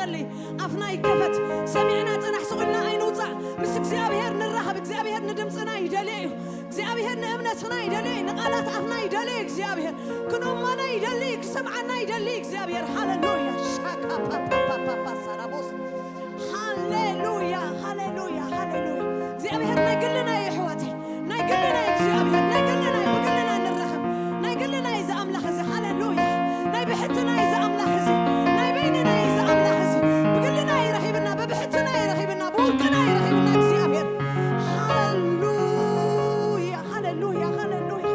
ንጸሊ። ኣፍና ይከፈት። ሰሚዕና ጽናሕ ስቕ ኢልና ኣይንውጻእ። ምስ እግዚኣብሔር ንራኸብ። እግዚኣብሔር ንድምጽና ይደልዮ እዩ። እግዚኣብሔር ንእምነትና ይደልዮ እዩ። ንቓላት ኣፍና ይደልዮ እዩ እግዚኣብሔር። ክንእመኖ ይደሊ፣ ክሰምዓና ይደሊ እግዚኣብሔር። ሃሌሉያ። ሻካ ፓ ፓ ፓ ፓ ፓ ሳራቦስ። ሃሌሉያ፣ ሃሌሉያ፣ ሃሌሉያ። እግዚኣብሔር ናይ ግልና እዩ ኣሕዋተይ። ናይ ግልና እዩ እግዚኣብሔር። ናይ ግልና እዩ። ብግልና ንራኸብ። ናይ ግልና እዩ እዚ ኣምላኽ እዚ። ሃሌሉያ። ናይ ብሕትና እዩ እዚ ኣምላኽ እዚ። ናይ በይንና እዩ እዚ ኣምላኽ እዚ። ብግልና እዩ ረኺብና። ብብሕትና እዩ ረኺብና። ብውልቅና እዩ ረኺብና እግዚኣብሔር። ሃሌሉያ፣ ሃሌሉያ፣ ሃሌሉያ።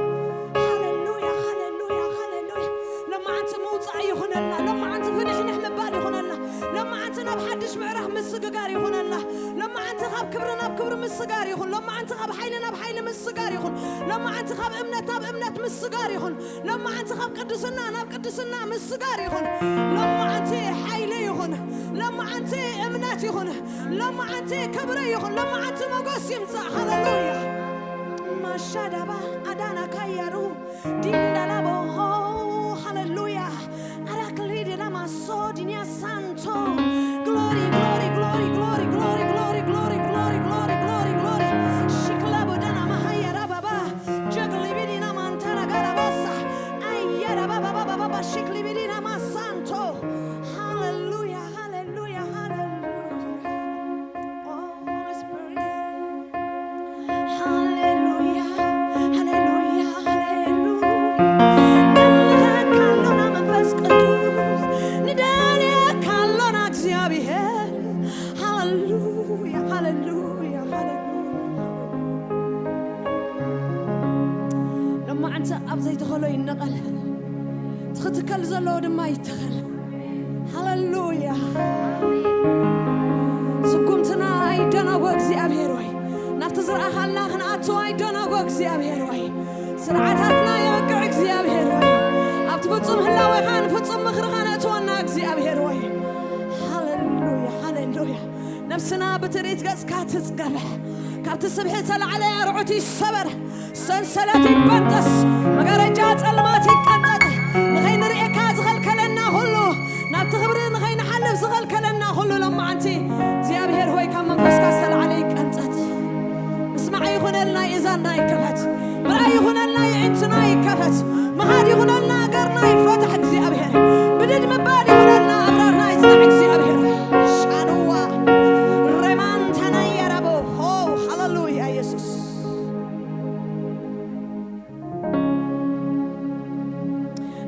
ሃሌሉያ፣ ሃሌሉያ፣ ሃሌሉያ። ሎማዓንቲ ምውጻእ ይኹነልና። ሎማዓንቲ ፍንሕንሕ ምባል ይኹነልና። ሎማዓንቲ ናብ ሓድሽ ምዕራፍ ምስግጋር ይኹነልና። ሎማዓንቲ ካብ ክብሪ ናብ ክብሪ ምስጋር ይኹን። ሎማዓንቲ ካብ ሓይሊ ናብ ሓይሊ ምስጋር ይኹን። ሎማዓንቲ ካብ እምነት ናብ እምነት ምስጋር ይኹን። ሎማዓንቲ ካብ ቅድስና ናብ ቅድስና ምስጋር ይኹን። ሎማዓንቲ ሓይሊ ይኹን። ሎማዓንቲ እምነት ይኹን። ሎማዓንቲ ክብሪ ይኹን። ሎማዓንቲ ሞገስ ይምጻእ። ሃሌሉያ። ማሻዳባ ኣዳና ካያሩ ዲንዳላቦ ሆ ሃሌሉያ። ኣራክሊድና ማሶ ዲኒያ ሳንቶ ግሎሪ ግሎሪ ግሎሪ ግሎሪ ግሎሪ ግሎሪ ግሎሪ ግሎሪ ግሎሪ ግሎሪ ግሎሪ ሽክላቦ ዳና ማሃያ ራባባ ጀግሊቢዲና ማንታራ ጋራባሳ ኣያ ራባባባባባ ሽክሊቢዲና ማሳንቶ ሃሌሉያ ሃሌሉያ ሃሌሉያ። ሃሌሉያ፣ ሃሌሉያ፣ ሃሌሉያ። ንደልየካ ኣሎና መንፈስ ቅዱስ፣ ንደልየካ ኣሎና እግዚኣብሔር። ሃሌሉያ፣ ሃሌሉያ፣ ሃሌሉያ። ሎማዓንቲ ኣብ ዘይተኸሎ ይነቐል፣ እቲ ክትከል ዘለዎ ድማ ይተኸል። ሃሌሉያ። ስጉምትና ኣይደናጎ እግዚኣብሔር ወይ፣ ናብቲ ዝረኣኻልና ክንኣቱ ኣይደናጎ እግዚኣብሔር ወይ፣ ስርዓታትና የብቅዕ እግዚኣብሔር ወይ፣ ኣብቲ ፍጹም ህላዌኻ ንፍጹም ምኽርኻ ነእትወና እግዚኣብሔር ወይ። ሃሌሉያ፣ ሃሌሉያ። ነፍስና ብትርኢት ገጽካ ትጽገበ፣ ካብቲ ስብሒ ዝተላዕለ ኣርዑት ይሰበር። ሰንሰለት ይበጠስ፣ መጋረጃ ጸልማት ይቀንጠጥ። ንኸይንርእየካ ዝኸልከለና ኩሉ፣ ናብቲ ክብሪ ንኸይንሓልፍ ዝኸልከለና ኩሉ፣ ሎማዓንቲ እግዚኣብሔር ሆይ ካብ መንፈስካ ዝተላዕለ ይቀንጠጥ። ምስማዕ ይኹነልና፣ የእዛንና ይከፈት። ምርኣይ ይኹነልና፣ የዒንትና ይከፈት። ምኻድ ይኹነልና፣ እገርና ይፈታሕ እግዚኣብሔር። ብድድ ምባል ይኹነልና፣ ኣብራርና ይጽናዕ እግዚኣብሔር። ሻንዋ ሬማንታና የረቦ ሆ ሃሌሉያ ኢየሱስ።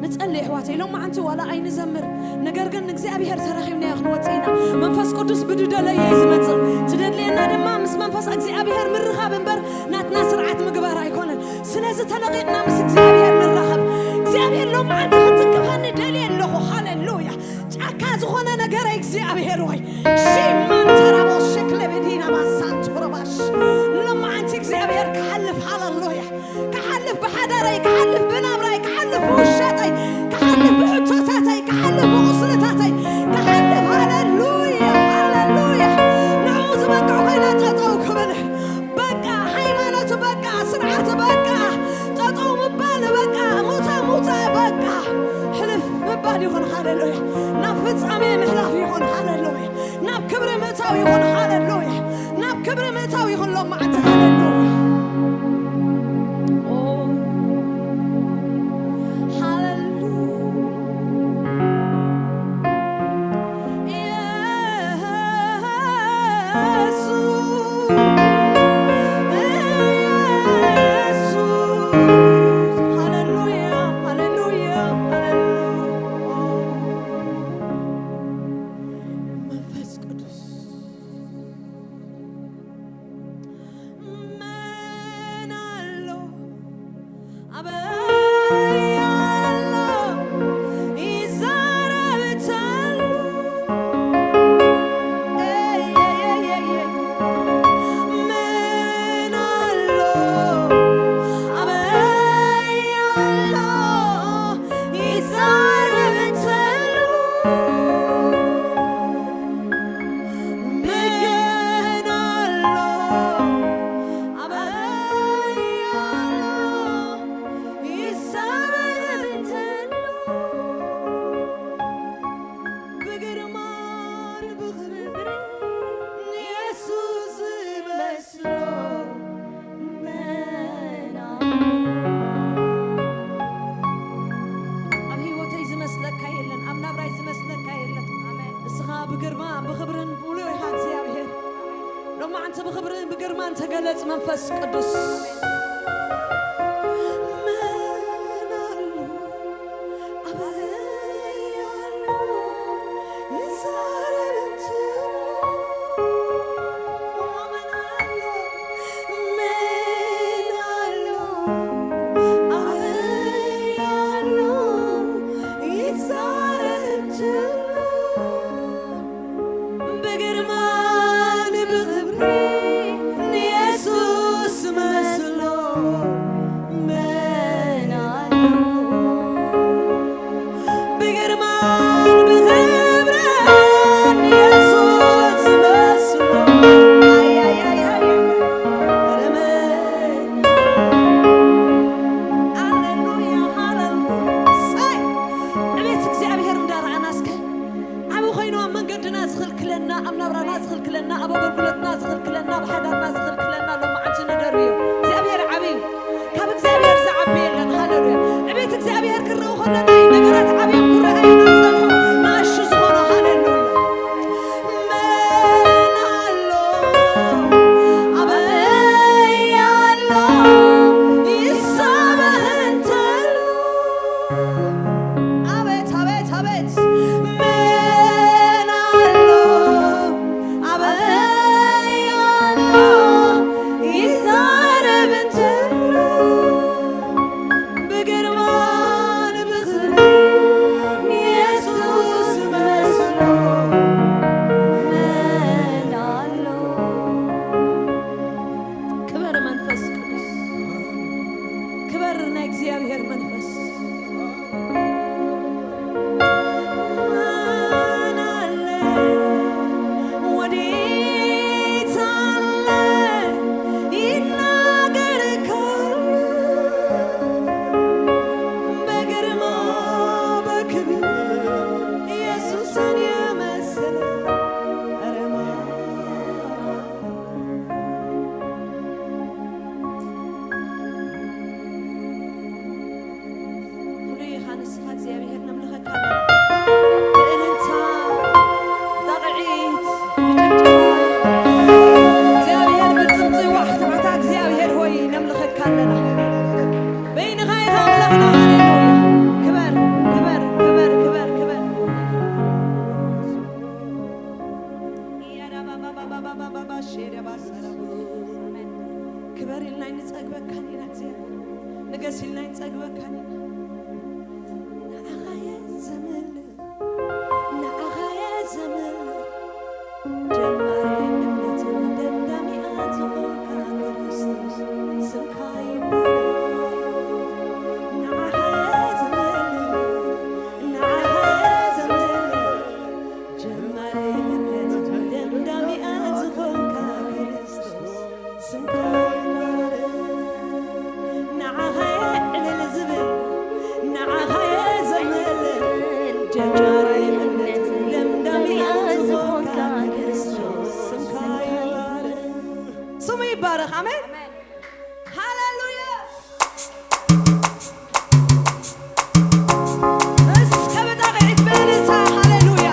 ንጸሊ ኣሕዋተይ፣ ሎማዓንቲ ዋላ ኣይንዘምር፣ ነገር ግን ንእግዚኣብሔር ተረኺብናዮ ክንወጽእ ኢና። መንፈስ ቅዱስ ብድደለየ እዩ ዝመጽእ። ትደድልየና ድማ ምስ መንፈስ እግዚኣብሔር ምርኻብ እምበር ናትና ስርዓት ምግባር ኣይኮነን። ስለዚ ተለቒቕና ምስ እግዚኣብሔር ንራኸብ። እግዚኣብሔር ሎማዓንቲ ክትንክፈኒ ደልየ ኣለኹ። ሃሌሉያ። ጫካ ዝኾነ ነገረይ እግዚኣብሔር ወይ፣ ሺማን ተራቦ ሸክለ በዲና ማሳንት ሮባሽ። ሎማዓንቲ እግዚኣብሔር ክሓልፍ፣ ሃሌሉያ። ክሓልፍ ብሓዳረይ፣ ክሓልፍ ብናብራይ፣ ክሓልፍ ብውሸጠይ፣ ክሓልፍ ብሕቶታተይ፣ ክሓልፍ ብቑስልታተይ፣ ክሓልፍ፣ ሃሌሉያ፣ ሃሌሉያ። ንዕኡ ዝበቅዕ ኮይና ጠጠው ክብል። በቃ ሃይማኖት፣ በቃ ስርዓት፣ በቃ ጠጠው ምባል፣ በቃ ሙታ ሙታ፣ በቃ ሕልፍ ምባል ይኹን። ሃሌሉያ። ናብ ፍጻሜ ምሕላፍ ይኹን። ሃሌሉያ። ናብ ክብሪ ምእታው ይኹን። ሃሌሉያ። ናብ ክብሪ ምእታው ይኹን። ሎማዓንቲ። ሃሌሉያ። ኦ፣ ሃሌሉያ። ኢየሱስ፣ ኢየሱስ። ሃሌሉያ፣ ሃሌሉያ፣ ሃሌሉያ። መንፈስ ቅዱስ ብግርማ ብኽብርን ሙሉእ ኢኻ እግዚኣብሔር። ሎማዓንቲ ብኽብርን ብግርማን ተገለጽ መንፈስ ቅዱስ። መን ኣሎ ኣበይ ኣሎ ይዛረብ እንትሉ? መን ኣሎ መን ኣሎ ኣበይ ኣሎ ይዛረብ እንትሉ? ብግርማን ብኽብሪ ንየሱስ መስሎ መን ኣሎ? ብግርማን ብኽብርን ንየሱስ መስሎ። ኣያያያይ። ኧረ መን? ሃሌሉያ፣ ሃሌሉያ። ሳይ፣ ዕቤት እግዚኣብሔር እንዳረኣና እስከ ዓቢ ኮይኑ ኣብ መንገድና ዝኽልክለና፣ ኣብ ናብራና ዝኽልክለና፣ ኣብ ኣገልግሎትና ዝኽልክለና፣ ኣብ ሓዳርና ዝኽልክለና ሎማዓንቲ ንደርብዮ። እግዚኣብሔር ዓቢ እዩ። ካብ እግዚኣብሔር ዝዓቢ የለን። ሃሌሉያ። ዕቤት እግዚኣብሔር ክረኡ ከለና እዩ ነገራት ዓብዮም ክረኣዩና ዝጸንሑ ንኣሹ ዝኾኑ። ሃሌሉያ። መን ኣሎ ኣበይ ኣሎ ይሳበህ እንተሉ? ኣቤት፣ ኣቤት፣ ኣቤት። መን ኣሎ ኣበይ ኣሎ ይዛረብ እንተሎ? ብግርማን ብኽብርን የሱስ መስሎ መን ኣሎ? ክበር መንፈስ ቅዱስ፣ ክበር ናይ እግዚኣብሔር መንፈስ። መን ኣለ ወዴት ኣለ ይናገር ካሉ? በግርማ በክብር ኢየሱስን የመሰለ ኧረ ማን? ፍሉይ ኢኻ ንስኻ እግዚኣብሔር፣ ነምልኸካ ኣለና። ብእልልታ፣ ብጣቕዒት፣ ብጭብጨባ እግዚኣብሔር ብጽምጽዋ ክትመታ እግዚኣብሔር ሆይ ነምልኸካ ኣለና። በይንኻ ኢኻ ኣምላኽና። ሃሌሉያ። ክበር፣ ክበር፣ ክበር፣ ክበር፣ ክበር። ክበር ኢልና ኣይንጸግበካን ኢና እግዚኣብሔር። ንገስ ኢልና ኣይንጸግበካን ኢና። ንዓኻ እየ ዘምልኽ፣ ንዓኻ እየ ዘምልኽ። ጀማሪ እምነትን ደምዳሚኣን ዝኾንካ ክርስቶስ ስምካ ይባረክ። ንዓኻ እየ ዘምልኽ፣ ንዓኻ እየ ዘምልኽ። ጀማሪ እምነት ደምዳሚኣ ዝኾንካ ክርስቶስ ስምካ ይባረክ። ንዓኻ እየ ዕልል ዝብል፣ ንዓኻ እየ ዘምልኽ። ጀማሪ እምነት ደምዳሚኣ ዝኾንካ ክርስቶስ ስምካ ይባረክ። ስሙ ይባረክ። ኣሜን። ሃሌሉያ። እስከ ብጣቕዒት ብእልልታ ሃሌሉያ።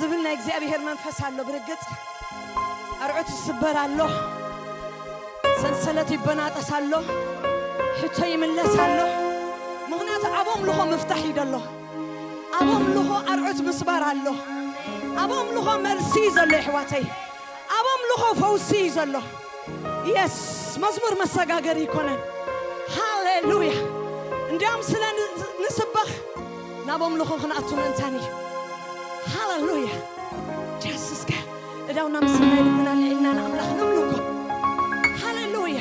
ዝብል ናይ እግዚኣብሔር መንፈስ ኣሎ። ብርግጽ ኣርዑት ይስበር ኣሎ፣ ሰንሰለት ይበናጠስ ኣሎ፣ ሕቶ ይምለስ ኣሎ። ምኽንያቱ ኣብ ኣምልኾ ምፍታሕ እዩ ዘሎ። ኣብ ኣምልኾ ኣርዑት ምስባር ኣሎ። ኣብ ኣምልኾ መልሲ እዩ ዘሎ የሕዋተይ። ኣብ ኣምልኾ ፈውሲ እዩ ዘሎ። የስ፣ መዝሙር መሰጋገሪ ይኮነን። ሃሌሉያ። እንዲያውም ስለ ን- ንስበኽ ናብ ኣምልኾ ክንኣቱ ምእንታን እዩ። ሃሌሉያ። ጀስስከ እዳውና ምስናይ ልብና ልዒልና ንኣምላኽ ነምልኮ። ሃሌሉያ።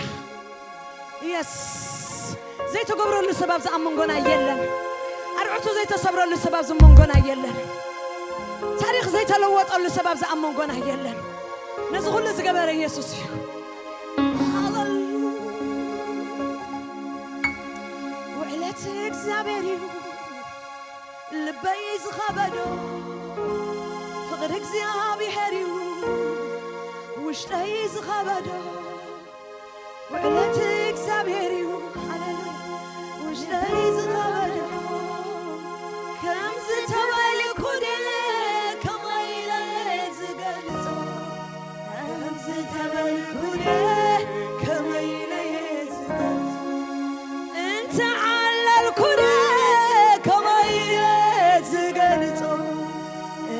የስ፣ ዘይተገብረሉ ሰብ ኣብዚ ኣብ መንጎና የለን። ኣርዕቱ ዘይተሰብረሉ ሰብ ኣብዚ መንጎና የለን። ታሪኽ ዘይተለወጠሉ ሰብ ኣብዚ ኣብ መንጎና የለን። ነዚ ኩሉ ዝገበረ ኢየሱስ እዩ። ሃሌሉያ። ውዕለት እግዚኣብሔር እዩ ልበይ ዝኸበዶ፣ ፍቕሪ እግዚኣብሔር እዩ ውሽጠይ ዝኸበዶ። ውዕለት እግዚኣብሔር እዩ፣ ሃሌሉያ፣ ውሽጠይ ዝኸበዶ። ከምዚ ተባልኩ ድየ ከመይ ኢለ ዝገልጾ? ከምዚ ተበልኩ ድየ ከመይ ኢለ ዝገልጾ? እንተ ዓለልኩ ድየ ከመይ ኢለ ዝገልጾ?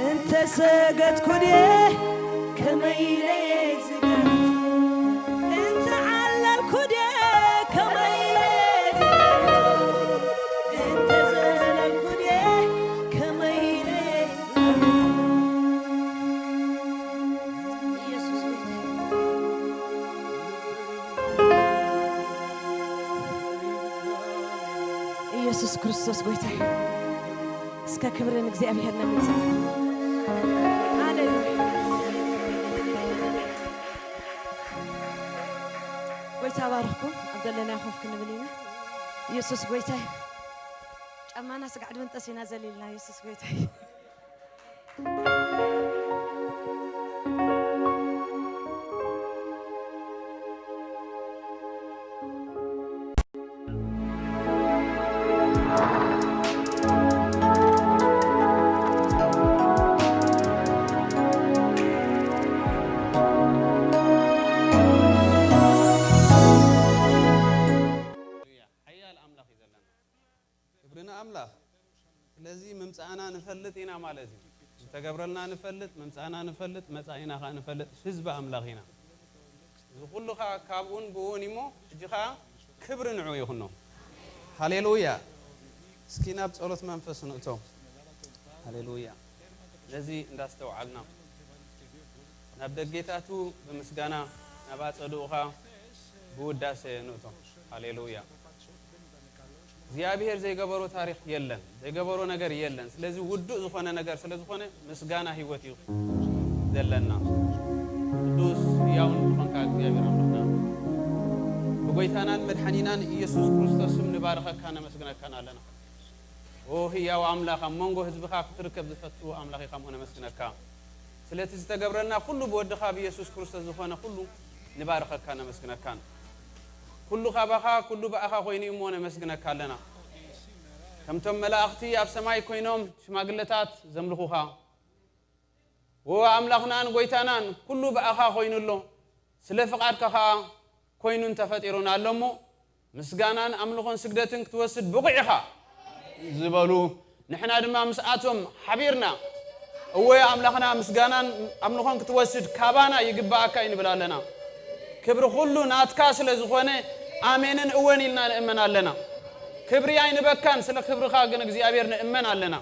እንተ ሰገድኩ ድየ ከመይ ኢለ ዝገልጾ? እንተ ዓለልኩ ድየ ከመይ ኢለ ዝገልጾ? እንተ ዘለልኩ ድየ ከመይ ኢለ ኢየሱስ ጎይታይ። ኢየሱስ ክርስቶስ ጎይታይ። እስከ ክብሪ ንእግዚኣብሔር ነምጽእ። ሃሌሉያ። ጎይታ ባርኽኩም። ኣብ ዘለናዮ ኮፍ ክንብል ኢና። ኢየሱስ ጎይታይ። ጫማና ስጋዕ ድምንጠስ ኢና ዘሊልና። ኢየሱስ ጎይታይ። ሓያል ኣምላኽ እዩ ዘለና። ክብሪ ንኣምላኽ። ስለዚ ምምጻእና ንፈልጥ ኢና ማለት እዩ። ዝተገብረልና ንፈልጥ፣ ምምጻእና ንፈልጥ፣ መጻኢና ኸኣ ንፈልጥ፣ ህዝቢ ኣምላኽ ኢና። እዚ ኩሉ ኸኣ ካብኡን ብኡን እሞ፣ ሕጂ ኸኣ ክብሪ ንዑ ይኹኖ። ሃሌሉያ። እስኪ ናብ ጸሎት መንፈስ ንእቶ። ሃሌሉያ። ነዚ እንዳስተውዓልና፣ ናብ ደጌታቱ ብምስጋና፣ ናብ ኣጸድኡ ኸኣ ብውዳሴ ንእቶ። ሃሌሉያ። እግዚኣብሔር ዘይገበሮ ታሪኽ የለን፣ ዘይገበሮ ነገር የለን። ስለዚ ውዱእ ዝኾነ ነገር ስለ ዝኾነ ምስጋና ህይወት እዩ ዘለና። ቅዱስ ህያውን ዝኾንካ እግዚኣብሔር ኣምላኽና፣ ብጎይታናን መድሓኒናን ኢየሱስ ክርስቶስ ስም ንባርኸካ ነመስግነካን ኣለና። ኦ ህያው ኣምላኽ፣ ኣብ መንጎ ህዝብኻ ክትርከብ ዝፈቱ ኣምላኽ ኢኻ እሞ ነመስግነካ። ስለቲ ዝተገብረልና ኩሉ ብወድኻ ብኢየሱስ ክርስቶስ ዝኾነ ኩሉ ንባርኸካ ነመስግነካን። ኩሉ ካባኻ፣ ኩሉ ብኣኻ ኮይኑ እዩ እሞ ነመስግነካ ኣለና። ከምቶም መላእኽቲ ኣብ ሰማይ ኮይኖም ሽማግለታት ዘምልኹኻ፣ ዎ ኣምላኽናን ጎይታናን ኩሉ ብኣኻ ኮይኑ ኣሎ፣ ስለ ፍቓድካ ኸኣ ኮይኑን ተፈጢሩን ኣሎ እሞ፣ ምስጋናን ኣምልኾን ስግደትን ክትወስድ ብቑዕ ኢኻ ዝበሉ፣ ንሕና ድማ ምስኣቶም ሓቢርና፣ እወ ኣምላኽና ምስጋናን ኣምልኾን ክትወስድ ካባና ይግብኣካ እዩ ንብል ኣለና። ክብሪ ኩሉ ናትካ ስለ ዝኾነ ኣሜንን እወን ኢልና ንእመን ኣለና። ክብሪ ኣይንበካን፣ ስለ ክብርኻ ግን እግዚኣብሔር ንእመን ኣለና።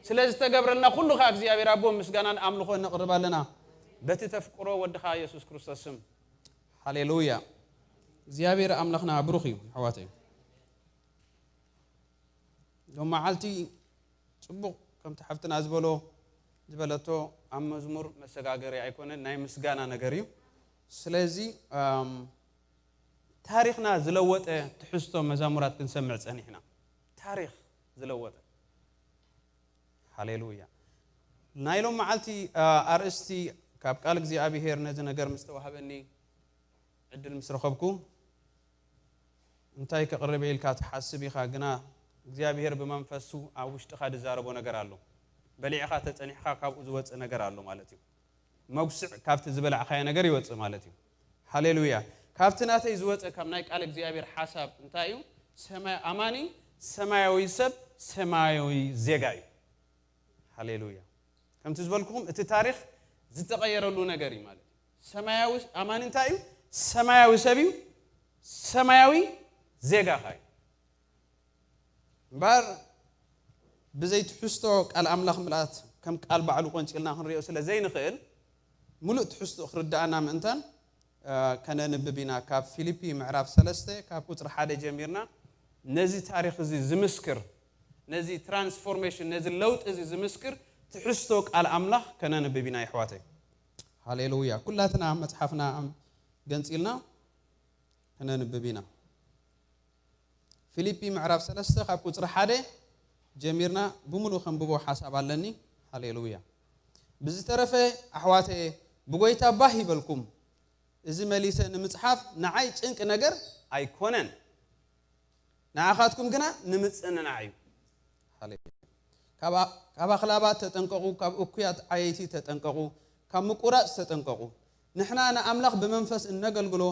ስለ ዝተገብረልና ኩሉ ኸኣ እግዚኣብሔር ኣቦ ምስጋናን ኣምልኾን ነቕርብ ኣለና። በቲ ተፍቅሮ ወድኻ የሱስ ክርስቶስ ስም። ሃሌሉያ። እግዚኣብሔር ኣምላኽና ብሩኽ እዩ፣ ኣሕዋተይ። ሎም መዓልቲ ጽቡቕ ከምቲ ሓፍትና ዝበሎ፣ ዝበለቶ ኣብ መዝሙር መሰጋገሪ ኣይኮነን፣ ናይ ምስጋና ነገር እዩ። ስለዚ፣ ኣም፣ ታሪኽና ዝለወጠ ትሕዝቶ መዛሙራት ክንሰምዕ ጸኒሕና። ታሪኽ ዝለወጠ። ሃሌሉያ። ናይ ሎም መዓልቲ፣ ኣ፣ ኣርእስቲ ካብ ቃል እግዚኣብሔር ነዚ ነገር ምስ ተዋህበኒ ዕድል ምስ ረኸብኩ፣ እንታይ ከቕርብ ኢልካ ትሓስብ ኢኻ፣ ግና እግዚኣብሔር ብመንፈሱ ኣብ ውሽጥኻ ዝዛረቦ ነገር ኣሎ። በሊዕኻ ተጸኒሕካ ካብኡ ዝወጽእ ነገር ኣሎ ማለት እዩ። መጉስዕ ካብቲ ዝበላዕኻዮ ነገር ይወጽእ ማለት እዩ። ሃሌሉያ። ካብቲ ናተይ ዝወጸ ካብ ናይ ቃል እግዚኣብሔር ሓሳብ እንታይ እዩ? ሰማይ ኣማኒ ሰማያዊ ሰብ ሰማያዊ ዜጋ እዩ። ሃሌሉያ። ከምቲ ዝበልኩኹም እቲ ታሪኽ ዝተቐየረሉ ነገር እዩ ማለት እዩ። ሰማያዊ ኣማኒ እንታይ እዩ? ሰማያዊ ሰብ እዩ። ሰማያዊ ዜጋኻ እዩ። እምበኣር ብዘይ ትሕዝቶ ቃል ኣምላኽ ምልኣት ከም ቃል ባዕሉ ቆንጺልና ክንሪኦ ስለ ዘይንኽእል፣ ምሉእ ትሕዝቶ ክርድኣና ምእንታን ከነንብብ ኢና። ካብ ፊልፒ ምዕራፍ ሰለስተ ካብ ቁጽሪ ሓደ ጀሚርና ነዚ ታሪኽ እዚ ዝምስክር፣ ነዚ ትራንስፎርሜሽን፣ ነዚ ለውጢ እዚ ዝምስክር ትሕዝቶ ቃል ኣምላኽ ከነንብብ ኢና የሕዋተይ። ሃሌሉያ። ኩላትና መጽሓፍና ገንጺልና ከነንብብ ኢና። ፊልፒ ምዕራፍ ሰለስተ ካብ ቁጽሪ ሓደ ጀሚርና ብምሉእ ከንብቦ ሓሳብ ኣለኒ። ሃሌሉያ። ብዝተረፈ ኣሕዋተየ ብጎይታ ባህ ይበልኩም። እዚ መሊሰ ንምጽሓፍ ንዓይ ጭንቂ ነገር ኣይኮነን። ንዓኻትኩም ግና ንምጽንናዕ እዩ። ሃሌሉያ። ካብ ኣ- ካብ ኣኽላባት ተጠንቀቑ፣ ካብ እኩያት ዓየይቲ ተጠንቀቑ፣ ካብ ምቁራጽ ተጠንቀቑ። ንሕና ንኣምላኽ ብመንፈስ እነገልግሎ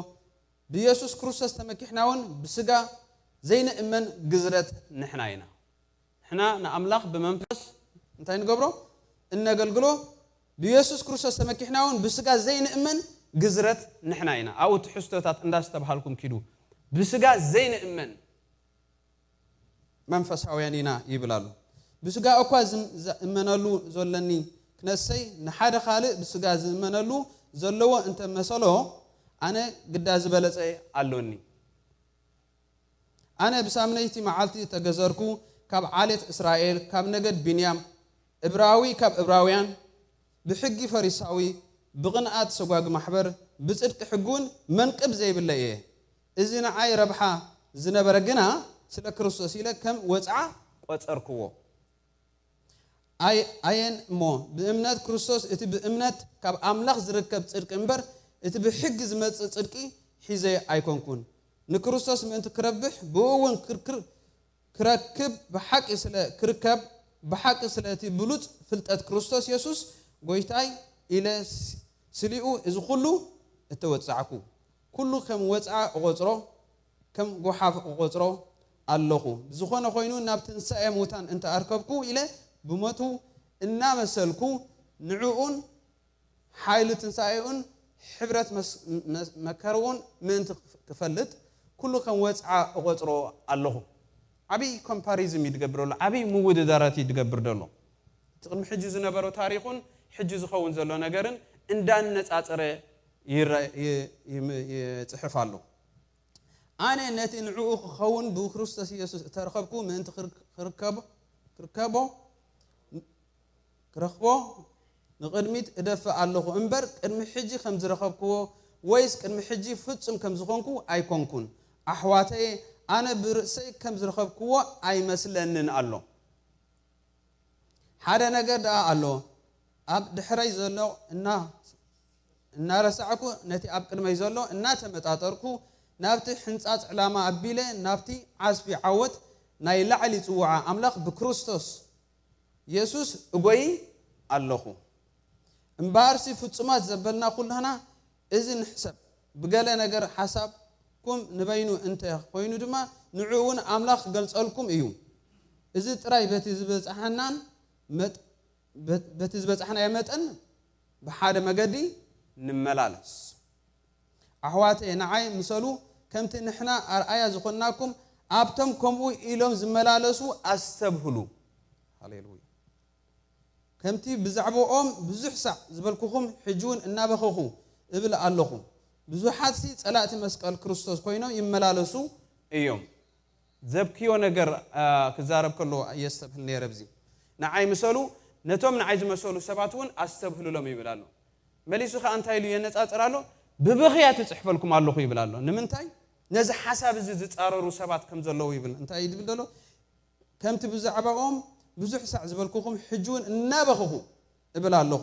ብየሱስ ክርስቶስ ተመኪሕና እውን ብስጋ ዘይንእመን ግዝረት ንሕና ኢና። ንሕና ንኣምላኽ ብመንፈስ እንታይ ንገብሮ? እነገልግሎ። ብየሱስ ክርስቶስ ተመኪሕና እውን ብስጋ ዘይንእመን ግዝረት ንሕና ኢና። ኣብኡ ትሕዝቶታት እንዳስተብሃልኩም ኪዱ። ብስጋ ዘይንእመን መንፈሳውያን ኢና ይብል ኣሎ። ብስጋ እኳ ዝም- ዝእመነሉ ዘለኒ ክነሰይ ንሓደ ካልእ ብስጋ ዝእመነሉ ዘለዎ እንተ መሰሎ ኣነ ግዳ ዝበለጸ ኣሎኒ። ኣነ ብሳምነይቲ መዓልቲ ተገዘርኩ፣ ካብ ዓሌት እስራኤል፣ ካብ ነገድ ብንያም፣ እብራዊ ካብ እብራውያን፣ ብሕጊ ፈሪሳዊ፣ ብቕንኣት ሰጓግ ማሕበር፣ ብጽድቂ ሕጊ እውን መንቅብ ዘይብለይ እየ። እዚ ንዓይ ረብሓ ዝነበረ ግና ስለ ክርስቶስ ኢለ ከም ወጽዓ ቆጸርክዎ። ኣይ ኣየን እሞ ብእምነት ክርስቶስ እቲ ብእምነት ካብ ኣምላኽ ዝርከብ ጽድቂ እምበር እቲ ብሕጊ ዝመጽእ ጽድቂ ሒዘ ኣይኮንኩን። ንክርስቶስ ምእንቲ ክረብሕ ብኡ እውን ክርክር ክረክብ ብሓቂ ስለ ክርከብ ብሓቂ ስለ እቲ ብሉጽ ፍልጠት ክርስቶስ የሱስ ጎይታይ ኢለ ስ- ስሊኡ እዚ ኩሉ እተወጻዕኩ። ኩሉ ከም ወጽዓ እቖጽሮ፣ ከም ጎሓፍ እቖጽሮ ኣለኹ። ዝኾነ ኮይኑ ናብ ትንሳኤ ሙታን እንተ ኣርከብኩ ኢለ ብሞቱ እናመሰልኩ ንዕኡን ሓይሊ ትንሳኤኡን ሕብረት መስ- መስ- መከርኡን ምእንቲ ክፈልጥ ኩሉ ከም ወጽዓ እቖጽሮ ኣለኹ። ዓብይ ኮምፓሪዝም እዩ ዝገብር ዘሎ፣ ዓብይ ምውድዳራት እዩ ዝገብር ዘሎ። እቲ ቅድሚ ሕጂ ዝነበሮ ታሪኹን ሕጂ ዝኸውን ዘሎ ነገርን እንዳነጻጸረ ይረ- ይ- ይም- ይጽሕፍ ኣሎ። ኣነ ነቲ ንዕኡ ክኸውን ብክርስቶስ ኢየሱስ እተረኸብኩ ምእንቲ ክር- ክርከቦ ክርከቦ ክረኽቦ ንቕድሚት እደፍእ ኣለኹ እምበር ቅድሚ ሕጂ ከም ዝረኸብክዎ ወይስ ቅድሚ ሕጂ ፍጹም ከም ዝኾንኩ ኣይኮንኩን። ኣሕዋተየ ኣነ ብርእሰይ ከም ዝረኸብክዎ ኣይመስለንን ኣሎ። ሓደ ነገር ደኣ ኣሎ። ኣብ ድሕረይ ዘሎ እና እናረሳዕኩ ነቲ ኣብ ቅድመይ ዘሎ እናተመጣጠርኩ ናብቲ ሕንጻጽ ዕላማ ኣቢለ ናብቲ ዓስቢ ዓወት ናይ ላዕሊ ጽውዓ ኣምላኽ ብክርስቶስ የሱስ እጎይ ኣለኹ። እምበኣርሲ ፍጹማት ዘበልና ኩላህና እዚ ንሕሰብ። ብገለ ነገር ሓሳብኩም ንበይኑ እንተ ኮይኑ ድማ ንዕኡ እውን ኣምላኽ ክገልጸልኩም እዩ። እዚ ጥራይ በቲ ዝበጻሕናን መጥ- በት- በቲ ዝበጻሕናዮ መጠን ብሓደ መገዲ ንመላለስ። ኣሕዋተየ ንዓይ ምሰሉ ከምቲ ንሕና ኣርኣያ ዝኾንናኩም ኣብቶም ከምኡ ኢሎም ዝመላለሱ ኣስተብህሉ። ሃሌሉያ። ከምቲ ብዛዕባኦም ብዙሕ ሳዕ ዝበልኩኹም ሕጂ እውን እናበኸኹ እብል ኣለኹ። ብዙሓትሲ ጸላእቲ መስቀል ክርስቶስ ኮይኖም ይመላለሱ እዮም። ዘብክዮ ነገር ክዛረብ ከሎ የስተብህል ነይረ። ብዚ ንዓይ ምሰሉ ነቶም ንዓይ ዝመሰሉ ሰባት እውን ኣስተብህሉሎም ይብል ኣሎ። መሊሱ ከዓ እንታይ ኢሉ የነፃፅር ኣሎ? ብብኽያ ትፅሕፈልኩም ኣለኹ ይብል ኣሎ። ንምንታይ? ነዚ ሓሳብ እዚ ዝፃረሩ ሰባት ከም ዘለዉ ይብል። እንታይ እዩ ዝብል ዘሎ? ከምቲ ብዛዕባኦም ብዙሕ ሳዕ ዝበልኩኹም ሕጂ እውን እናበኽኹ እብል ኣለኹ።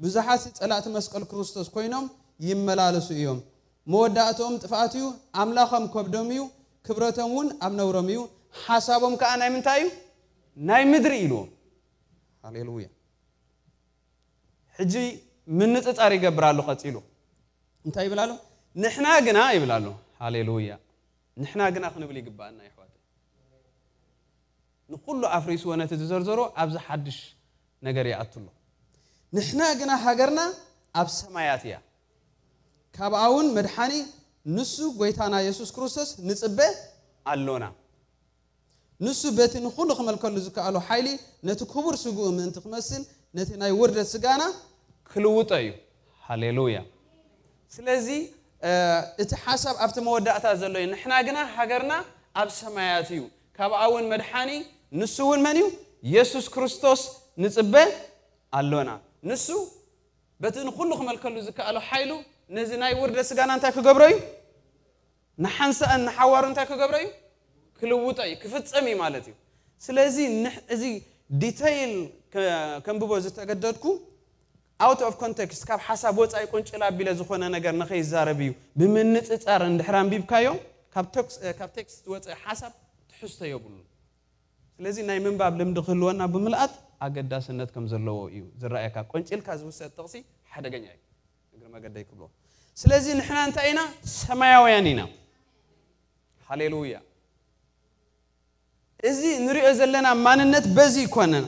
ብዙሓት ጸላእቲ መስቀል ክርስቶስ ኮይኖም ይመላለሱ እዮም። መወዳእትኦም ጥፍኣት እዩ፣ ኣምላኾም ከብዶም እዩ፣ ክብረቶም እውን ኣብ ነውሮም እዩ፣ ሓሳቦም ከኣ ናይ ምንታይ እዩ? ናይ ምድሪ ኢልዎም። ሃሌሉያ። ሕጂ ምንጽጻር ይገብር ኣሎ ቀጺሉ። እንታይ ይብል ኣሎ? ንሕና ግና ይብል ኣሎ። ሃሌሉያ። ንሕና ግና ክንብል ይግባኣና ይሕዋት። ንኹሉ ኣፍሪስዎ ነቲ ዝዘርዘሮ ኣብዚ ሓድሽ ነገር ይኣቱ ኣሎ። ንሕና ግና ሃገርና ኣብ ሰማያት እያ። ካብኣ እውን መድሓኒ ንሱ ጎይታና የሱስ ክርስቶስ ንጽበ ኣሎና። ንሱ በቲ ንኹሉ ክመልከሉ ዝከኣሎ ሓይሊ ነቲ ክቡር ስግኡ ምእንቲ ክመስል ነቲ ናይ ውርደት ስጋና ክልውጦ እዩ። ሃሌሉያ። ስለዚ እቲ ሓሳብ ኣብቲ መወዳእታ ዘሎ እዩ። ንሕና ግና ሃገርና ኣብ ሰማያት እዩ። ካብኣ እውን መድሓኒ ንሱ እውን መን እዩ? የሱስ ክርስቶስ ንጽበ ኣሎና። ንሱ በቲ ንኹሉ ክመልከሉ ዝከኣሎ ሓይሉ ነዚ ናይ ውርደት ስጋና እንታይ ክገብሮ እዩ? ንሓንሳእን ንሓዋሩ እንታይ ክገብሮ እዩ? ክልውጦ እዩ፣ ክፍጸም እዩ ማለት እዩ። ስለዚ እዚ ዲተይል ከንብቦ ዝተገደድኩ ኣውት ኦፍ ኮንቴክስት፣ ካብ ሓሳብ ወፃኢ ቁንጭል ኣቢለ ዝኾነ ነገር ንኸይዛረብ እዩ። ብምንፅፃር እንድሕር ኣንቢብካዮ ካብ ቴክስት ዝወፀ ሓሳብ ትሕዝቶ የብሉን። ስለዚ ናይ ምንባብ ልምዲ ክህልወና ብምልኣት ኣገዳስነት ከም ዘለዎ እዩ ዝረኣየካ። ቆንጭልካ ዝውሰድ ጥቕሲ ሓደገኛ እዩ፣ እግሪ መገደይ ክብሎ። ስለዚ ንሕና እንታይ ኢና? ሰማያውያን ኢና። ሃሌሉያ። እዚ ንሪኦ ዘለና ማንነት በዚ ይኮነና።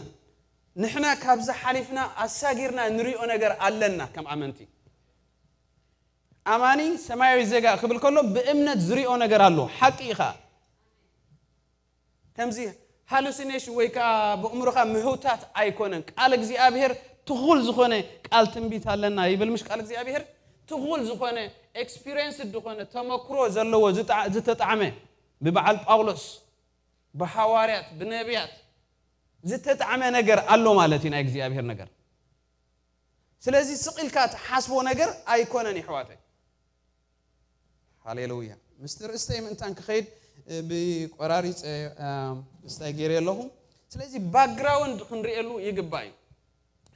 ንሕና ካብዚ ሓሊፍና ኣሳጊርና ንሪኦ ነገር ኣለና። ከም ኣመንቲ ኣማኒ ሰማያዊ ዜጋ ክብል ከሎ ብእምነት ዝሪኦ ነገር ኣሎ። ሓቂ ኢኻ። ከምዚ ሃሉሲኔሽን ወይ ከዓ ብእምሮኻ ምህውታት ኣይኮነን። ቃል እግዚኣብሔር ትኹል ዝኾነ ቃል ትንቢት ኣለና ይብል ምሽ ቃል እግዚኣብሔር? ትኹል ዝኾነ ኤክስፒሪየንስ ዝኾነ ተመክሮ ዘለዎ ዝተጣዕመ ብበዓል ጳውሎስ ብሃዋርያት ብነቢያት ዝተጣዕመ ነገር ኣሎ ማለት እዩ ናይ እግዚኣብሔር ነገር። ስለዚ ስቕ ኢልካ ትሓስቦ ነገር ኣይኮነን ይሕዋተይ። ሃሌሉያ። ምስቲ ርእስተይ ምእንታን ክኸይድ ብቆራሪፀ ስታይ ገይረ ኣለኹ። ስለዚ ባክግራውንድ ክንርእየሉ ይግባእ እዩ።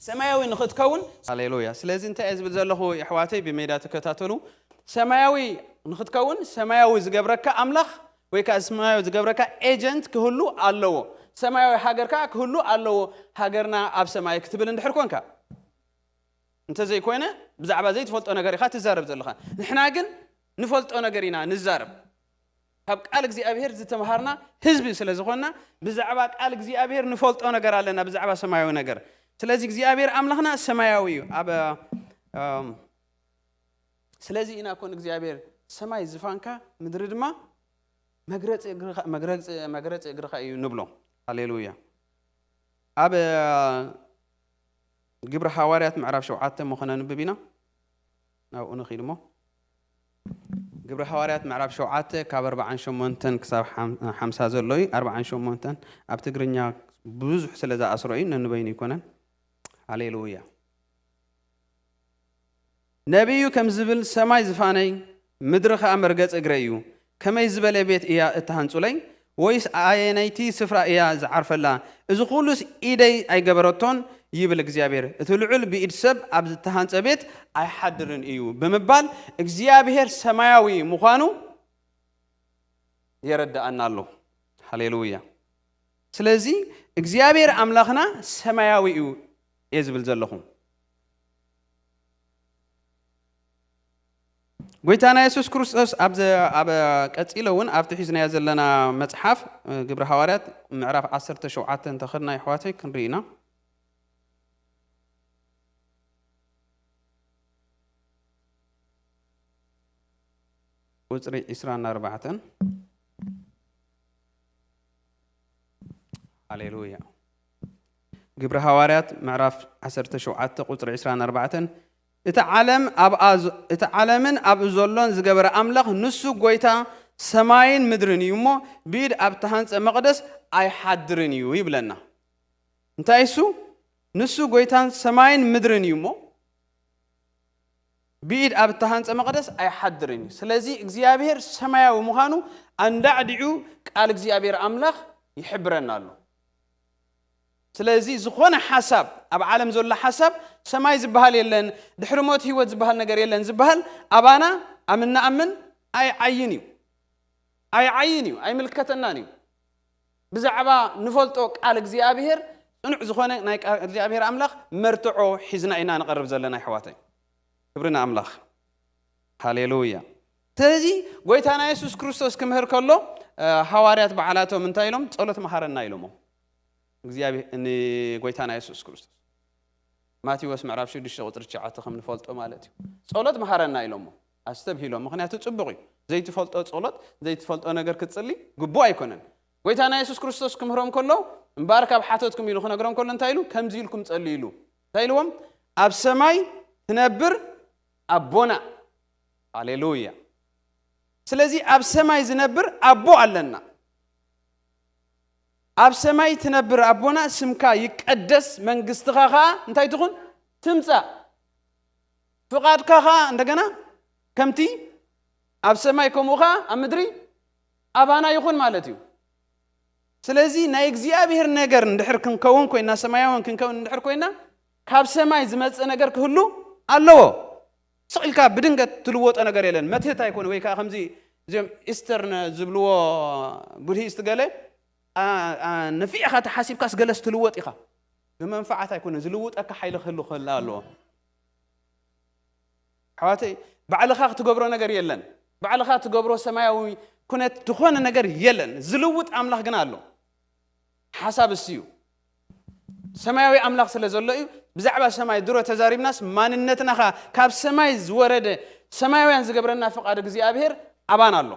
ሰማያዊ ንኽትከውን ሃሌሉያ። ስለዚ እንታይ እየ ዝብል ዘለኹ የሕዋተይ ብሜዳ ትከታተሉ፣ ሰማያዊ ንኽትከውን ሰማያዊ ዝገብረካ ኣምላኽ ወይ ከዓ ሰማያዊ ዝገብረካ ኤጀንት ክህሉ ኣለዎ። ሰማያዊ ሃገር ከዓ ክህሉ ኣለዎ። ሃገርና ኣብ ሰማይ ክትብል እንድሕር ኮንካ እንተዘይኮይነ ብዛዕባ ዘይትፈልጦ ነገር ኢኻ ትዛረብ ዘለኻ። ንሕና ግን ንፈልጦ ነገር ኢና ንዛረብ። ካብ ቃል እግዚኣብሔር ዝተምሃርና ህዝቢ ስለ ዝኾንና ብዛዕባ ቃል እግዚኣብሔር ንፈልጦ ነገር ኣለና፣ ብዛዕባ ሰማያዊ ነገር። ስለዚ እግዚኣብሔር ኣምላኽና ሰማያዊ እዩ። ኣብ ስለዚ ኢና ኮን እግዚኣብሔር ሰማይ ዝፋንካ ምድሪ ድማ መግረፂ እግርኻ እዩ ንብሎ። ሃሌሉያ። ኣብ ግብሪ ሃዋርያት ምዕራፍ ሸውዓተ እሞ ከነንብብ ኢና። ናብኡ ንኺድ እሞ ግብሪ ሃዋርያት ምዕራፍ ሸውዓተ ካብ ኣርባዓን ሸሞንተን ክሳብ ሓምሳ ዘሎ እዩ። ኣርባዓን ሸሞንተን ኣብ ትግርኛ ብዙሕ ስለ ዝኣስሮ እዩ፣ ነንበይኑ ኣይኮነን። ሃሌሉያ። ነቢዩ ከም ዝብል ሰማይ ዝፋነይ ምድሪ ኸኣ መርገጽ እግረይ እዩ። ከመይ ዝበለ ቤት እያ እትሃንጹለይ? ወይስ ኣየነይቲ ስፍራ እያ ዝዓርፈላ? እዚ ኹሉስ ኢደይ ኣይገበረቶን ይብል እግዚኣብሔር። እቲ ልዑል ብኢድ ሰብ ኣብ ዝተሃንጸ ቤት ኣይሓድርን እዩ ብምባል እግዚኣብሔር ሰማያዊ ምዃኑ የረድኣና ኣሎ። ሃሌሉያ። ስለዚ እግዚኣብሔር ኣምላኽና ሰማያዊ እዩ እየ ዝብል ዘለኹ። ጎይታና የሱስ ክርስቶስ ኣብ ቀጺሎ እውን ኣብቲ ሒዝናዮ ዘለና መጽሓፍ ግብሪ ሃዋርያት ምዕራፍ ዓሰርተ ሸውዓተ እንተኸድና የሕዋተይ ክንርኢ ኢና። ቁጽሪ ዕስራን ኣርባዕተን። ሃሌሉያ። ግብሪ ሃዋርያት ምዕራፍ ዓሰርተ ሸውዓተ ቁጽሪ ዕስራን ኣርባዕተን። እቲ ዓለም ኣብኣ ዝ- እቲ ዓለምን ኣብኡ ዘሎን ዝገበረ ኣምላኽ ንሱ ጎይታ ሰማይን ምድርን እዩ እሞ ብኢድ ኣብ ተሃንጸ መቕደስ ኣይሓድርን እዩ ይብለና። እንታይ እሱ? ንሱ ጎይታን ሰማይን ምድርን እዩ እሞ ብኢድ ኣብ እተሃንጸ መቕደስ ኣይሓድርን እዩ። ስለዚ እግዚኣብሔር ሰማያዊ ምዃኑ ኣንዳዕዲዑ ቃል እግዚኣብሔር ኣምላኽ ይሕብረና ኣሎ። ስለዚ ዝኾነ ሓሳብ ኣብ ዓለም ዘሎ ሓሳብ ሰማይ ዝበሃል የለን፣ ድሕሪ ሞት ህይወት ዝበሃል ነገር የለን ዝበሃል ኣባና ኣብ እንኣምን ኣይዓይን እዩ። ኣይዓይን እዩ፣ ኣይምልከተናን እዩ። ብዛዕባ ንፈልጦ ቃል እግዚኣብሔር ጽኑዕ ዝኾነ ናይ ቃል እግዚኣብሔር ኣምላኽ መርትዖ ሒዝና ኢና ንቐርብ ዘለና ኣሕዋተይ። ክብሪ ንኣምላኽ። ሃሌሉያ። ስለዚ ጎይታና የሱስ ክርስቶስ ክምህር ከሎ፣ እ፣ ሃዋርያት በዓላቶም እንታይ ኢሎም? ጸሎት መሃረና ኢሎሞ እግዚኣብሔር፣ ንጎይታና የሱስ ክርስቶስ። ማቴዎስ ምዕራፍ ሽዱሽተ ቁጽሪ ትሽዓተ ከም ንፈልጦ ማለት እዩ። ጸሎት መሃረና ኢሎሞ ኣስተብሂሎም። ምኽንያቱ ጽቡቕ እዩ። ዘይትፈልጦ ጸሎት፣ ዘይትፈልጦ ነገር ክትጽሊ ግቡእ ኣይኮነን። ጎይታና የሱስ ክርስቶስ ክምህሮም ከሎ፣ እምበኣር ካብ ሓተትኩም ኢሉ ክነግሮም ከሎ እንታይ ኢሉ? ከምዚ ኢልኩም ጸልዩ ኢሉ። እንታይ ኢልዎም? ኣብ ሰማይ ትነብር ኣቦና። ሃሌሉያ። ስለዚ ኣብ ሰማይ ዝነብር ኣቦ ኣለና። ኣብ ሰማይ ትነብር ኣቦና፣ ስምካ ይቀደስ፣ መንግስትኻ ኸኣ እንታይ ትኹን? ትምጻእ። ፍቓድካ ኸኣ እንደገና ከምቲ ኣብ ሰማይ ከምኡ ኸኣ ኣብ ምድሪ ኣባና ይኹን ማለት እዩ። ስለዚ ናይ እግዚኣብሔር ነገር እንድሕር ክንከውን ኮይና፣ ሰማያውያን ክንከውን እንድሕር ኮይና፣ ካብ ሰማይ ዝመጽእ ነገር ክህሉ ኣለዎ። ስቕ ኢልካ ብድንገት ትልወጦ ነገር የለን። መትህት ኣይኮነ፣ ወይ ከዓ ከምዚ እዚኦም ኢስተርን ዝብልዎ ቡድሂስት ገለ፣ ኣ፣ ኣ፣ ነፊዕኻ ተሓሲብካስ ገለስ ትልወጥ ኢኻ። ብመንፈዓት ኣይኮነ፣ ዝልውጠካ ሓይሊ ክህሉ ክህላ ኣለዎ። ኣሕዋተይ፣ ባዕልኻ ክትገብሮ ነገር የለን። ባዕልኻ ትገብሮ ሰማያዊ ኩነት ዝኾነ ነገር የለን። ዝልውጥ ኣምላኽ ግን ኣሎ። ሓሳብ እሱ እዩ። ሰማያዊ ኣምላኽ ስለ ዘሎ እዩ። ብዛዕባ ሰማይ ድሮ ተዛሪብናስ፣ ማንነትና ኸ ካብ ሰማይ ዝወረደ ሰማያውያን ዝገብረና ፍቓድ እግዚኣብሔር ኣባና ኣሎ።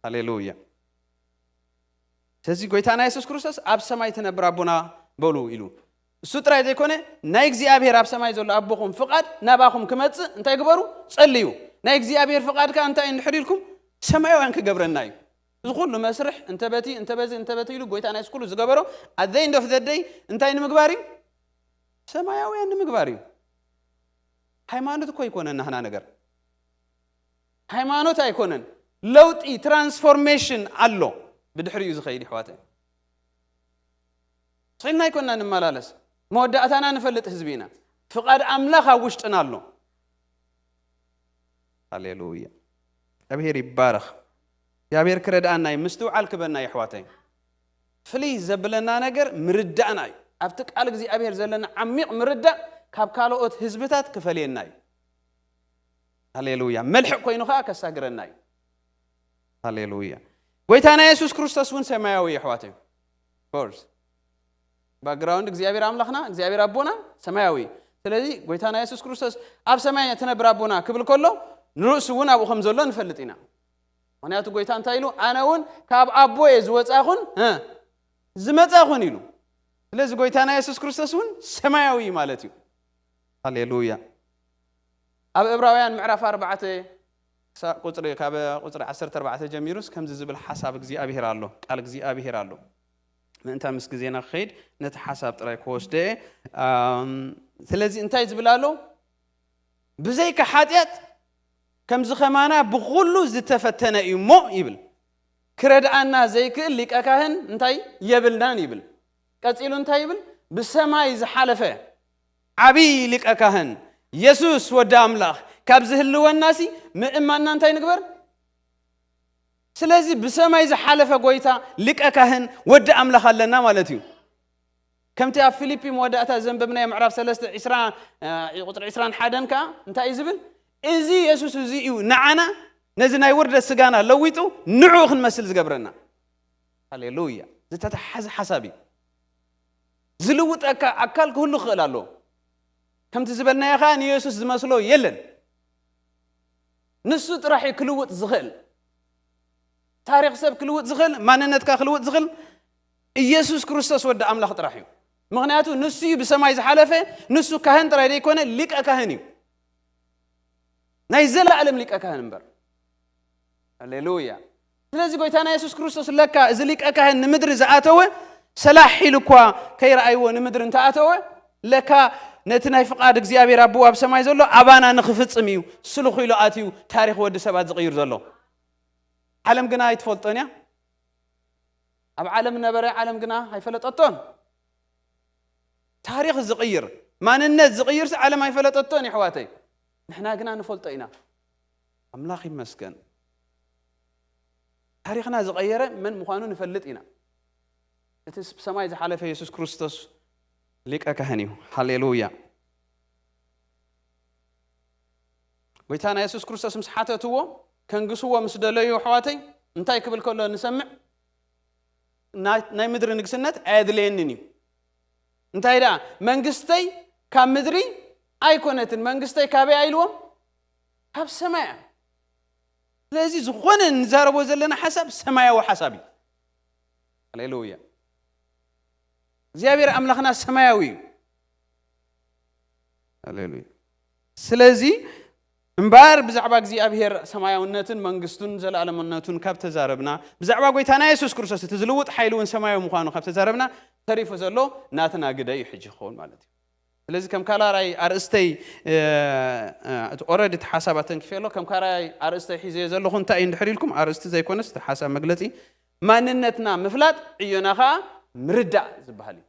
ሃሌሉያ። ስለዚ ጎይታና የሱስ ክርስቶስ፣ "ኣብ ሰማይ ትነብር ኣቦና በሉ" ኢሉ። እሱ ጥራይ ዘይኮነ፣ ናይ እግዚኣብሔር ኣብ ሰማይ ዘሎ ኣቦኹም ፍቓድ ናባኹም ክመጽእ እንታይ ግበሩ? ጸልዩ። ናይ እግዚኣብሔር ፍቓድ ከኣ እንታይ እንድሕር ኢልኩም? ሰማያውያን ክገብረና እዩ። እዚ ኩሉ መስርሕ እንተ በቲ፣ እንተ በዚ፣ እንተ በቲ ኢሉ ጎይታና የሱስ ኩሉ ዝገበሮ፣ at the end of the day እንታይ ንምግባር እዩ? ሰማያውያን ንምግባር እዩ። ሃይማኖት እኮ ኣይኮነን ናህና ነገር። ሃይማኖት ኣይኮነን። ለውጢ፣ ትራንስፎርሜሽን ኣሎ ብድሕሪኡ ዝኸይድ፣ ኣሕዋተይ። ስቕ ኢልና ኣይኮንና ንመላለስ። መወዳእታና ንፈልጥ ህዝቢ ኢና። ፍቓድ ኣምላኽ ኣብ ውሽጥና ኣሎ። ሃሌሉያ። እግዚኣብሔር ይባረኽ። እግዚኣብሔር ክረድኣና እዩ። ምስትውዓል ክበና እዩ፣ ኣሕዋተይ። ፍልይ ዘብለና ነገር ምርዳእና እዩ። ኣብቲ ቃል እግዚኣብሔር ዘለና ዓሚቕ ምርዳእ ካብ ካልኦት ህዝብታት ክፈልየና እዩ። ሃሌሉያ። መልሕቕ ኮይኑ ኸኣ ከሳግረና እዩ። ሃሌሉያ። ጎይታና የሱስ ክርስቶስ እውን ሰማያዊ እዩ፣ ኣሕዋተይ። ኮርስ ባክግራውንድ እግዚኣብሔር ኣምላኽና፣ እግዚኣብሔር ኣቦና ሰማያዊ። ስለዚ ጎይታና የሱስ ክርስቶስ፣ "ኣብ ሰማይ እትነብር ኣቦና" ክብል ከሎ፣ ንርእሱ እውን ኣብኡ ከም ዘሎ ንፈልጥ ኢና። ምኽንያቱ ጎይታ እንታይ ኢሉ? "ኣነ እውን ካብ ኣቦ እየ ዝወጻኹን፣ እ፣ ዝመጻኹን" ኢሉ። ስለዚ ጎይታና የሱስ ክርስቶስ እውን ሰማያዊ እዩ ማለት እዩ። ሃሌሉያ። ኣብ ዕብራውያን ምዕራፍ ኣርባዕተ ክሳብ ቁጽሪ፣ ካብ ቁጽሪ ዓሰርተ ኣርባዕተ ጀሚሩስ ከምዚ ዝብል ሓሳብ እግዚኣብሔር ኣሎ፣ ቃል እግዚኣብሔር ኣሎ። ምእንታ ምስ ግዜና ክኸይድ ነቲ ሓሳብ ጥራይ ክወስዶ እየ። ኣም፣ ስለዚ እንታይ ዝብል ኣሎ? "ብዘይካ ሓጢኣት ከምዚ ከማና ብኹሉ ዝተፈተነ እዩ እሞ" ይብል። "ክረድኣና ዘይክእል ሊቀ ካህን እንታይ የብልናን" ይብል። ቀጺሉ እንታይ ይብል? "ብሰማይ ዝሓለፈ ዓብዪ ሊቀ ካህን የሱስ ወዲ ኣምላኽ ካብ ዝህልወናሲ ምእማንና እንታይ ንግበር?" ስለዚ ብሰማይ ዝሓለፈ ጎይታ ሊቀ ካህን ወዲ ኣምላኽ ኣለና ማለት እዩ። ከምቲ ኣብ ፊልፒ መወዳእታ ዘንበብናዮ ምዕራፍ ሰለስተ ዒስራ፣ እ፣ ቁጽሪ ዒስራን ሓደን ከኣ እንታይ እዩ ዝብል? "እዚ የሱስ እዚ እዩ ንዓና ነዚ ናይ ውርደት ስጋና ለዊጡ ንዕኡ ክንመስል ዝገብረና።" ሃሌሉያ። ዝተተሓዘ ሓሳብ እዩ። ዝልውጠካ ኣካል ክህሉ ክኽእል ኣለዎ። ከምቲ ዝበልናዮ ኸኣ ንየሱስ ዝመስሎ የለን። ንሱ ጥራሕ እዩ ክልውጥ ዝኽእል። ታሪኽ ሰብ ክልውጥ ዝኽእል፣ ማንነትካ ክልውጥ ዝኽእል ኢየሱስ ክርስቶስ ወዲ ኣምላኽ ጥራሕ እዩ። ምኽንያቱ ንሱ እዩ ብሰማይ ዝሓለፈ፣ ንሱ ካህን ጥራይ ዘይኮነ ሊቀ ካህን እዩ። ናይ ዘለኣለም ሊቀ ካህን እምበር። ሃሌሉያ። ስለዚ ጎይታና የሱስ ክርስቶስ ለካ እዚ ሊቀ ካህን ንምድሪ ዝኣተወ ሰላሕ ኢሉ እኳ ከይረኣይዎ ንምድሪ እንተኣተወ፣ ለካ ነቲ ናይ ፍቓድ እግዚኣብሔር ኣቦኡ ኣብ ሰማይ ዘሎ ኣባና ንኽፍጽም እዩ ስሉኽ ኢሉ ኣትዩ ታሪኽ ወዲ ሰባት ዝቕይር ዘሎ። ዓለም ግና ኣይትፈልጦን እያ። ኣብ ዓለም ነበረ፣ ዓለም ግና ኣይፈለጠቶን። ታሪኽ ዝቕይር፣ ማንነት ዝቕይርሲ ዓለም ኣይፈለጠቶን፣ የሕዋተይ። ንሕና ግና ንፈልጦ ኢና። ኣምላኽ ይመስገን። ታሪኽና ዝቐየረ መን ምዃኑ ንፈልጥ ኢና። እቲ ብሰማይ ዝሓለፈ የሱስ ክርስቶስ ሊቀ ካህን እዩ። ሃሌሉያ። ጎይታና የሱስ ክርስቶስ ምስ ሓተትዎ፣ ከንግስዎ ምስ ደለዩ፣ ኣሕዋተይ፣ እንታይ ክብል ከሎ ንሰምዕ? ናይ ናይ ምድሪ ንግስነት ኣየድልየንን እዩ። እንታይ ደኣ? መንግስተይ ካብ ምድሪ ኣይኮነትን፣ መንግስተይ ካበይ ኢልዎም? ካብ ሰማይ እያ። ስለዚ ዝኾነ እንዛረቦ ዘለና ሓሳብ ሰማያዊ ሓሳብ እዩ። ሃሌሉያ። እግዚኣብሔር ኣምላኽና ሰማያዊ እዩ። ሃሌሉያ። ስለዚ እምበኣር ብዛዕባ እግዚኣብሔር ሰማያውነትን መንግስቱን ዘለኣለምነቱን ካብ ተዛረብና፣ ብዛዕባ ጎይታና የሱስ ክርስቶስ እቲ ዝልውጥ ሓይሊ እውን ሰማያዊ ምዃኑ ካብ ተዛረብና፣ ተሪፉ ዘሎ ናትና ግደ እዩ ሕጂ ክኸውን ማለት እዩ። ስለዚ ከም ካልኣይ ኣርእስተይ፣ እ፣ እ፣ እቲ ኦረዲ እቲ ሓሳብ ኣተንኪፈ ኣሎ፣ ከም ካልኣይ ኣርእስተይ ሒዘዮ ዘለኹ እንታይ እዩ እንድሕር ኢልኩም፣ ኣርእስቲ ዘይኮነስ እቲ ሓሳብ መግለጺ፣ ማንነትና ምፍላጥ ዕዮና ኸኣ ምርዳእ ዝበሃል እዩ።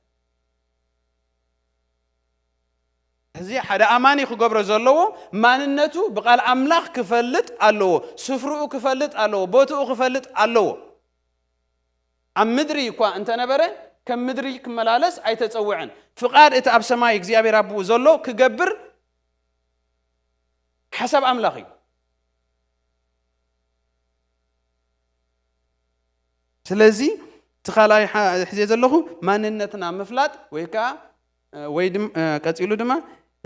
እዚ ሓደ ኣማኒ ክገብሮ ዘለዎ፣ ማንነቱ ብቓል ኣምላኽ ክፈልጥ ኣለዎ፣ ስፍርኡ ክፈልጥ ኣለዎ፣ ቦትኡ ክፈልጥ ኣለዎ። ኣብ ምድሪ እኳ እንተነበረ፣ ከም ምድሪ ክመላለስ ኣይተጸውዐን። ፍቓድ እቲ ኣብ ሰማይ እግዚኣብሔር ኣቦኡ ዘሎ ክገብር ሓሳብ ኣምላኽ እዩ። ስለዚ እቲ ካልኣይ ሓ-፣ ሕዜ ዘለኹ ማንነትና ምፍላጥ ወይ ከዓ፣ እ፣ ወይ ድም-፣ እ፣ ቀጺሉ ድማ፣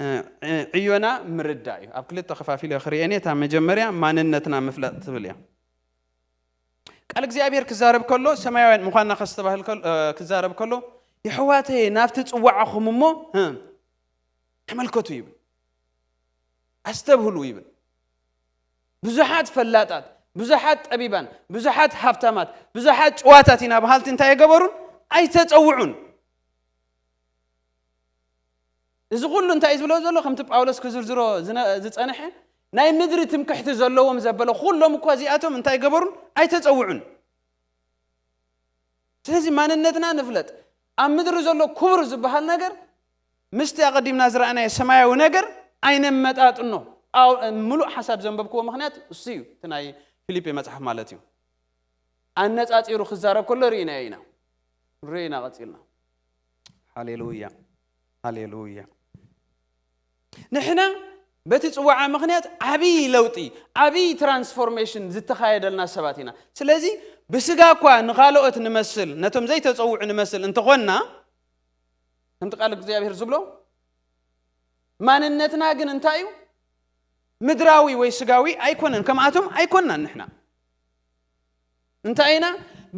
እ፣ ዕ-፣ ዕዮና ምርዳእ እዩ። ኣብ ክልተ ከፋፊለ ክርእየን እየ። እታ መጀመርያ ማንነትና ምፍላጥ ትብል እያ። ቃል እግዚኣብሔር ክዛረብ ከሎ፣ ሰማያውያን ምዃንና ከስተባህል ከሎ፣ እ፣ ክዛረብ ከሎ፣ "የሕዋተየ፣ ናብቲ ጽዋዕኹም እሞ፣ እ፣ ተመልከቱ" ይብል። "ኣስተብህሉ" ይብል። ብዙሓት ፈላጣት፣ ብዙሓት ጠቢባን፣ ብዙሓት ሃብታማት፣ ብዙሓት ጭዋታት ኢና በሃልቲ እንታይ ኣይገበሩን? ኣይተጸውዑን። እዚ ኩሉ እንታይ እዩ ዝብሎ ዘሎ? ከምቲ ጳውሎስ ክዝርዝሮ ዝነ-፣ ዝጸንሐ፣ ናይ ምድሪ ትምክሕቲ ዘለዎም ዘበለ ኩሎም እኳ እዚኣቶም እንታይ ገበሩን? ኣይተጸውዑን። ስለዚ ማንነትና ንፍለጥ። ኣብ ምድሪ ዘሎ ክቡር ዝበሃል ነገር ምስቲ ኣቐዲምና ዝረኣናዮ ሰማያዊ ነገር ኣይነመጣጥኖ። ጳው-፣ ምሉእ ሓሳብ ዘንበብክዎ ምኽንያት እሱ እዩ። እቲ ናይ ፊልፒ መጽሓፍ ማለት እዩ። ኣነጻጺሩ ክዛረብ ከሎ ርኢናዮ ኢና። ርኢና ቀጺልና። ሃሌሉያ። ሃሌሉያ። ንሕና በቲ ጽዋዓ ምኽንያት ዓብዪ ለውጢ፣ ዓብዪ ትራንስፎርሜሽን ዝተኻየደልና ሰባት ኢና። ስለዚ ብስጋ እኳ ንኻልኦት ንመስል፣ ነቶም ዘይተጸውዑ ንመስል እንተኾንና፣ ከምቲ ቃል እግዚኣብሔር ዝብሎ፣ ማንነትና ግን እንታይ እዩ? ምድራዊ ወይ ስጋዊ ኣይኮነን። ከምኣቶም ኣይኮንናን ንሕና። እንታይ ኢና?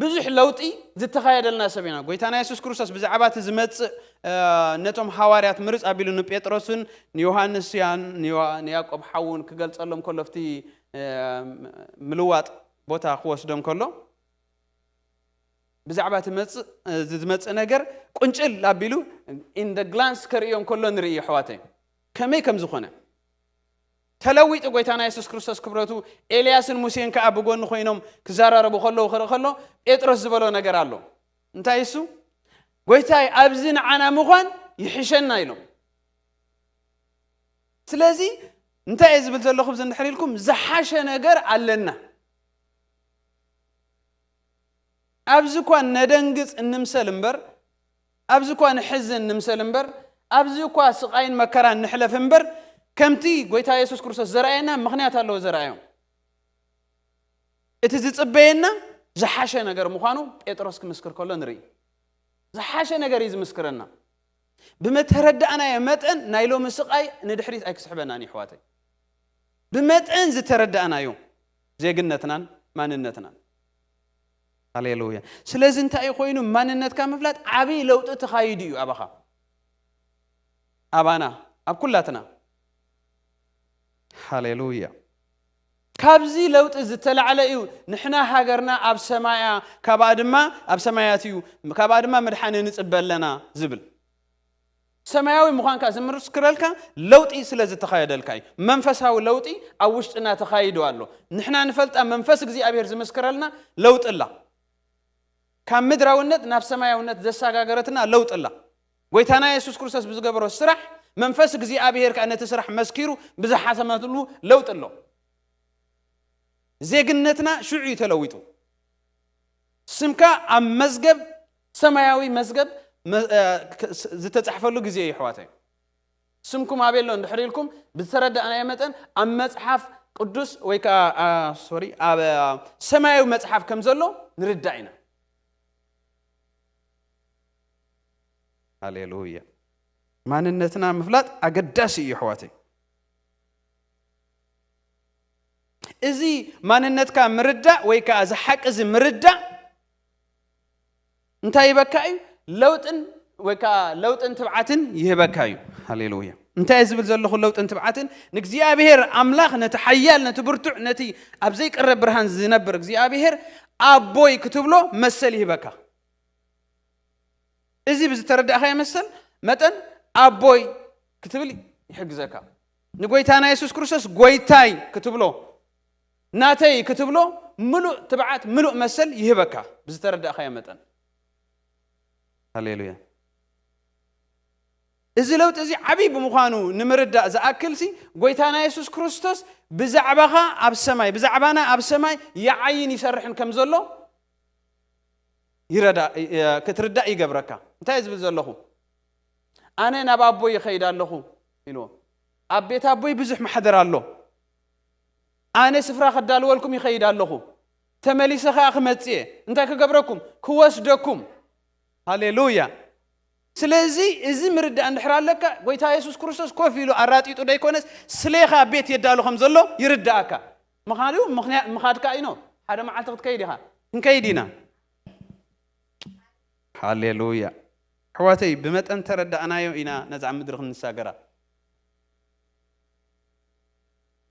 ብዙሕ ለውጢ ዝተኻየደልና ሰብ ኢና። ጎይታና የሱስ ክርስቶስ ብዛዕባ እቲ ዝመጽእ፣ እ፣ ነቶም ሃዋርያት ምርጽ ኣቢሉ ንጴጥሮስን ንዮሃንስያን ንዮ-፣ ንያዕቆብ ሓውን ክገልጸሎም ከሎ፣ ኣብቲ፣ እ፣ ምልዋጥ ቦታ ክወስዶም ከሎ፣ ብዛዕባ እቲ መጽእ፣ እ፣ ዝመጽእ ነገር ቁንጭል ኣቢሉ in the glance ከርእዮም ከሎ ንርኢ፣ ኣሕዋተይ። ከመይ ከም ዝኾነ። ተለዊጡ ጎይታና የሱስ ክርስቶስ ክብረቱ፣ ኤልያስን ሙሴን ከኣ ብጎኒ ኮይኖም ክዘራረቡ ከለዉ ክርኢ ከሎ፣ ጴጥሮስ ዝበሎ ነገር ኣሎ። እንታይ እሱ? "ጎይታይ፣ ኣብዚ ንዓና ምዃን ይሕሸና" ኢሎም። ስለዚ እንታይ እየ ዝብል ዘለኹ፣ ብዚ እንድሕር ኢልኩም፣ ዝሓሸ ነገር ኣለና። ኣብዚ እኳ ነደንግጽ እንምሰል እምበር፣ ኣብዚ እኳ ንሕዝን ንምሰል እምበር፣ ኣብዚ እኳ ስቓይን መከራን ንሕለፍ እምበር፣ ከምቲ ጎይታ የሱስ ክርስቶስ ዘርኣየና ምኽንያት ኣለዎ ዘርኣዮም። እቲ ዝጽበየና ዝሓሸ ነገር ምዃኑ ጴጥሮስ ክምስክር ከሎ ንርኢ። ዝሓሸ ነገር እዩ ዝምስክረና። ብመተረዳእናዮ መጠን ናይ ሎሚ ስቓይ ንድሕሪት ኣይክስሕበናን እዩ፣ ኣሕዋተይ። ብመጠን ዝተረዳእናዮ ዜግነትናን ማንነትናን። ሃሌሉያ። ስለዚ እንታይ እዩ ኮይኑ? ማንነትካ ምፍላጥ ዓብዪ ለውጢ ተኻይዱ እዩ ኣባኻ፣ ኣባና፣ ኣብ ኩላትና። ሃሌሉያ። ካብዚ ለውጢ ዝተላዕለ እዩ ንሕና ሃገርና ኣብ ሰማያ፣ ካብኣ ድማ ኣብ ሰማያት እዩ፣ ካብኣ ድማ መድሓኒ ንጽበ ኣለና ዝብል። ሰማያዊ ምዃንካ ዝምስክረልካ ለውጢ ስለ ዝተኻየደልካ እዩ። መንፈሳዊ ለውጢ ኣብ ውሽጥና ተኻይዱ ኣሎ። ንሕና ንፈልጣ መንፈስ እግዚኣብሔር ዝምስክረልና ለውጢ ኣላ። ካብ ምድራውነት ናብ ሰማያውነት ዘሰጋገረትና ለውጢ ኣላ። ጎይታና የሱስ ክርስቶስ ብዝገበሮ ስራሕ፣ መንፈስ እግዚኣብሔር ከኣ ነቲ ስራሕ መስኪሩ ብዝሓተመሉ ለውጢ ኣሎ። ዜግነትና ሽዑ እዩ ተለዊጡ። ስምካ ኣብ መዝገብ ሰማያዊ መዝገብ መ- እ፣ ክ- ስ- ዝተጻሕፈሉ ግዜ እዩ፣ ኣሕዋተይ። ስምኩም ኣበይ ኣሎ እንድሕር ኢልኩም ብዝተረዳእናዮ መጠን፣ ኣብ መጽሓፍ ቅዱስ ወይ ከዓ፣ ኣ፣ ሶሪ፣ ኣብ፣ ኣ፣ ሰማያዊ መጽሓፍ ከም ዘሎ ንርዳእ ኢና። ሃሌሉያ። ማንነትና ምፍላጥ ኣገዳሲ እዩ፣ ኣሕዋተይ። እዚ ማንነትካ ምርዳእ ወይ ከዓ እዚ ሓቂ እዚ ምርዳእ እንታይ ይህበካ እዩ? ለውጥን ወይ ከዓ ለውጥን ትብዓትን ይህበካ እዩ። ሃሌሉያ። እንታይ ዝብል ዘለኹ? ለውጥን ትብዓትን ንእግዚኣብሔር ኣምላኽ፣ ነቲ ሓያል፣ ነቲ ብርቱዕ፣ ነቲ ኣብ ዘይቀረብ ብርሃን ዝነብር እግዚኣብሔር ኣቦይ ክትብሎ መሰል ይህበካ። እዚ ብዝተረዳእኻዮ መሰል መጠን ኣቦይ ክትብል ይሕግዘካ። ንጎይታና የሱስ ክርስቶስ ጎይታይ ክትብሎ፣ ናተይ ክትብሎ ምሉእ ትብዓት፣ ምሉእ መሰል ይህበካ ብዝተረዳእኻዮ መጠን። ሃሌሉያ። እዚ ለውጢ እዚ ዓብዪ ብምዃኑ ንምርዳእ ዝኣክልሲ፣ ጎይታና የሱስ ክርስቶስ ብዛዕባኻ ኣብ ሰማይ፣ ብዛዕባና ኣብ ሰማይ ይዓይን ይሰርሕን ከም ዘሎ ይረዳ-፣ እ-፣ ክትርዳእ ይገብረካ። እንታይ ዝብል ዘለኹ? "ኣነ ናብ ኣቦይ ይኸይድ ኣለኹ" ኢልዎ። "ኣብ ቤት ኣቦይ ብዙሕ ማሕደር ኣሎ። ኣነ ስፍራ ከዳልወልኩም ይኸይድ ኣለኹ። ተመሊሰ ኸኣ ክመጽእ እየ። እንታይ ክገብረኩም? ክወስደኩም።" ሃሌሉያ። ስለዚ እዚ ምርዳእ እንድሕር ኣለካ፣ ጎይታ የሱስ ክርስቶስ ኮፍ ኢሉ ኣራጢጡ ደይኮነስ፣ ስሌኻ ቤት የዳሉ ከም ዘሎ ይርዳእካ። ምዃኑ ምኽንያ-፣ ምኻድካ ኢኖ ሓደ መዓልቲ ክትከይድ ኢኻ። ክንከይድ ኢና። ሃሌሉያ። ኣሕዋተይ፣ ብመጠን ተረዳእናዮ ኢና ነዛ ምድሪ ክንሳገራ።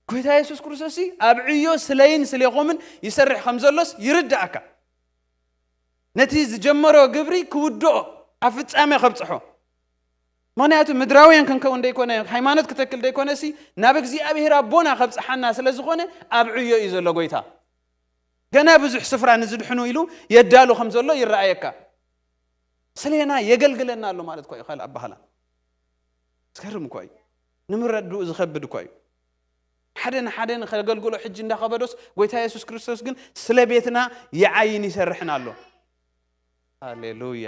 ጎይታ የሱስ ክርስቶስ ኣብ ዕዮ ስለይን ስሌኹምን ይሰርሕ ከም ዘሎስ ይርዳእካ። ነቲ ዝጀመሮ ግብሪ ክውድኦ፣ ኣብ ፍጻሜ ከብጽሖ። ምኽንያቱ ምድራውያን ክንከውን ደይኮነ፣ ሃይማኖት ክተክል ደይኮነሲ፣ ናብ እግዚኣብሔር ኣቦና ከብጽሓና ስለ ዝኾነ ኣብ ዕዮ እዩ ዘሎ ጎይታ። ገና ብዙሕ ስፍራ ንዝድሕኑ ኢሉ የዳሉ ከም ዘሎ ይረኣየካ። ስሌና የገልግለና ኣሎ ማለት እኮ እዩ፣ ካልእ ኣባህላ። ዝገርም እኮ እዩ። ንምረድኡ ዝኸብድ እኮ እዩ። ሓደ ንሓደ ንኸገልግሎ ሕጂ እንዳኸበዶስ፣ ጎይታ የሱስ ክርስቶስ ግን ስለ ቤትና ይዓይን ይሰርሕን ኣሎ። ሃሌሉያ።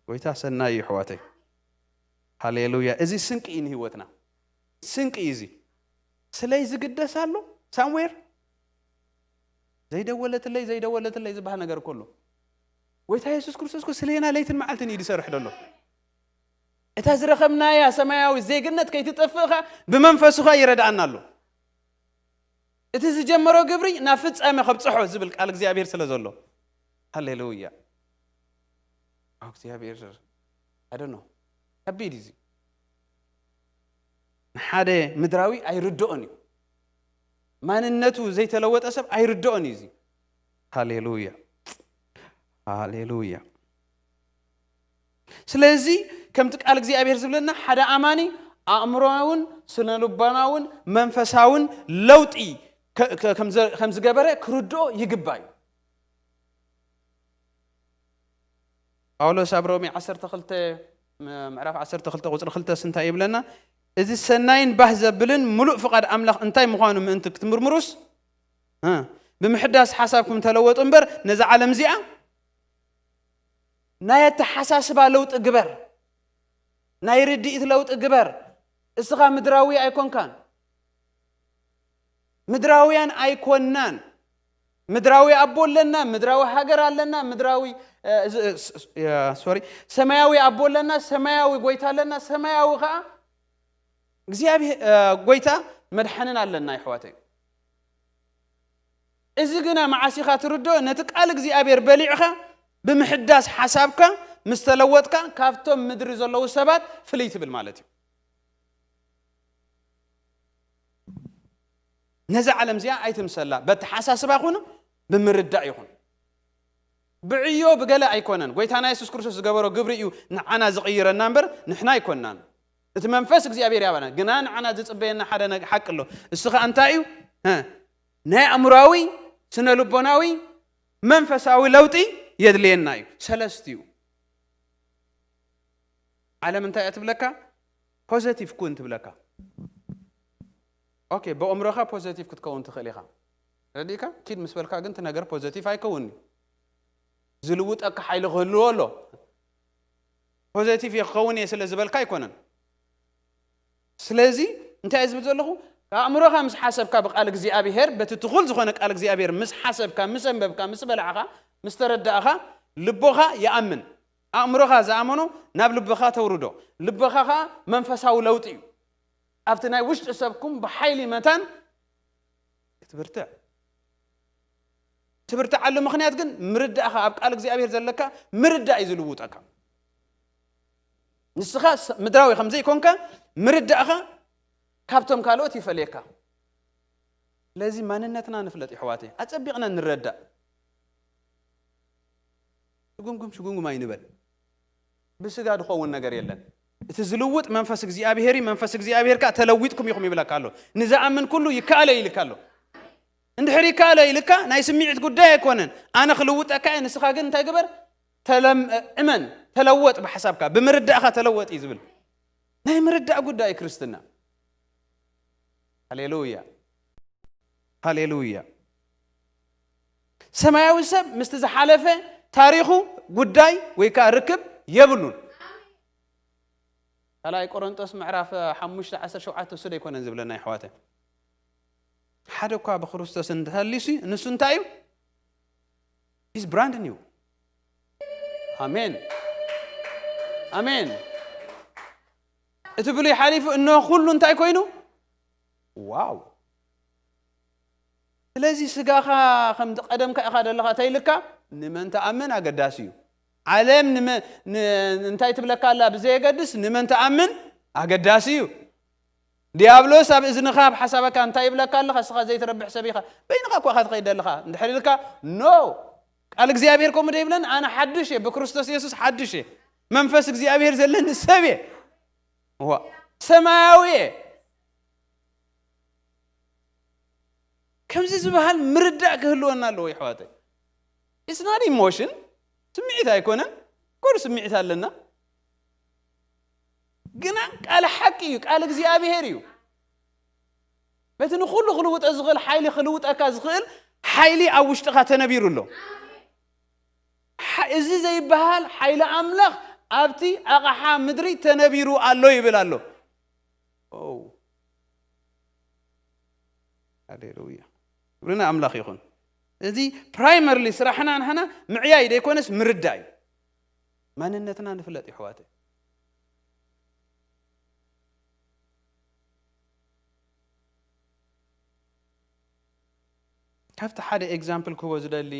ጎይታ ሰናይ እዩ፣ ኣሕዋተይ። ሃሌሉያ። እዚ ስንቂ እዩ ንህይወትና። ስንቂ እዩ እዚ። ስለይ ዝግደስ ኣሎ ሳምዌር። ዘይደወለትለይ፣ ዘይደወለትለይ ዝበሃል ነገር እኮ ኣሎ። ጎይታ የሱስ ክርስቶስ እኮ ስሌና ለይትን መዓልትን እዩ ዝሰርሕ ዘሎ። እታ ዝረኸብናያ ሰማያዊ ዜግነት ከይትጠፍእኻ ብመንፈሱኻ ይረድኣና ኣሎ። እቲ ዝጀመሮ ግብሪ ናብ ፍጻሜ ከብጽሖ ዝብል ቃል እግዚኣብሔር ስለ ዘሎ። ሃሌሉያ። ኦ እግዚኣብሔር፣ I don't know። ከቢድ እዩ እዚ። ንሓደ ምድራዊ ኣይርድኦን እዩ። ማንነቱ ዘይተለወጠ ሰብ ኣይርድኦን እዩ እዚ። ሃሌሉያ። ሃሌሉያ። ስለዚ ከምቲ ቃል እግዚኣብሔር ዝብለና፣ ሓደ ኣማኒ ኣእምሮኣውን ስነ ልቦናውን መንፈሳውን ለውጢ ከ-፣ ከ-፣ ከም ዘ-፣ ከም ዝገበረ ክርድኦ ይግባእ እዩ። ጳውሎስ ኣብ ሮሜ ዓሰርተ ክልተ፣ ም-፣ ምዕራፍ ዓሰርተ ክልተ ቁጽሪ ክልተስ እንታይ ይብለና? "እዚ ሰናይን ባህ ዘብልን ምሉእ ፍቓድ ኣምላኽ እንታይ ምዃኑ ምእንቲ ክትምርምሩስ፣ እ፣ ብምሕዳስ ሓሳብኩም ተለወጡ እምበር፣ ነዛ ዓለም እዚኣ ናይ ኣተሓሳስባ ለውጢ ግበር፣ ናይ ርድኢት ለውጢ ግበር። እስኻ ምድራዊ ኣይኮንካን፣ ምድራውያን ኣይኮናን። ምድራዊ ኣቦ ኣለና፣ ምድራዊ ሃገር ኣለና፣ ምድራዊ፣ እ፣ እ፣ ስ-፣ ስ-፣ እ፣ ሶሪ፣ ሰማያዊ ኣቦ ኣለና፣ ሰማያዊ ጎይታ ኣለና፣ ሰማያዊ ኸኣ እግዚኣብሔር፣ እ፣ ጎይታ መድሓንን ኣለና፣ ኣሕዋተይ። እዚ ግና መዓስ ኢኻ ትርድኦ? ነቲ ቃል እግዚኣብሔር በሊዕኻ፣ ብምሕዳስ ሓሳብካ ምስ ተለወጥካ፣ ካብቶም ምድሪ ዘለዉ ሰባት ፍልይ ትብል ማለት እዩ። ነዛ ዓለም እዚኣ ኣይትምሰላ፣ በተሓሳስባ ኹኑ፣ ብምርዳእ ይኹን። ብዕዮ ብገለ ኣይኮነን። ጎይታና የሱስ ክርስቶስ ዝገበሮ ግብሪ እዩ ንዓና ዝቕይረና እምበር፣ ንሕና ኣይኮንናን። እቲ መንፈስ እግዚኣብሔር ያባና፣ ግና ንዓና ዝጽበየና ሓደ ነገ-፣ ሓቂ ኣሎ። እሱ ኸኣ እንታይ እዩ? እ፣ ናይ ኣእምሮኣዊ፣ ስነ ልቦናዊ፣ መንፈሳዊ ለውጢ የድልየና እዩ። ሰለስቲኡ። ዓለም እንታይ እያ ትብለካ? ፖዘቲቭ ኩን ትብለካ። ኦኬ፣ ብኣእምሮኻ ፖዘቲቭ ክትከውን ትኽእል ኢኻ። ረዲእካ? ኪድ ምስ በልካ ግን እቲ ነገር ፖዘቲቭ ኣይከውን እዩ። ዝልውጠካ ሓይሊ ክህልዎ ኣሎ። ፖዘቲቭ እየ ክኸውን እየ ስለ ዝበልካ ኣይኮነን። ስለዚ እንታይ እየ ዝብል ዘለኹ? ኣእምሮኻ ምስ ሓሰብካ ብቃል እግዚኣብሔር፣ በቲ ትኹል ዝኾነ ቃል እግዚኣብሔር ምስ ሓሰብካ፣ ምስ ኣንበብካ፣ ምስ በላዕኻ፣ ምስ ተረዳእኻ፣ ልቦኻ ይኣምን። ኣእምሮኻ ዝኣመኖ ናብ ልብኻ ተውርዶ። ልብኻ ኸዓ መንፈሳዊ ለውጢ እዩ። ኣብቲ ናይ ውሽጢ ሰብኩም ብሓይሊ መታን ክትብርትዕ። ትብርትዓሉ ምኽንያት ግን ምርዳእኻ፣ ኣብ ቃል እግዚኣብሔር ዘለካ ምርዳእ እዩ ዝልውጠካ። ንስኻ ስ-፣ ምድራዊ ከም ዘይኮንካ ምርዳእኻ ካብቶም ካልኦት ይፈልየካ። ስለዚ ማንነትና ንፍለጥ ይሕዋተይ፣ ኣጸቢቕና ንረዳእ። ሽጉምጉም ሽጉምጉም ኣይንበል። ብስጋ ዝኸውን ነገር የለን። እቲ ዝልውጥ መንፈስ እግዚኣብሔር እዩ። መንፈስ እግዚኣብሔር ከኣ ተለዊጥኩም ኢኹም ይብለካ ኣሎ። ንዝኣምን ኩሉ ይከኣሎ ኢልካ ኣሎ። እንድሕር ይከኣሎ ኢልካ ናይ ስምዒት ጉዳይ ኣይኮነን። ኣነ ክልውጠካ እየ፣ ንስኻ ግን እንታይ ግበር? ተለም-፣ እመን፣ ተለወጥ ብሓሳብካ፣ ብምርዳእኻ ተለወጥ እዩ ዝብል። ናይ ምርዳእ ጉዳይ ክርስትና። ሃሌሉያ። ሃሌሉያ። ሰማያዊ ሰብ ምስቲ ዝሓለፈ ታሪኹ ጉዳይ ወይ ከኣ ርክብ የብሉን። ካልኣይ ቆሮንጦስ ምዕራፍ ሓሙሽተ ዓሰርተ ሸውዓተ እሱ ዶ ኣይኮነን ዝብለና ይሕዋተ? ሓደ እኳ ብክርስቶስ እንተሃልዩሲ ንሱ እንታይ እዩ? He's brand new። ኣሜን። ኣሜን። እቲ ብሉይ ሓሊፉ እነሆ ኩሉ እንታይ ኮይኑ? ዋው። ስለዚ ስጋኻ ከምቲ ቀደምካ ኢኻ ዘለኻ ተይልካ ንመን ተኣምን ኣገዳሲ እዩ። ዓለም ንመ-፣ ን-፣ እንታይ ትብለካ ኣላ ብዘየገድስ ንመን ተኣምን ኣገዳሲ እዩ። ዲያብሎስ ኣብ እዝንኻ ኣብ ሓሳበካ እንታይ ይብለካ ኣለኻ? እስኻ ዘይትረብሕ ሰብ ኢኻ። በይንኻ እኳ ኢኻ ትኸይድ ዘለኻ። እንድሕር ኢልካ፣ ኖ። ቃል እግዚኣብሔር ከምኡ ዶ ይብለን? ኣነ ሓድሽ እየ፣ ብክርስቶስ የሱስ ሓድሽ እየ። መንፈስ እግዚኣብሔር ዘለኒ ሰብ እየ። ዋ፣ ሰማያዊ እየ። ከምዚ ዝበሃል ምርዳእ ክህልወና ኣለዎ፣ ይሕዋተይ። It's not emotion። ስምዒት ኣይኮነን። ኮር ስምዒት ኣለና። ግና ቃል ሓቂ እዩ፣ ቃል እግዚኣብሔር እዩ። በቲ ንኹሉ ክልውጠ ዝኽእል ሓይሊ ክልውጠካ ዝኽእል ሓይሊ ኣብ ውሽጥኻ ተነቢሩ ኣሎ። ሓ-፣ እዚ ዘይበሃል ሓይሊ ኣምላኽ ኣብቲ ኣቕሓ ምድሪ ተነቢሩ ኣሎ ይብል ኣሎ። ኦ፣ ሃሌሉያ። ክብሪ ንኣምላኽ ይኹን። እዚ ፕራይመርሊ ስራሕና ንሕና ምዕያይ ደይኮነስ ምርዳእ እዩ። ማንነትና ንፍለጥ ይሕዋተ። ካብቲ ሓደ ኤግዛምፕል ክህቦ ዝደሊ፣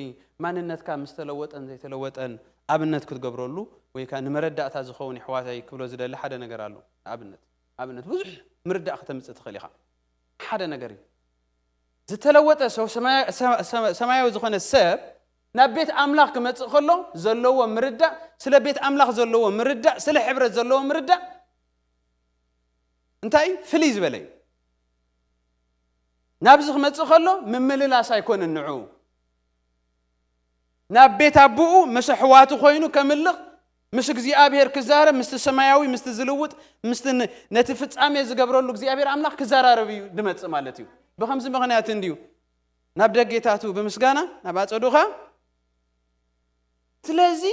ማንነትካ ምስ ተለወጠን ዘይተለወጠን ኣብነት ክትገብረሉ ወይ ከኣ ንመረዳእታ ዝኸውን ይሕዋተይ ክብሎ ዝደሊ ሓደ ነገር ኣሎ። ኣብነት፣ ኣብነት ብዙሕ ምርዳእ ከተምጽእ ትኽእል ኢኻ። ሓደ ነገር እዩ። ዝተለወጠ ሰው ሰማያ-፣ ሰ-፣ ሰ-፣ ሰማያዊ ዝኾነ ሰብ ናብ ቤት ኣምላኽ ክመጽእ ከሎ ዘለዎ ምርዳእ፣ ስለ ቤት ኣምላኽ ዘለዎ ምርዳእ፣ ስለ ሕብረት ዘለዎ ምርዳእ እንታይ እዩ? ፍልይ ዝበለ እዩ። ናብዚ ክመጽእ ከሎ ምምልላስ ኣይኮነን ንዕኡ። ናብ ቤት ኣቦኡ ምስ ኣሕዋቱ ኮይኑ ከምልኽ፣ ምስ እግዚኣብሔር ክዛረብ፣ ምስቲ ሰማያዊ፣ ምስቲ ዝልውጥ፣ ምስቲ ን-፣ ነቲ ፍጻሜ ዝገብረሉ እግዚኣብሔር ኣምላኽ ክዘራረብ እዩ ዝመጽእ ማለት እዩ። ብኸምዚ ምኽንያት እንድዩ ናብ ደጌታቱ ብምስጋና ናብ ኣጸዱኻ። ስለዚ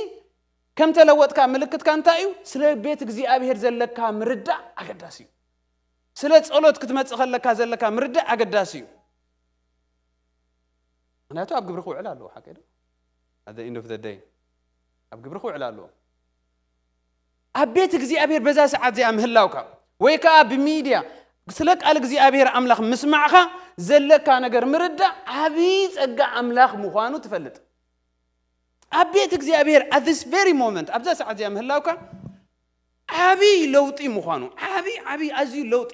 ከም ተለወጥካ ምልክትካ እንታይ እዩ? ስለ ቤት እግዚኣብሔር ዘለካ ምርዳእ ኣገዳሲ እዩ። ስለ ጸሎት ክትመጽእ ከለካ ዘለካ ምርዳእ ኣገዳሲ እዩ። ምኽንያቱ ኣብ ግብሪ ክውዕል ኣለዎ፣ ሓቀይ ዶ? At the end of the day፣ ኣብ ግብሪ ክውዕል ኣለዎ። ኣብ ቤት እግዚኣብሔር በዛ ሰዓት እዚኣ ምህላውካ፣ ወይ ከኣ ብሚድያ ስለ ቃል እግዚኣብሔር ኣምላኽ ምስማዕኻ ዘለካ ነገር ምርዳእ ዓብዪ ጸጋ ኣምላኽ ምዃኑ ትፈልጥ። ኣብ ቤት እግዚኣብሔር at this very moment፣ ኣብዛ ሰዓት እዚኣ ምህላውካ ዓብዪ ለውጢ ምዃኑ፣ ዓብዪ፣ ዓብዪ ኣዝዩ ለውጢ።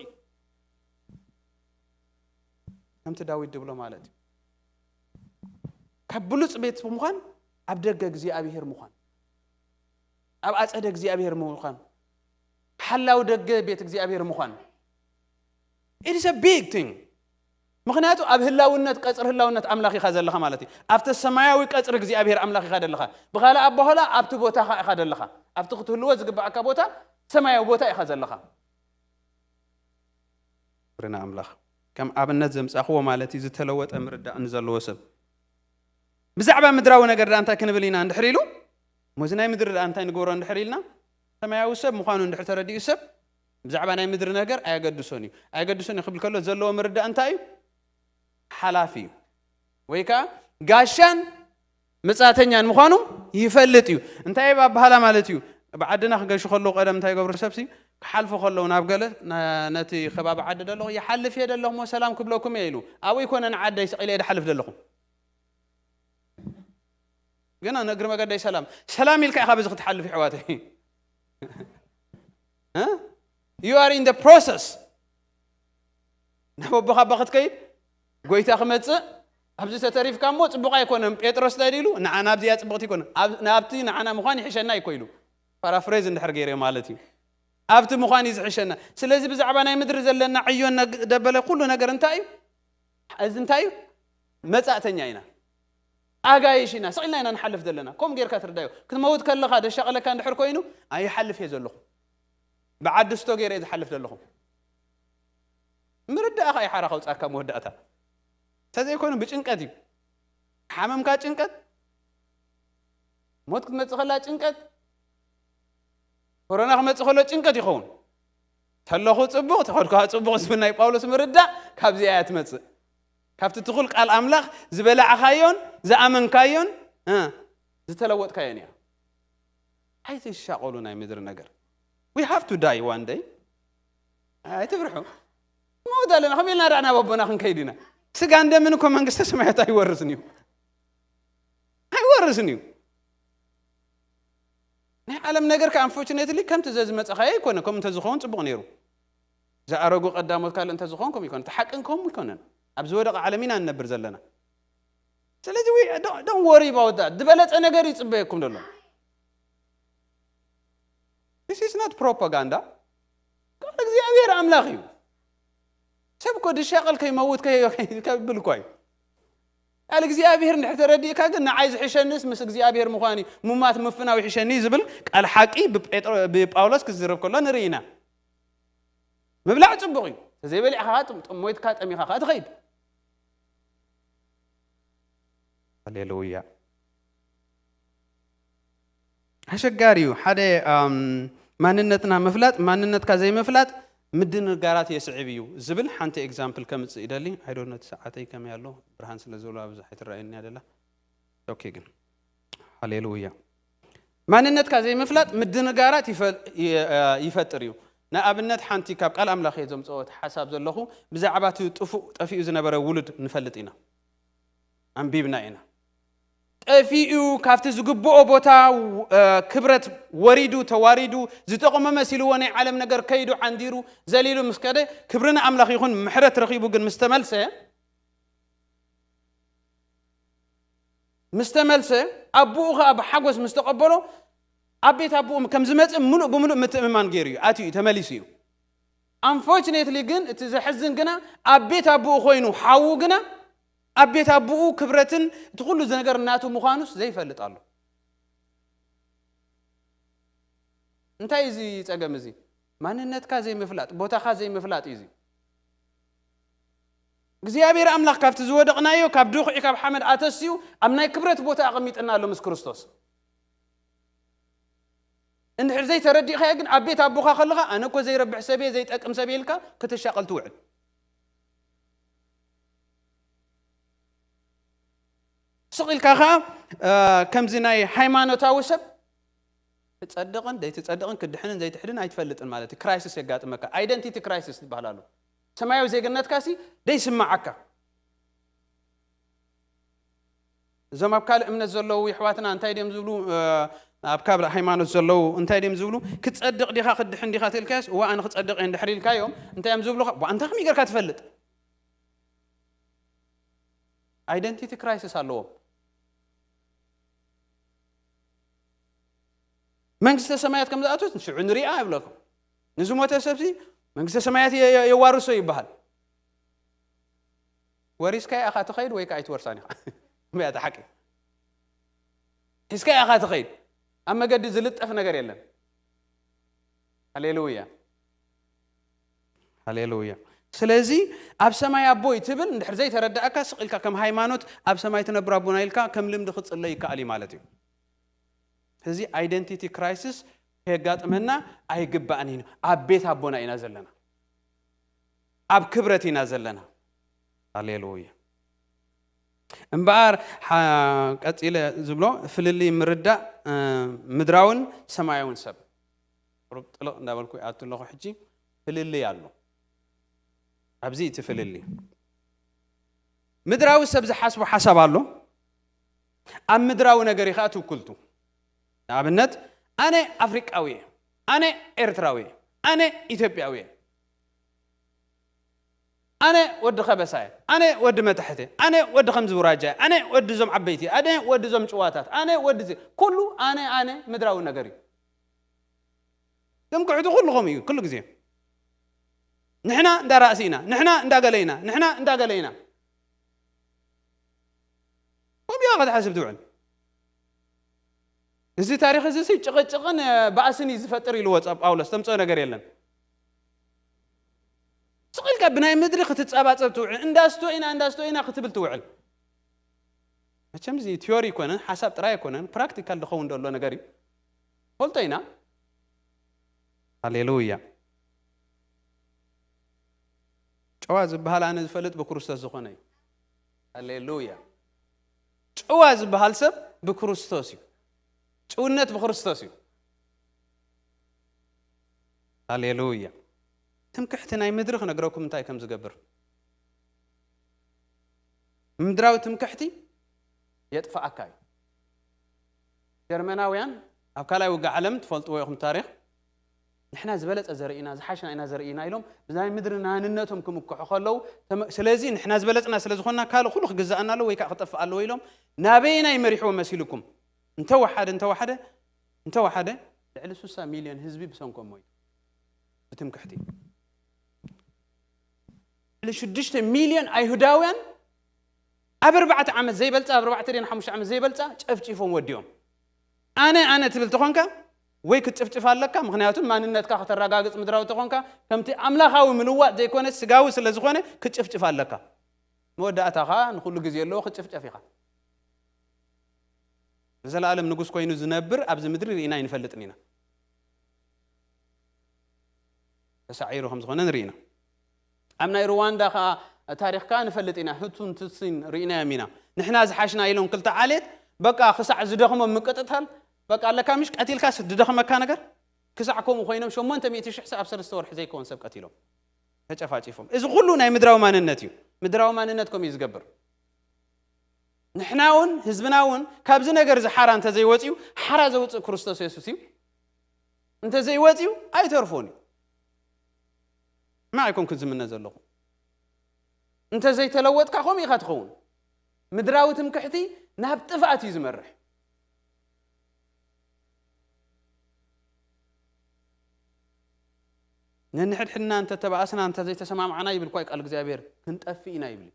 ከምቲ ዳዊት ድብሎ ማለት እዩ። ካብ ብሉጽ ቤት ብምዃን ኣብ ደገ እግዚኣብሔር ምዃን፣ ኣብ ኣጸደ እግዚኣብሔር ምዃን፣ ሓላው ደገ ቤት እግዚኣብሔር ምዃን። It is a big thing። ምኽንያቱ ኣብ ህላውነት፣ ቀጽሪ ህላውነት ኣምላኽ ኢኻ ዘለኻ ማለት እዩ። ኣብቲ ሰማያዊ ቀጽሪ እግዚኣብሔር ኣምላኽ ኢኻ ዘለኻ። ብኻልእ ኣባህላ ኣብቲ ቦታኻ ኢኻ ዘለኻ። ኣብቲ ክትህልዎ ዝግባኣካ ቦታ፣ ሰማያዊ ቦታ ኢኻ ዘለኻ። ክብሪ ንኣምላኽ። ከም ኣብነት ዘምጻእኽዎ ማለት እዩ፣ ዝተለወጠ ምርዳእ ንዘለዎ ሰብ። ብዛዕባ ምድራዊ ነገር ደኣ እንታይ ክንብል ኢና እንድሕር ኢሉ፣ ሞዚ ናይ ምድሪ ደኣ እንታይ ንገብሮ እንድሕር ኢልና፣ ሰማያዊ ሰብ ምዃኑ እንድሕር ተረዲኡ ሰብ፣ ብዛዕባ ናይ ምድሪ ነገር ኣየገድሶን እዩ። ኣየገድሶን እዩ ክብል ከሎ ዘለዎ ምርዳእ እንታይ እዩ? ሓላፊ እዩ። ወይ ከዓ ጋሻን መጻተኛን ምዃኑ ይፈልጥ እዩ። እንታይ እዩ ኣባህላ ማለት እዩ? ኣብ ዓድና ክገሹ ከለዉ ቀደም እንታይ ይገብሩ ሰብሲ? ክሓልፉ ከለዉ ናብ ገለ፣ ነ-፣ ነቲ ከባቢ ዓዲ ደለኹ፣ "ይሓልፍ እየ ደለኹ፣ ሞ ሰላም ክብለኩም እየ" ኢሉ። ኣብኡ ይኮነ ንዓደይ ስቕ ኢለ እየ ድሓልፍ ደለኹ። ግና ንእግሪ መገደይ ሰላም፣ ሰላም ኢልካ ኢኻ በዚ ክትሓልፍ፣ ይሕዋተይ። እ? You are in the process። ናብ ኣቦኻ ኣባ ክትከይድ፣ ጎይታ ክመጽእ፣ ኣብዚ ተተሪፍካ እሞ ጽቡቕ ኣይኮነን። ጴጥሮስ እንታይ ኢሉ? "ንዓና ኣብዚኣ ጽቡቕቲ ኣይኮነን። ኣብ-፣ ናብቲ ንዓና ምዃን ይሕሸና" እኮ ኢሉ። ፓራፍሬዝ እንድሕር ገይረ ማለት እዩ። ኣብቲ ምዃን እዩ ዝሕሸና። ስለዚ ብዛዕባ ናይ ምድሪ ዘለና ዕዮን ነግ-፣ ደበለ ኩሉ ነገር እንታይ እዩ? እዚ እንታይ እዩ? መጻእተኛ ኢና። ኣጋይሽ ኢና። ስቕ ኢልና ኢና ንሓልፍ ዘለና። ከምኡ ጌርካ ትርዳዮ። ክትመውት ከለኻ ደሻቐለካ እንድሕር ኮይኑ፣ ኣይሓልፍ እየ ዘለኹ። ብዓዲ ስቶ ገይረ እየ ዝሓልፍ ዘለኹ። ምርዳእኻ እዩ ሓራ ከውጻእካ መወዳእታ። እንተዘይኮይኑ ብጭንቀት እዩ። ሓመምካ ጭንቀት፣ ሞት ክትመጽእ ከላ ጭንቀት፣ ኮሮና ክመጽእ ከሎ ጭንቀት ይኸውን። ተለኹ ጽቡቕ፣ ተኸድኩ ጽቡቕ ዝብል ናይ ጳውሎስ ምርዳእ ካብዚኣ እያ ትመጽእ። ካብቲ ትኹል ቃል ኣምላኽ ዝበላዕኻዮን ዝኣመንካዮን፣ እ፣ ዝተለወጥካዮን እያ። ኣይትሻቐሉ ናይ ምድሪ ነገር። We have to die one day። ኣይትፍርሑ። ንሞት ኣለና። ከመይ ኢልና ደኣ ናብ ኣቦና ክንከይድ ኢና? ስጋን ደምን እኮ መንግስተ ሰማያት ኣይወርስን እዩ። ኣይወርስን እዩ። ናይ ዓለም ነገር ከ unfortunately ከምቲ ዘዝመጸኻዮ ኣይኮነ። ከምኡ እንተዝኸውን ጽቡቕ ነይሩ። ዝኣረጉ ቀዳሞት ካልእ እንተዝኸውን ከምኡ ይኮነ። እቲ ሓቂ ከምኡ ይኮነን። ኣብ ዝወደቐ ዓለም ኢና ንነብር ዘለና። ስለዚ we don't, don't worry about that። ዝበለጸ ነገር ይጽበየኩም ዘሎ። This is not propaganda። ቃል እግዚኣብሔር ኣምላኽ እዩ። ሰብ እኮ ድሻቐል ከይመውት ከይ-፣ ከብል እኳ እዩ። ቃል እግዚኣብሔር እንድሕር ተረዲእካ ግን ንዓይ ዝሕሸንስ ምስ እግዚኣብሔር ምዃን እዩ፣ ሙማት ምፍናው ይሕሸኒ ዝብል ቃል ሓቂ ብጴጥሮ-፣ ብጳውሎስ ክዝረብ ከሎ ንርኢ ኢና። ምብላዕ ጽቡቕ እዩ። ተዘይበሊዕካ ጥም-፣ ጥም-፣ ሞይትካ ጠሚኻ ከኣ ትኸይድ። ሃሌሉያ። ኣሸጋሪ እዩ። ሓደ፣ ኣም፣ ማንነትና ምፍላጥ፣ ማንነትካ ዘይምፍላጥ ምድንጋራት የስዕብ እዩ ዝብል ሓንቲ ኤግዛምፕል ከምጽእ ይደሊ። I don't know እቲ ሰዓተይ ከመይ ኣሎ፣ ብርሃን ስለ ዘሎ ኣብዚ ኣይትረኣየኒ እያ ደላ። ኦኬ ግን። ሃሌሉያ። ማንነትካ ዘይምፍላጥ ምድንጋራት ይፈ-፣ ይ-፣ ይፈጥር እዩ። ንኣብነት ሓንቲ ካብ ቃል ኣምላኽ እየ ዘምጽኦ እቲ ሓሳብ ዘለኹ፣ ብዛዕባ እቲ ጥፉእ፣ ጠፊኡ ዝነበረ ውሉድ ንፈልጥ ኢና። ኣንቢብና ኢና። ጠፊኡ ካብቲ ዝግብኦ ቦታ፣ እ፣ ክብረት ወሪዱ፣ ተዋሪዱ፣ ዝጠቕሞ መሲልዎ ናይ ዓለም ነገር ከይዱ ዓንዲሩ፣ ዘሊሉ ምስ ከደ፣ ክብሪ ንኣምላኽ ይኹን፣ ምሕረት ረኺቡ ግን ምስ ተመልሰ፣ ምስ ተመልሰ፣ ኣቦኡ ኸኣ ብሓጎስ ምስ ተቐበሎ፣ ኣብ ቤት ኣቦኡ ከም ዝመጽእ ምሉእ ብምሉእ ምትእምማን ገይሩ እዩ፣ ኣትዩ እዩ፣ ተመሊሱ እዩ። Unfortunately ግን፣ እቲ ዘሕዝን ግና፣ ኣብ ቤት ኣቦኡ ኮይኑ ሓዉ ግና፣ ኣብ ቤት ኣቦኡ ክብረትን እቲ ኩሉ ነገር ናቱ ምዃኑስ ዘይፈልጥ ኣሎ። እንታይ እዩ እዚ ጸገም እዚ? ማንነትካ ዘይምፍላጥ፣ ቦታኻ ዘይምፍላጥ እዩ እዚ። እግዚኣብሔር ኣምላኽ ካብቲ ዝወደቕናዮ፣ ካብ ድኹዒ፣ ካብ ሓመድ ኣተስዩ ኣብ ናይ ክብረት ቦታ ኣቐሚጥና ኣሎ ምስ ክርስቶስ። እንድሕር ዘይተረዲእኻዮ ግን፣ ኣብ ቤት ኣቦኻ ከለኻ፣ "ኣነ እኮ ዘይረብሕ ሰብ እየ፣ ዘይጠቅም ሰብ እየ" ኢልካ ክትሻቐል ትውዕል። ስቕ ኢልካ ኸዓ፣ እ፣ ከምዚ ናይ ሃይማኖታዊ ሰብ ትጸድቕን ዘይትጸድቕን፣ ክትድሕንን ዘይትሕድን ኣይትፈልጥን ማለት እዩ። ክራይሲስ የጋጥመካ። ኣይደንቲቲ ክራይሲስ ዝበሃል ኣሎ። ሰማያዊ ዜግነትካሲ ደይስምዓካ። እዞም ኣብ ካልእ እምነት ዘለዉ የሕዋትና እንታይ ድዮም ዝብሉ? እ፣ ኣብ ካልእ ሃይማኖት ዘለዉ እንታይ ድዮም ዝብሉ? "ክትጸድቕ ዲኻ ክትድሕን ዲኻ?" ተልካዮስ፣ "እዋ፣ ኣነ ክጸድቕ እየ" እንድሕር ኢልካዮም፣ እንታይ እዮም ዝብሉኻ? "ዋ፣ እንታይ ከመይ ጌርካ ትፈልጥ?" ኣይደንቲቲ ክራይሲስ ኣለዎም። መንግስተ ሰማያት ከም ዝኣትወት ሽዑ ንሪኣ ይብለኩም። ንዝሞተ ሰብሲ መንግስተ ሰማያት የ-፣ የ-፣ የዋርሶ ይበሃል። ወሪስካዮ ኢኻ ትኸይድ ወይ ከዓ ኣይትወርሳን ኢኻ። እምበያ፣ እቲ ሓቂ። ሒዝካዮ ኢኻ ትኸይድ። ኣብ መገዲ ዝልጠፍ ነገር የለን። ሃሌሉያ። ሃሌሉያ። ስለዚ ኣብ ሰማይ ኣቦይ ትብል እንድሕር ዘይተረዳእካ ስቕ ኢልካ ከም ሃይማኖት ኣብ ሰማይ ትነብር ኣቦና ኢልካ ከም ልምዲ ክጽለይ ይከኣል እዩ ማለት እዩ። እዚ identity crisis ከየጋጥመና ኣይግባእን እዩ። ኣብ ቤት ኣቦና ኢና ዘለና፣ ኣብ ክብረት ኢና ዘለና። ሃሌሉያ። እምበኣር ሓ- ቀጺለ ዝብሎ ፍልልይ ምርዳእ እ፣ ምድራውን ሰማያውን ሰብ ቁሩብ ጥልቕ እንዳበልኩ ይኣቱ ኣለኹ። ሕጂ ፍልልይ ኣሎ ኣብዚ፣ እቲ ፍልልይ ምድራዊ ሰብ ዝሓስቦ ሓሳብ ኣሎ፣ ኣብ ምድራዊ ነገር እዩ ከዓ ትውክልቱ። ንኣብነት ኣነ ኣፍሪቃዊ እየ፣ ኣነ ኤርትራዊ እየ፣ ኣነ ኢትዮጵያዊ እየ፣ ኣነ ወዲ ከበሳ እየ፣ ኣነ ወዲ መታሕት እየ፣ ኣነ ወዲ ከምዚ ውራጃ እየ፣ ኣነ ወዲ እዞም ዓበይቲ እየ፣ ኣነ ወዲ እዞም ጭዋታት፣ ኣነ ወዲ እዚ፣ ኩሉ ኣነ ኣነ ምድራዊ ነገር እዩ። ትምክሕቲ ኩሉ ከምኡ እዩ፣ ኩሉ ግዜ ንሕና እንዳ ራእሲ ኢና፣ ንሕና እንዳ ገለ ኢና፣ ንሕና እንዳ ገለ ኢና። ከምኡ ኢኻ ክትሓስብ ትውዕል። እዚ ታሪኽ እዚ ሲ ጭቕጭቕን ባእስን እዩ ዝፈጥር ኢልዎ ጳውሎስ፣ ተምፅኦ ነገር የለን። ስቕ ኢልካ ብናይ ምድሪ ክትፀባፀብ ትውዕል፣ እንዳስቶ ኢና እንዳስቶ ኢና ክትብል ትውዕል። መቸም እዚ ቲዮሪ ኣይኮነን፣ ሓሳብ ጥራይ ኣይኮነን፣ ፕራክቲካል ዝኸውን ዘሎ ነገር እዩ። ፈልጦ ኢና። ሃሌሉያ። ጨዋ ዝበሃል ኣነ ዝፈልጥ ብክርስቶስ ዝኾነ እዩ። ሃሌሉያ። ጨዋ ዝበሃል ሰብ ብክርስቶስ እዩ። ጭውነት ብክርስቶስ እዩ። ሃሌሉያ። ትምክሕቲ ናይ ምድሪ ክነግረኩም እንታይ ከም ዝገብር። ምድራዊ ትምክሕቲ የጥፍኣካ እዩ። ጀርመናውያን ኣብ ካልኣይ ውግእ ዓለም ትፈልጥዎ ኢኹም ታሪኽ፣ ንሕና ዝበለጸ ዘርኢና ዝሓሽና ኢና ዘርኢና ኢሎም ብናይ ምድሪ ናንነቶም ክምክሑ ከለዉ፣ ተመ- ስለዚ ንሕና ዝበለጽና ስለ ዝኾንና ካልእ ኩሉ ክግዛኣና ኣለዎ ወይ ከዓ ክጠፍእ ኣለዎ ኢሎም ናበየናይ መሪሕዎ መሲልኩም? እንተወሓደ እንተወሓደ እንተወሓደ ልዕሊ ስሳ ሚልዮን ህዝቢ ብሰንኮም ሞይቱ ብትምክሕቲ። ልዕሊ ሽዱሽተ ሚልዮን ኣይሁዳውያን ኣብ ኣርባዕተ ዓመት ዘይበልፃ፣ ኣብ ኣርባዕተ ድን ሓሙሽተ ዓመት ዘይበልፃ ጨፍጪፎም ወዲኦም። ኣነ ኣነ ትብል ተኾንካ ወይ ክትጭፍጭፍ ኣለካ፣ ምክንያቱ ማንነትካ ከተረጋግፅ ምድራዊ ተኾንካ ከምቲ ኣምላኻዊ ምልዋጥ ዘይኮነ ስጋዊ ስለ ዝኾነ ክትጭፍጭፍ ኣለካ። መወዳእታ ኸዓ ንኹሉ ግዜ ኣለዎ ክትጭፍጨፍ ኢኻ። ንዘለኣለም ንጉስ ኮይኑ ዝነብር ኣብዚ ምድሪ ርኢና ኣይንፈልጥን ኢና። ተሳዒሩ ከም ዝኾነ ንርኢ ኢና። ኣብ ናይ ሩዋንዳ ከዓ ታሪኽ ከዓ ንፈልጥ ኢና። ህቱን ቱትሲን ርኢናዮም ኢና። ንሕና ዝሓሽና ኢሎም ክልተ ዓሌት በቃ ክሳዕ ዝደኽሞም ምቅጥታል በቃ ኣለካ ምሽ ቀቲልካስ ዝደኽመካ ነገር ክሳዕ ከምኡ ኮይኖም ሸሞንተ ሚእቲ ሽሕ ሰብ ኣብ ሰለስተ ወርሒ ዘይከውን ሰብ ቀቲሎም ተጨፋጪፎም። እዚ ኩሉ ናይ ምድራዊ ማንነት እዩ። ምድራዊ ማንነት ከምኡ እዩ ዝገብር። ንሕና እውን ህዝብና እውን ካብዚ ነገር እዚ ሓራ እንተዘይወፅዩ ሓራ ዘውፅእ ክርስቶስ የሱስ እዩ። እንተዘይወፅዩ ኣይተርፎን እዩ። ሕማቕ ኣይኮንኩን ዝምነ ዘለኹ። እንተዘይተለወጥካ ከምኡ ኢኻ ትኸውን። ምድራዊ ትምክሕቲ ናብ ጥፍኣት እዩ ዝመርሕ። ነንሕድሕድና እንተተባእስና እንተዘይተሰማምዓና ይብል እኳ ቃል እግዚኣብሔር ክንጠፍእ ኢና ይብል።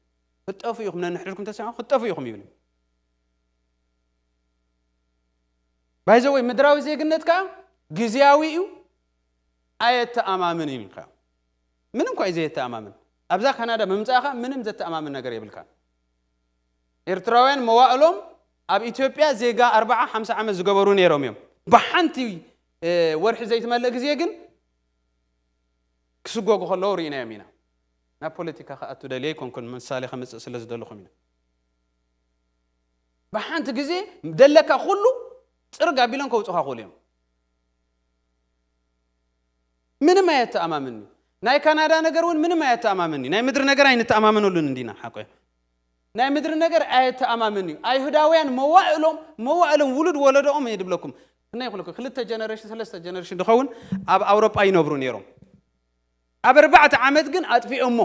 ክትጠፍኡ ኢኹም፣ ነንሕድሕድኩም ተሰማምዑ ክትጠፍኡ ኢኹም ይብል። ባይዘወይ ምድራዊ ዜግነት ከዓ ግዜያዊ እዩ፣ ኣየተኣማምን እዩ ኢልካ። ምንም እኳ እዩ ዘየተኣማምን። ኣብዛ ካናዳ ምምፃእኻ ምንም ዘተኣማምን ነገር የብልካ። ኤርትራውያን መዋእሎም ኣብ ኢትዮጵያ ዜጋ ኣርባዓ ሓምሳ ዓመት ዝገበሩ ነይሮም እዮም። ብሓንቲ ወርሒ ዘይትመልእ ግዜ ግን ክስጎጉ ከለዉ ርኢናዮም ኢና። ናብ ፖለቲካ ክኣቱ ደልየ ኣይኮንኩን፣ ምሳሌ ከምፅእ ስለ ዝደለኹም ኢና። ብሓንቲ ግዜ ደለካ ኩሉ ፅርግ ኣቢሎም ከውፁኻ ክእሉ እዮም። ምንም ኣየተኣማምንኒ። ናይ ካናዳ ነገር እውን ምንም ኣየተኣማምንኒ። ናይ ምድሪ ነገር ኣይንተኣማመነሉን እንዲና ሓቆ ናይ ምድሪ ነገር ኣየተኣማምን እዩ። ኣይሁዳውያን መዋእሎም መዋእሎም ውሉድ ወለዶኦም እየ ድብለኩም። ክነይ ክልኩ ክልተ ጀነሬሽን ሰለስተ ጀነሬሽን ድኸውን ኣብ ኣውሮጳ ይነብሩ ነይሮም። ኣብ ኣርባዕተ ዓመት ግን ኣጥፊኦሞ።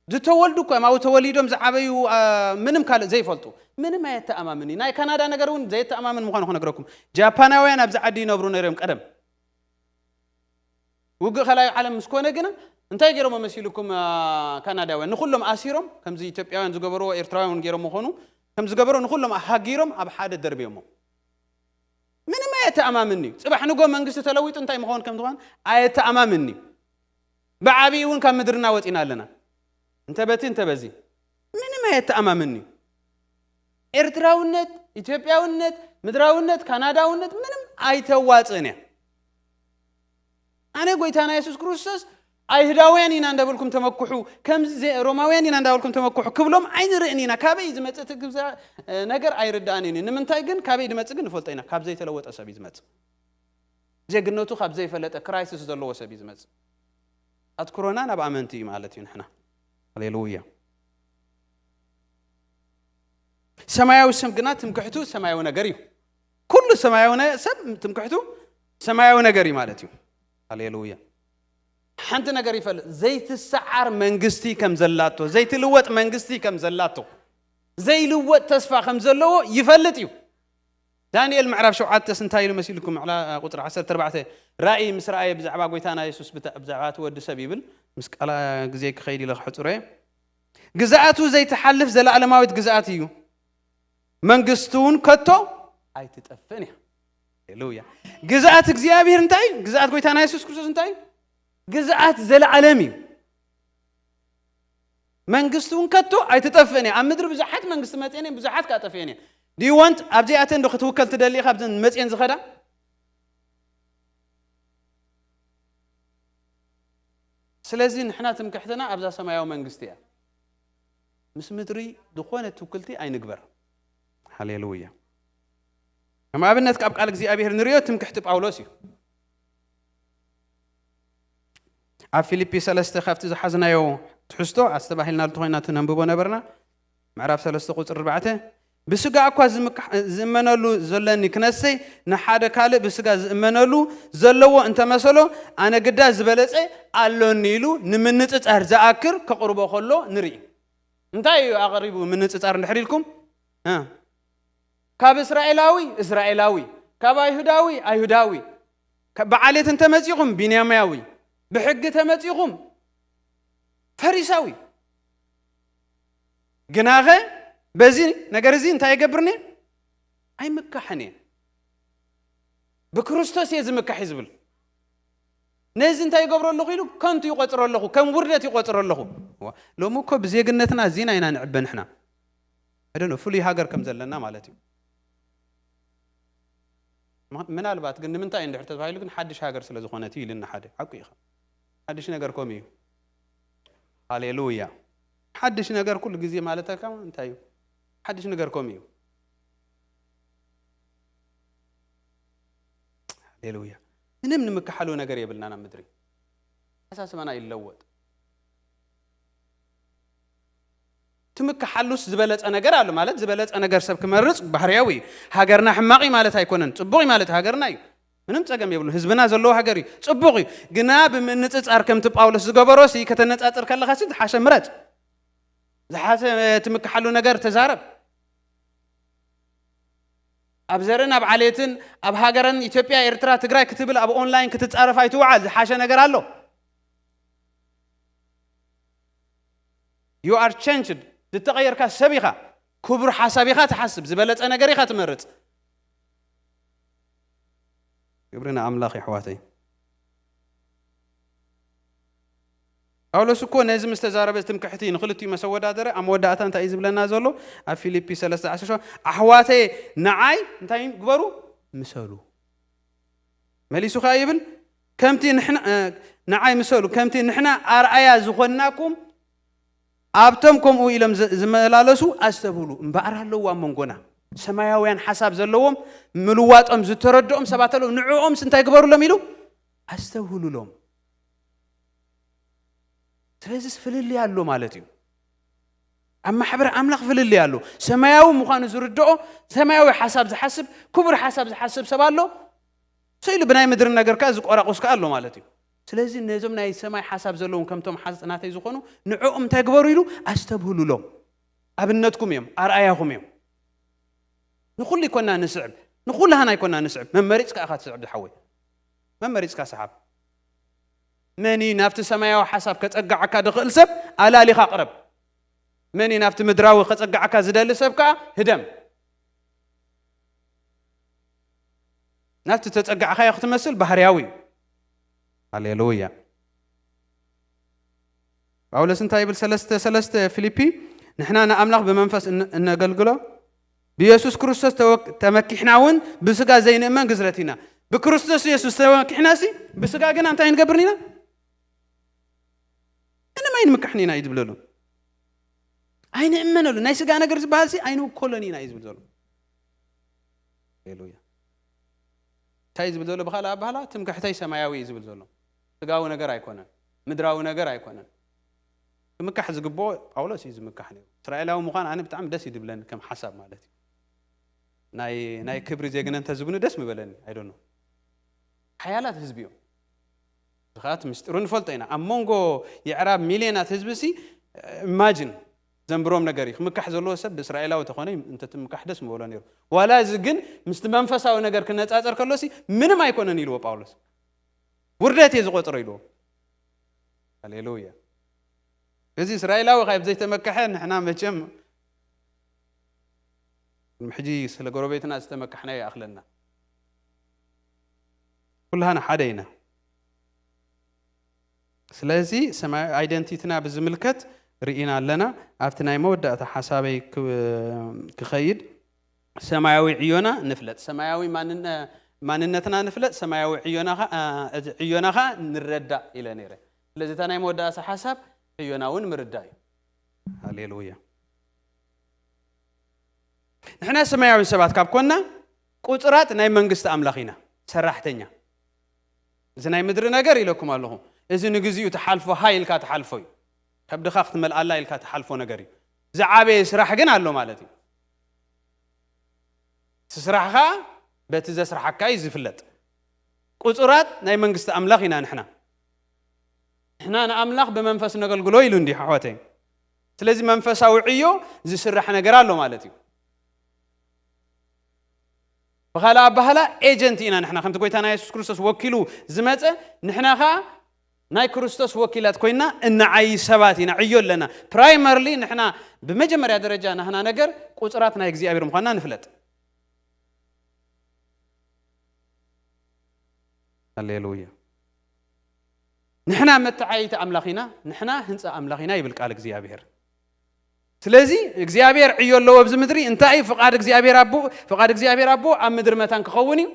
ዝተወልዱ እኮ እዮም። ኣብኡ ተወሊዶም ዝዓበዩ አ፣ ምንም ካልእ ዘይፈልጡ። ምንም ኣየተኣማምን እዩ። ናይ ካናዳ ነገር እውን ዘየተኣማምን ምዃኑ ክነግረኩም። ጃፓናውያን ኣብዚ ዓዲ ይነብሩ ነይሮም ቀደም። ውግእ ካልኣይ ዓለም ምስ ኮነ ግና እንታይ ገይሮም መሲልኩም ካናዳውያን ንኩሎም ኣሲሮም ከምዚ ኢትዮጵያውያን ዝገበርዎ ኤርትራውያን እውን ገይሮም ምኾኑ ከም ዝገበሮ ንኩሎም ሃጊሮም ኣብ ሓደ ደርብዮሞ። ምንም ኣየተኣማምን እዩ። ፅባሕ ንጎ መንግስቲ ተለዊጡ እንታይ ምኸውን ከም ዝኾን ኣየተኣማምን እዩ። ብዓብዪ እውን ካብ ምድርና ወፂና ኣለና። እንተ በቲ እንተ በዚ ምንም ኣየተኣማምንዩ። ኤርትራውነት፣ ኢትዮጵያውነት፣ ምድራውነት፣ ካናዳውነት ምንም ኣይተዋፅእን እያ። ኣነ ጎይታና የሱስ ክርስቶስ ኣይሁዳውያን ኢና እንዳበልኩም ተመኩሑ፣ ከምዚ ዘ- ሮማውያን ኢና እንዳበልኩም ተመኩሑ ክብሎም ኣይንርእን ኢና። ካበይ ዝመጽእ እቲ ግብዛ ነገር ኣይርዳእን እዩ። ንምንታይ ግን ካበይ ዝመጽእ ግን ንፈልጦ ኢና። ካብ ዘይተለወጠ ሰብ እዩ ዝመጽእ። ዜግነቱ ካብ ዘይፈለጠ ክራይሲስ ዘለዎ ሰብ እዩ ዝመጽእ። ኣትኩሮና ናብ ኣመንቲ እዩ ማለት እዩ። ንሕና ሃሌሉያ። ሰማያዊ ሰብ ግና ትምክሕቱ ሰማያዊ ነገር እዩ። ኩሉ ሰማያዊ ነ- ሰብ ትምክሕቱ ሰማያዊ ነገር እዩ ማለት እዩ። ሃሌሉያ። ሓንቲ ነገር ይፈልጥ፣ ዘይትሰዓር መንግስቲ ከም ዘላቶ፣ ዘይትልወጥ መንግስቲ ከም ዘላቶ፣ ዘይልወጥ ተስፋ ከም ዘለዎ ይፈልጥ እዩ። ዳንኤል ምዕራፍ ሸውዓተ እንታይ ኢሉ መሲልኩም? ምዕላ ቁፅሪ ዓሰርተ ኣርባዕተ ራእይ ምስ ረኣየ ብዛዕባ ጎይታና የሱስ ብታ- ብዛዕባ እቲ ወዲ ሰብ ይብል። ምስ ቃላ ግዜ ክኸይድ ኢለ ክሕፅሮ እየ። ግዝኣቱ ዘይትሓልፍ ዘለኣለማዊት ግዝኣት እዩ፣ መንግስቲ እውን ከቶ ኣይትጠፍእን እያ። ሃሌሉያ። ግዝኣት እግዚኣብሔር እንታይ እዩ? ግዝኣት ጎይታና የሱስ ክርስቶስ እንታይ እዩ? ግዝኣት ዘለኣለም እዩ። መንግስቲ እውን ከቶ ኣይትጠፍእን እያ። ኣብ ምድሪ ብዙሓት መንግስቲ መፅኤን እየን፣ ብዙሓት ከዓ ጠፍኤን እየን። ዲወንት ኣብዚኣተን ዶ ክትውከል ትደሊ ኢኻ? ኣብዘን መፅኤን ዝኸዳ። ስለዚ ንሕና ትምክሕትና ኣብዛ ሰማያዊ መንግስቲ እያ። ምስ ምድሪ ዝኾነ ትውክልቲ ኣይንግበር። ሃሌሉያ። ከም ኣብነት ካብ ቃል እግዚኣብሔር ንሪኦ ትምክሕቲ ጳውሎስ እዩ። ኣብ ፊልፒ ሰለስተ ካብቲ ዝሓዝናዮ ትሕዝቶ ኣስተባሂልና ተኾይና እቲ ነንብቦ ነበርና። ምዕራፍ ሰለስተ ቁፅሪ ኣርባዕተ፣ ብስጋ እኳ ዝምካሕ- ዝእመነሉ ዘለኒ ክነሰይ፣ ንሓደ ካልእ ብስጋ ዝእመነሉ ዘለዎ እንተመሰሎ፣ ኣነ ግዳ ዝበለጸ ኣሎኒ ኢሉ ንምንጽጻር ዝኣክር ከቕርቦ ከሎ ንርኢ። እንታይ እዩ ኣቕሪቡ ምንጽጻር እንድሕር ኢልኩም? እ፣ ካብ እስራኤላዊ እስራኤላዊ፣ ካብ ኣይሁዳዊ ኣይሁዳዊ፣ ካብ ብዓሌት እንተመጺኹም ቢንያማያዊ፣ ብሕጊ ተመጺኹም ፈሪሳዊ። ግናኸ በዚ ነገር እዚ እንታይ ይገብርኒ? ኣይምካሕን እየ። ብክርስቶስ እየ ዝምካሕ እዩ ዝብል። ነዚ እንታይ ይገብሮ ኣለኹ ኢሉ ከንቱ ይቆፅሮ ኣለኹ፣ ከም ውርደት ይቆፅሮ ኣለኹ። ዋ፣ ሎሚ እኮ ብዜግነትና እዚና ኢና ንዕበ ንሕና። I don't know፣ ፍሉይ ሃገር ከም ዘለና ማለት እዩ። ም- ምናልባት ግን ንምንታይ እንድሕር ተባሂሉ ግን ሓድሽ ሃገር ስለ ዝኾነት እዩ ኢልና ሓደ። ሓቁ ኢኻ። ሓድሽ ነገር ከምኡ እዩ። ሃሌሉያ። ሓድሽ ነገር ኩሉ ግዜ ማለት ኣካ እንታይ እዩ? ሓድሽ ነገር ከምኡ እዩ። ሃሌሉያ። ምንም ንምክሓሉ ነገር የብልናን ኣብ ምድሪ። ኣሳስባና ይለወጥ። ትምክሓሉስ ዝበለጸ ነገር ኣሎ ማለት ዝበለጸ ነገር ሰብ ክመርጽ ባህርያዊ እዩ። ሃገርና ሕማቕ እዩ ማለት ኣይኮነን፣ ጽቡቕ እዩ ማለት ሃገርና እዩ። ምንም ጸገም የብሉን። ህዝብና ዘለዎ ሃገር እዩ፣ ጽቡቕ እዩ። ግና ብምንጽጻር ከምቲ ጳውሎስ ዝገበሮ ሲ ከተነጻጽር ከለኻ ሲ ዝሓሸ ምረጽ። ዝሓሸ ትምክሓሉ ነገር ተዛረብ። ኣብ ዘርን ኣብ ዓሌትን ኣብ ሃገርን ኢትዮጵያ፣ ኤርትራ፣ ትግራይ ክትብል ኣብ ኦንላይን ክትጻረፍ ኣይትውዓል። ዝሓሸ ነገር ኣሎ። You are changed። ዝተቐየርካ ሰብ ኢኻ። ክቡር ሓሳብ ኢኻ ትሓስብ። ዝበለጸ ነገር ኢኻ ትመርጽ። ግብሪ ንኣምላኽ የሕዋተይ። ጳውሎስ እኮ ነዚ ምስ ተዛረበ ትምክሕቲ ንኽልቲኡ መሰወዳደረ ኣብ መወዳእታ እንታይ እዩ ዝብለና ዘሎ? ኣብ ፊልፒ ሰለስተ ዓሰርተ ሸውዓተ ኣሕዋተይ ንዓይ እንታይ ግበሩ? ምሰሉ። መሊሱ ከኣ ይብል ከምቲ ንሕና እ፣ ንዓይ ምሰሉ ከምቲ ንሕና ኣርኣያ ዝኾንናኩም ኣብቶም ከምኡ ኢሎም ዝ- ዝመላለሱ ኣስተብህሉ። እምበኣር ኣለዉ ኣብ መንጎና ሰማያውያን ሓሳብ ዘለዎም ምልዋጦም ዝተረድኦም ሰባት ኣለዉ። ንዕኦምስ እንታይ ግበሩሎም ኢሉ ኣስተብህሉሎም። ስለዚስ ፍልልይ ኣሎ ማለት እዩ። ኣብ ማሕበር ኣምላኽ ፍልልይ ኣሎ። ሰማያዊ ምዃኑ ዝርድኦ ሰማያዊ ሓሳብ ዝሓስብ ክቡር ሓሳብ ዝሓስብ ሰብ ኣሎ። ስኢሉ ብናይ ምድሪ ነገር ከኣ ዝቆራቆስ ከኣ ኣሎ ማለት እዩ። ስለዚ ነዞም ናይ ሰማይ ሓሳብ ዘለዎም ከምቶም ሓዝጥናተይ ዝኾኑ ንዕኦም እንታይ ግበሩ ኢሉ ኣስተብህሉሎም። ኣብነትኩም እዮም፣ ኣርኣያኹም እዮም። ንኹሉ ይኮና ንስዕብ፣ ንኹሉ ሃና ይኮና ንስዕብ። መመሪጽካ ኢኻ ትስዕብ ዝሓወይ። መመሪጽካ ሰሓብ። መን እዩ ናብቲ ሰማያዊ ሓሳብ ከጸግዓካ ዝኽእል ሰብ ኣላሊኻ ቅረብ። መን እዩ ናብቲ ምድራዊ ከጸግዓካ ዝደሊ ሰብ ከኣ ህደም። ናብቲ ተጸጋዕካዮ ክትመስል ባህርያዊ እዩ። ሃሌሉያ። ጳውሎስ እንታይ ይብል? ሰለስተ ሰለስተ ፊልፒ፣ ንሕና ንኣምላኽ ብመንፈስ እነ- እነገልግሎ፣ ብየሱስ ክርስቶስ ተወክ- ተመኪሕና እውን ብስጋ ዘይንእመን ግዝረት ኢና። ብክርስቶስ የሱስ ተመኪሕና ሲ፣ ብስጋ ግና እንታይ ንገብርን ኢና? ምንም ኣይንምካሕን ኢና እዩ ዝብለሉ። ኣይንእመነሉ። ናይ ስጋ ነገር ዝበሃል ሲ ኣይንውከሎን ኢና እዩ ዝብል ዘሎ። ሃሌሉያ። እንታይ እዩ ዝብል ዘሎ? ብኻልእ ኣባህላ ትምክሕተይ ሰማያዊ እዩ ዝብል ዘሎ። ስጋዊ ነገር ኣይኮነን፣ ምድራዊ ነገር ኣይኮነን። ክምካሕ ዝግብኦ ጳውሎስ እዩ ዝምካሕ ነይሩ። እስራኤላዊ ምዃን ኣነ ብጣዕሚ ደስ እዩ ዝብለኒ ከም ሓሳብ ማለት እዩ። ናይ ናይ ክብሪ ዜግነት እንተዝብኑ ደስ ምበለኒ። ኣይዶኖ ሓያላት ህዝቢ እዮም። ዝኸኣት ምስጢሩ ንፈልጦ ኢና። ኣብ መንጎ የዕራብ ሚልዮናት ህዝቢ ሲ ኢማጅን ዘንብሮም ነገር እዩ። ክምካሕ ዘለዎ ሰብ ብእስራኤላዊ ተኾነ እንተትምካሕ ደስ ምበሎ ነይሩ። ዋላ እዚ ግን ምስቲ መንፈሳዊ ነገር ክነጻጸር ከሎ ሲ ምንም ኣይኮነን ኢልዎ ጳውሎስ። ውርደት እየ ዝቆጽሮ ኢልዎ። ሃሌሉያ። እዚ እስራኤላዊ ካብ ዘይተመከሐ ንሕና መቸም ሕጂ ስለ ጎረቤትና ዝተመካሕና ይኣኽለና። ኩላህና ሓደ ኢና። ስለዚ ሰማያዊ ኣይደንቲትና ብዝምልከት ርኢና ኣለና። ኣብቲ ናይ መወዳእታ ሓሳበይ ክ- ክኸይድ ሰማያዊ ዕዮና ንፍለጥ፣ ሰማያዊ ማንነ- ማንነትና ንፍለጥ፣ ሰማያዊ ዕዮና ኸ- እ፣ እዚ ዕዮና ኸ ንረዳእ ኢለ ነይረ። ስለዚ እታ ናይ መወዳእታ ሓሳብ ዕዮና እውን ምርዳእ እዩ። ሃሌሉያ። ንሕና ሰማያዊ ሰባት ካብ ኮና ቁጽራት ናይ መንግስቲ ኣምላኽ ኢና፣ ሰራሕተኛ። እዚ ናይ ምድሪ ነገር ኢለኩም ኣለኹ። እዚ ንግዚኡ ትሓልፎ ሃይ ኢልካ ትሓልፎ እዩ። ከብድኻ ክትመልኣላ ኢልካ ትሓልፎ ነገር እዩ። ዝዓበየ ስራሕ ግን ኣሎ ማለት እዩ። እቲ ስራሕ ኸኣ በቲ ዘስርሓካ እዩ ዝፍለጥ። ቁጹራት ናይ መንግስቲ ኣምላኽ ኢና ንሕና። ንሕና ንኣምላኽ ብመንፈስ ነገልግሎ ኢሉ እንዲህ ኣሕዋተይ። ስለዚ መንፈሳዊ ዕዮ ዝስራሕ ነገር ኣሎ ማለት እዩ። ብኻልእ ኣባህላ ኤጀንት ኢና ንሕና፣ ከምቲ ጎይታና የሱስ ክርስቶስ ወኪሉ ዝመጸ፣ ንሕና ኸኣ ናይ ክርስቶስ ወኪላት ኮይና እንዓይ ሰባት ኢና፣ ዕዮ ኣለና። ፕራይመርሊ ንሕና ብመጀመርያ ደረጃ ናህና ነገር ቁጽራት ናይ እግዚኣብሔር ምዃንና ንፍለጥ። ሃሌሉያ። ንሕና መተዓይቲ ኣምላኽ ኢና፣ ንሕና ህንጻ ኣምላኽ ኢና ይብል ቃል እግዚኣብሔር። ስለዚ እግዚኣብሔር ዕዮ ኣለዎ ኣብዚ ምድሪ። እንታይ እዩ ፍቓድ እግዚኣብሔር ኣቦ? ፍቓድ እግዚኣብሔር ኣቦ ኣብ ምድሪ መታን ክኸውን እዩ።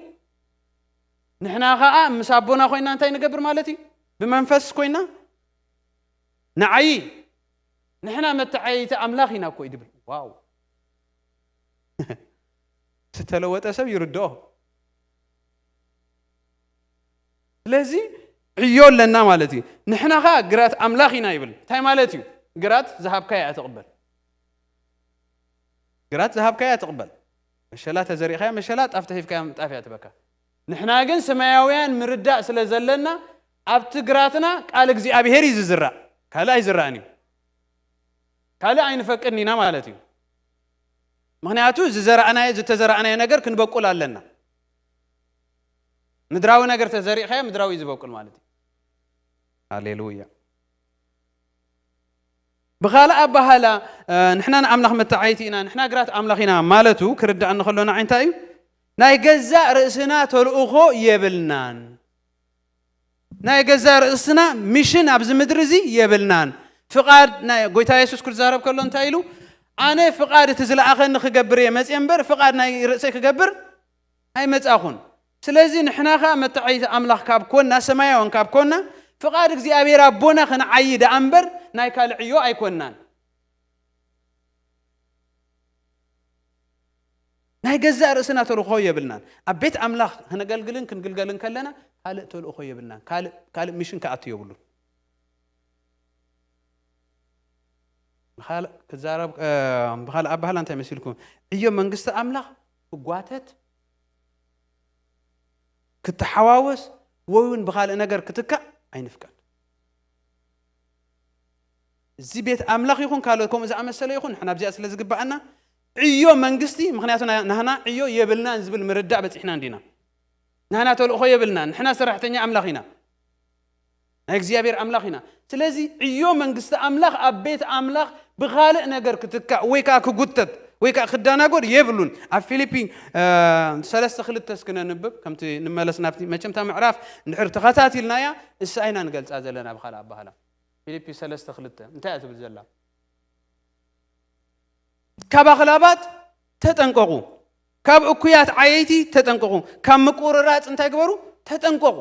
ንሕና ኸኣ ምስ ኣቦና ኮይና እንታይ ንገብር ማለት እዩ? ብመንፈስ ኮይና ንዓይ፣ ንሕና መተዓይቲ ኣምላኽ ኢና እኮ እዩ ድብል። ዋው። ዝተለወጠ ሰብ ይርድኦ። ስለዚ ዕዮ ኣለና ማለት እዩ። ንሕና ኸኣ ግራት ኣምላኽ ኢና ይብል። እንታይ ማለት እዩ? ግራት ዝሃብካያ እያ ትቕበል። ግራት ዝሃብካያ ትቕበል። መሸላ ተዘሪእካያ መሸላ፣ ጣፍ ተሂፍካያ ጣፍ እያ ትበካ። ንሕና ግን ሰማያውያን ምርዳእ ስለ ዘለና ኣብቲ ግራትና ቃል እግዚኣብሔር እዩ ዝዝራእ። ካልእ ኣይዝራእን እዩ። ካልእ ኣይንፈቅድን ኢና ማለት እዩ። ምኽንያቱ ዝዘራእናዮ፣ ዝተዘራእናዮ ነገር ክንበቁል ኣለና። ምድራዊ ነገር ተዘሪእካዮ ምድራዊ እዩ ዝበቁል ማለት እዩ። ሃሌሉያ። ብኻልእ ኣባህላ፣ እ፣ ንሕና ንኣምላኽ መተዓይቲ ኢና፣ ንሕና ግራት ኣምላኽ ኢና ማለቱ ክርዳእኒ ከሎ ንዓይ እንታይ እዩ? ናይ ገዛእ ርእስና ተልእኾ የብልናን። ናይ ገዛእ ርእስና ሚሽን ኣብዚ ምድሪ እዚ የብልናን። ፍቓድ ናይ ጎይታ የሱስ ክዛረብ ከሎ እንታይ ኢሉ? ኣነ ፍቓድ እቲ ዝለኣኸኒ ክገብር እየ መጽየ እምበር ፍቓድ ናይ ርእሰይ ክገብር ኣይመጻኹን። ስለዚ ንሕና ኸኣ መተዓይቲ ኣምላኽ ካብ ኮና፣ ሰማያውያን ካብ ኮና፣ ፍቓድ እግዚኣብሔር ኣቦና ክንዓዪ ደኣ እምበር ናይ ካልእ ዕዮ ኣይኮናን። ናይ ገዛእ ርእስና ተልእኾ የብልናን። ኣብ ቤት ኣምላኽ ክነገልግልን ክንግልገልን ከለና ካልእ ተልእኾ የብልናን። ካልእ፣ ካልእ ሚሽን ክኣቱ የብሉን። ብኻልእ ክዛረብ፣ እ፣ ብኻልእ ኣባህላ እንታይ መሲልኩም? ዕዮ መንግስቲ ኣምላኽ ክጓተት፣ ክተሓዋወስ፣ ወይ እውን ብኻልእ ነገር ክትካእ ኣይንፍቀድ። እዚ ቤት ኣምላኽ ይኹን ካልኦት ከምኡ ዝኣመሰለ ይኹን ንሕና ኣብዚኣ ስለ ዝግብኣና ዕዮ መንግስቲ፣ ምኽንያቱ ና-፣ ናህና ዕዮ የብልናን ዝብል ምርዳእ በጺሕና እንዲና። ናህና ተልእኾ የብልናን፣ ንሕና ሰራሕተኛ ኣምላኽ ኢና። ናይ እግዚኣብሔር ኣምላኽ ኢና። ስለዚ ዕዮ መንግስቲ ኣምላኽ ኣብ ቤት ኣምላኽ ብኻልእ ነገር ክትካእ ወይ ከዓ ክጉተት ወይ ከዓ ክዳናጎድ የብሉን። ኣብ ፊልፒ፣ እ፣ ሰለስተ ክልተ እስኪ ነንብብ፣ ከምቲ ንመለስ ናብቲ መቸምታ ምዕራፍ እንድሕር ተኸታቲልናያ እሳ ኢና ንገልጻ ዘለና ብኻልእ ኣባህላ። ፊልፒ ሰለስተ ክልተ እንታይ እያ ትብል ዘላ? ካብ ኣኽላባት ተጠንቀቑ፣ ካብ እኩያት ዓየይቲ ተጠንቀቑ፣ ካብ ምቁርራፅ እንታይ ግበሩ? ተጠንቀቑ።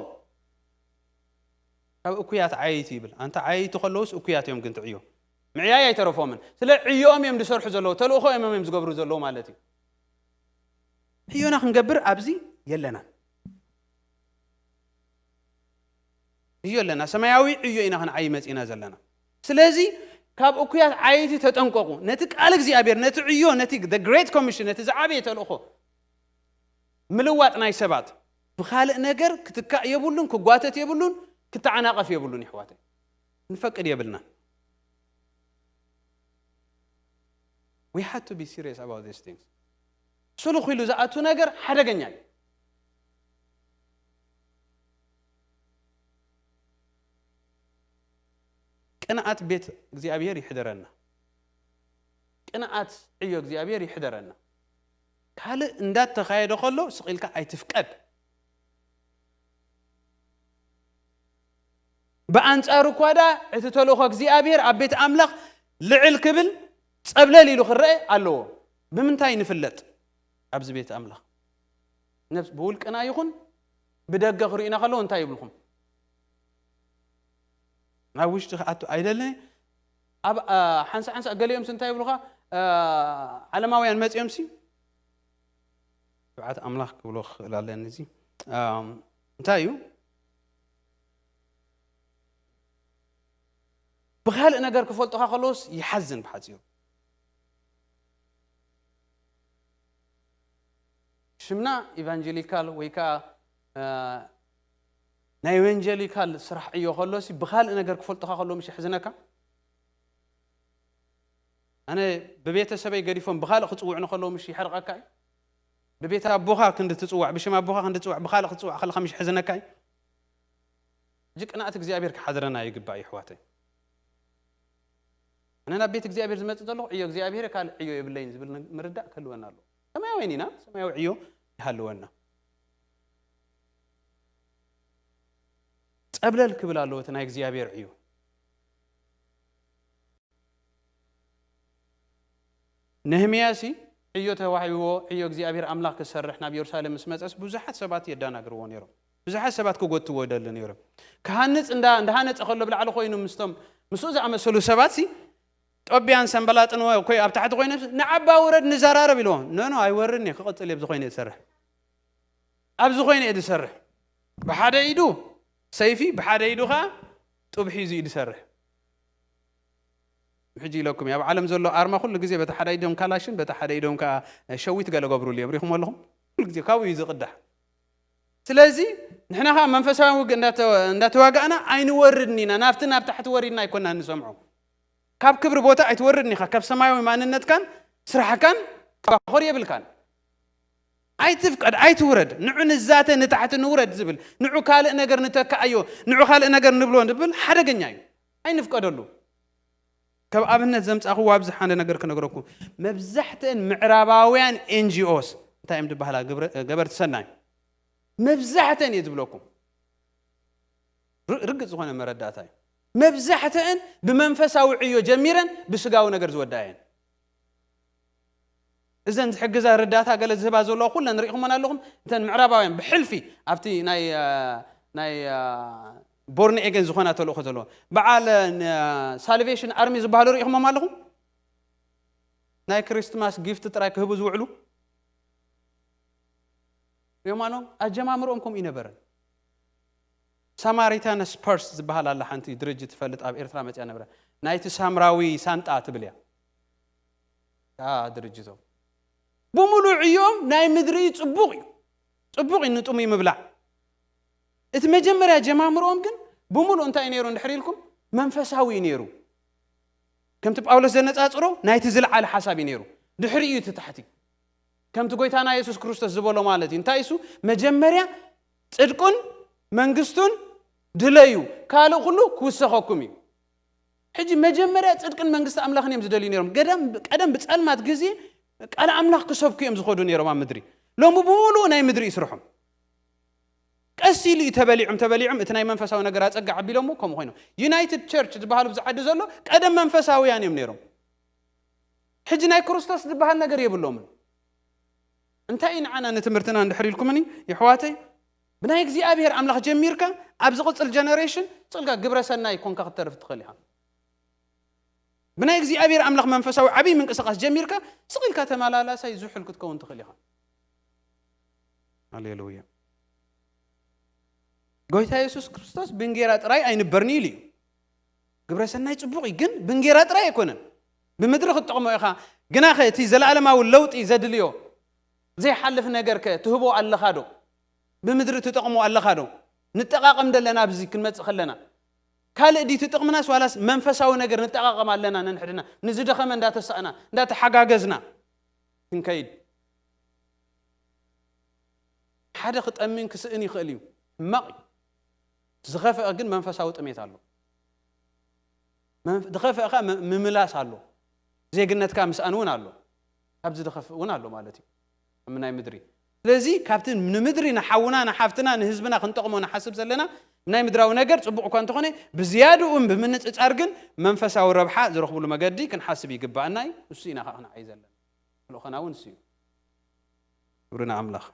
ካብ እኩያት ዓየይቲ ይብል። ኣንታ ዓየይቲ ከለውስ እኩያት እዮም ግን ትዕዮ። ምዕያይ ኣይተረፎምን። ስለ ዕዮኦም እዮም ዝሰርሑ ዘለዉ፣ ተልእኾኦም እዮም ዝገብሩ ዘለዉ ማለት እዩ። ዕዮና ክንገብር ኣብዚ የለናን። ዕዮ ኣለና። ሰማያዊ ዕዮ ኢና ክንዓይ መጺእና ዘለና። ስለዚ ካብ እኩያት ዓየይቲ ተጠንቀቑ። ነቲ ቃል እግዚኣብሔር፣ ነቲ ዕዮ፣ ነቲ the great commission፣ ነቲ ዝዓበየ ተልእኾ ምልዋጥ ናይ ሰባት ብኻልእ ነገር ክትካእ የብሉን፣ ክጓተት የብሉን፣ ክተዓናቐፍ የብሉን። ይሕዋተይ፣ ንፈቅድ የብልና። We had to be serious about these things። ስሉኽ ኢሉ ዝኣቱ ነገር ሓደገኛ እዩ። ቅንኣት ቤት እግዚኣብሔር ይሕደረና። ቅንኣት ዕዮ እግዚኣብሔር ይሕደረና። ካልእ እንዳተኻየደ ከሎ ስቕ ኢልካ ኣይትፍቀድ። ብኣንጻሩ እኳ ደኣ እቲ ተልእኾ እግዚኣብሔር ኣብ ቤት ኣምላኽ ልዕል ክብል ጸብለል ኢሉ ክረአ ኣለዎ። ብምንታይ ንፍለጥ? ኣብዚ ቤት ኣምላኽ ነብስ ብውልቅና ይኹን ብደገ ክርእዩና ከለዉ እንታይ ይብልኹም? ናብ ውሽጢ ክኣቱ ኣይደልን። ኣብ ሓንሳ ሓንሳ ገሊኦምሲ እንታይ ይብሉኻ? ዓለማውያን መጺኦምሲ ትብዓት ኣምላኽ ክብሎ ክኽእል ኣለኒ። እዚ እንታይ እዩ? ብኻልእ ነገር ክፈልጡኻ ከለውስ ይሓዝን። ብሓፂሩ ሽምና ኢቫንጀሊካል ወይ ከዓ ናይ ኤቫንጀሊካል ስራሕ ዕዮ ከሎሲ ብኻልእ ነገር ክፈልጡኻ ከለዎ ምሽ ይሕዝነካ። ኣነ ብቤተሰበይ ገዲፎም ብኻልእ ክፅውዑ ንከለዉ ምሽ ይሕርቐካ እዩ። ብቤት ኣቦኻ ክንዲ ትፅዋዕ፣ ብሽም ኣቦኻ ክንዲ ትፅዋዕ፣ ብኻልእ ክትፅዋዕ ከለኻ ምሽ ይሕዝነካ እዩ። ሕጂ ቅንኣት እግዚኣብሔር ክሓድረና ይግባእ እዩ ኣሕዋተይ። ኣነ ናብ ቤት እግዚኣብሔር ዝመፅእ ዘለኹ ዕዮ እግዚኣብሔር ካልእ ዕዮ የብለይን ዝብል ምርዳእ ክህልወና ኣለዎ። ሰማያውያን ኢና፣ ሰማያዊ ዕዮ ይሃልወና። ፀብለል ክብል ኣለዎ እቲ ናይ እግዚኣብሔር ዕዮ። ነህምያሲ ዕዮ ተዋሂብዎ፣ ዕዮ እግዚኣብሔር ኣምላኽ ክሰርሕ ናብ የሩሳሌም ምስ መጸስ ብዙሓት ሰባት የዳናግርዎ ነይሮም። ብዙሓት ሰባት ክጎትዎ ይደሊ ነይሮም። ክሃንጽ እንዳ እንዳሃነጸ ከሎ ብላዕሊ ኮይኑ ምስቶም ምስኡ ዝኣመሰሉ ሰባትሲ ጦብያን ሰንበላጥን ወ- ኮይ ኣብ ታሕቲ ኮይኖም ንዓባ ውረድ ንዘራረብ ኢልዎ። ኖ ኖ ኣይወርድን እየ ክቕጽል እየ ኣብዚ ኮይነ ዝሰርሕ። ኣብዚ ኮይነ እየ ዝሰርሕ። ብሓደ ኢዱ ሰይፊ ብሓደ ኢዱ ከዓ ጡብ ሒዙ እዩ ዝሰርሕ። ሕጂ ኢለኩም እየ፣ ኣብ ዓለም ዘሎ ኣርማ ኩሉ ግዜ በቲ ሓደ ኢዶም ካላሽን በቲ ሓደ ኢዶም ከዓ ሸዊት ገለ ገብሩሉ እዮም። ሪኹም ኣለኹም? ኩሉ ግዜ ካብኡ እዩ ዝቕዳሕ። ስለዚ ንሕና ከዓ መንፈሳዊ ውግእ እንዳተ- እንዳተዋጋእና ኣይንወርድን ኢና። ናብቲ ናብ ታሕቲ ወሪድና ኣይኮና ንሰምዖ። ካብ ክብሪ ቦታ ኣይትወርድን ኢኻ። ካብ ሰማያዊ ማንነትካን ስራሕካን ትባኾር የብልካን። ኣይትፍቀድ፣ ኣይትውረድ። ንዑ ንዛተ ንታሕቲ ንውረድ ዝብል፣ ንዑ ካልእ ነገር ንተካኣዮ፣ ንዑ ካልእ ነገር ንብሎ ዝብል ሓደገኛ እዩ። ኣይንፍቀደሉ። ከም ኣብነት ዘምጻእኽዎ ኣብዚ ሓደ ነገር ክነግረኩም። መብዛሕትአን ምዕራባውያን ኤንጂኦስ እንታይ እዮም ዝበሃላ? ግብረ- ገበርቲ ሰናይ። መብዛሕትአን እየ ዝብለኩም። ር- ርግጽ ዝኾነ መረዳእታ እዩ። መብዛሕትአን ብመንፈሳዊ ዕዮ ጀሚረን ብስጋዊ ነገር ዝወዳእየን። እዘን ዝሕግዛ ርዳታ ገለ ዝህባ ዘለዋ ኩለን ርኢኹመን ኣለኹም። እተን ምዕራባውያን ብሕልፊ ኣብቲ ናይ አ፣ ናይ አ፣ ቦርን ኤገን ዝኾና ተልእኾ ዘለዎ በዓል ሳልቬሽን ኣርሚ ዝበሃሉ ርኢኹሞም ኣለኹም። ናይ ክሪስትማስ ጊፍት ጥራይ ክህቡ ዝውዕሉ ሪኦም ኣለኹም። ኣጀማምርኦም ከምኡ ይነበረን። ሳማሪታንስ ፐርስ ዝበሃል ኣላ ሓንቲ ድርጅት ትፈልጥ ኣብ ኤርትራ መፅያ ነበረ። ናይቲ ሳምራዊ ሳንጣ ትብል እያ። እታ ድርጅቶም ብምሉእ ዕዮም ናይ ምድሪ እዩ። ፅቡቕ እዩ፣ ፅቡቕ እዩ ንጥሙይ ምብላዕ። እቲ መጀመርያ ጀማምርኦም ግን ብምሉእ እንታይ እዩ ነይሩ እንድሕር ኢልኩም መንፈሳዊ እዩ ነይሩ። ከምቲ ጳውሎስ ዘነፃፅሮ ናይቲ ዝለዓለ ሓሳብ እዩ ነይሩ። ድሕሪ እዩ እቲ ታሕቲ ከምቲ ጎይታና የሱስ ክርስቶስ ዝበሎ ማለት እዩ። እንታይ እሱ መጀመርያ ፅድቁን መንግስቱን ድለዩ ካልእ ኩሉ ክውሰኸኩም እዩ። ሕጂ መጀመርያ ጽድቅን መንግስቲ ኣምላኽን እዮም ዝደልዩ ነይሮም። ገደም ቀደም ብጸልማት ግዜ ቃል ኣምላኽ ክሰብኩ እዮም ዝኸዱ ነይሮም ኣብ ምድሪ። ሎሚ ብምሉኡ ናይ ምድሪ እዩ ስርሖም። ቀስ ኢሉ እዩ ተበሊዖም ተበሊዖም እቲ ናይ መንፈሳዊ ነገር ኣጸጋ ዓቢሎሞ ከምኡ ኮይኖም። ዩናይትድ ቸርች ዝበሃሉ ኣብዚ ዓዲ ዘሎ ቀደም መንፈሳውያን እዮም ነይሮም። ሕጂ ናይ ክርስቶስ ዝበሃል ነገር የብሎምን። እንታይ እዩ ንዓና ንትምህርትና እንድሕር ኢልኩምኒ የሕዋተይ፣ ብናይ እግዚኣብሔር ኣምላኽ ጀሚርካ ኣብ ዝቕጽል ጀነሬሽን ጽልካ ግብረ ሰናይ ኮንካ ክትተርፍ ትኽእል ኢኻ። ብናይ እግዚኣብሔር ኣምላኽ መንፈሳዊ ዓብይ ምንቅስቃስ ጀሚርካ ስቕ ኢልካ ተመላላሳይ ዝሑል ክትከውን ትኽእል ኢኻ። ሃሌሉያ። ጎይታ የሱስ ክርስቶስ ብእንጌራ ጥራይ ኣይንበርኒ ኢሉ እዩ። ግብረ ሰናይ ጽቡቕ እዩ፣ ግን ብእንጌራ ጥራይ ኣይኮነን። ብምድሪ ክትጠቕሞ ኢኻ፣ ግናኸ እቲ ዘለኣለማዊ ለውጢ ዘድልዮ ዘይሓልፍ ነገር ከ ትህቦ ኣለኻ ዶ? ብምድሪ ትጠቕሞ ኣለኻ ዶ? ንጠቓቐም ደለና ኣብዚ ክንመጽእ ከለና ካልእ ድዩ ትጥቕምናስ ዋላስ መንፈሳዊ ነገር ንጠቓቐም ኣለና ነንሕድና ንዝደኸመ እንዳተሳእና እንዳተሓጋገዝና ክንከይድ? ሓደ ክጠምን ክስእን ይኽእል እዩ፣ ሕማቕ እዩ። ዝኸፍአ ግን መንፈሳዊ ጥሜት ኣሎ። መንፍ- ዝኸፍአ ከኣ ም- ምምላስ ኣሎ። ዜግነትካ ምስኣን እውን ኣሎ። ካብዚ ዝኸፍእ እውን ኣሎ ማለት እዩ። ኣብ ናይ ምድሪ ስለዚ ካብቲ ንምድሪ ንሓውና ንሓፍትና ንህዝብና ክንጠቕሞ ንሓስብ ዘለና ናይ ምድራዊ ነገር ጽቡቕ እኳ እንተኾነ ብዝያድኡን ብምንጽጻር ግን መንፈሳዊ ረብሓ ዝረኽብሉ መገዲ ክንሓስብ ይግባኣና እዩ። እሱ ኢና ከዓ ክንዓይ ዘለና። ልኡኸና እውን እሱ እዩ። ክብሪ ንኣምላኽ።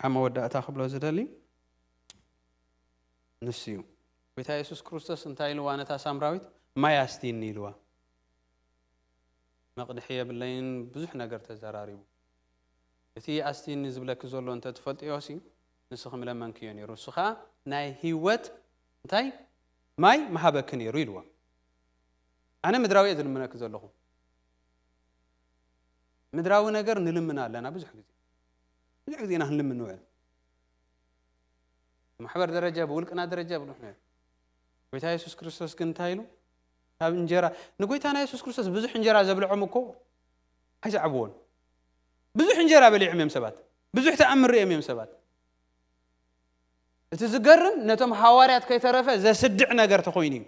ኣብ መወዳእታ ክብሎ ዝደሊ ንሱ እዩ። ጎይታ የሱስ ክርስቶስ እንታይ ኢልዋ ነታ ሳምራዊት? ማይ ኣስትይኒ ኢልዋ። መቕድሒ የብለይን ብዙሕ ነገር ተዘራሪቡ። እቲ ኣስትይኒ ዝብለኪ ዘሎ እንተ ትፈልጥዮ ሲ ንስኺ ምለመንክዮ ነይሩ። እሱ ኸዓ ናይ ህይወት እንታይ ማይ ምሃበኪ ነይሩ ኢልዋ። ኣነ ምድራዊ እየ ዝልምነኪ ዘለኹ። ምድራዊ ነገር ንልምን ኣለና ብዙሕ ግዜ። ብዙሕ ግዜ ኢና ክንልምን ንውዕል። ማሕበር ደረጃ ብውልቅና ደረጃ ብሉሕ ነገር ጎይታ የሱስ ክርስቶስ ግን እንታይ ኢሉ? ካብ እንጀራ ንጎይታና የሱስ ክርስቶስ ብዙሕ እንጀራ ዘብልዖም እኮ ኣይሰዕብዎን። ብዙሕ እንጀራ በሊዖም እዮም ሰባት። ብዙሕ ተኣምር እዮም እዮም ሰባት። እቲ ዝገርም ነቶም ሃዋርያት ከይተረፈ ዘስድዕ ነገር ተኾይኑ እዩ።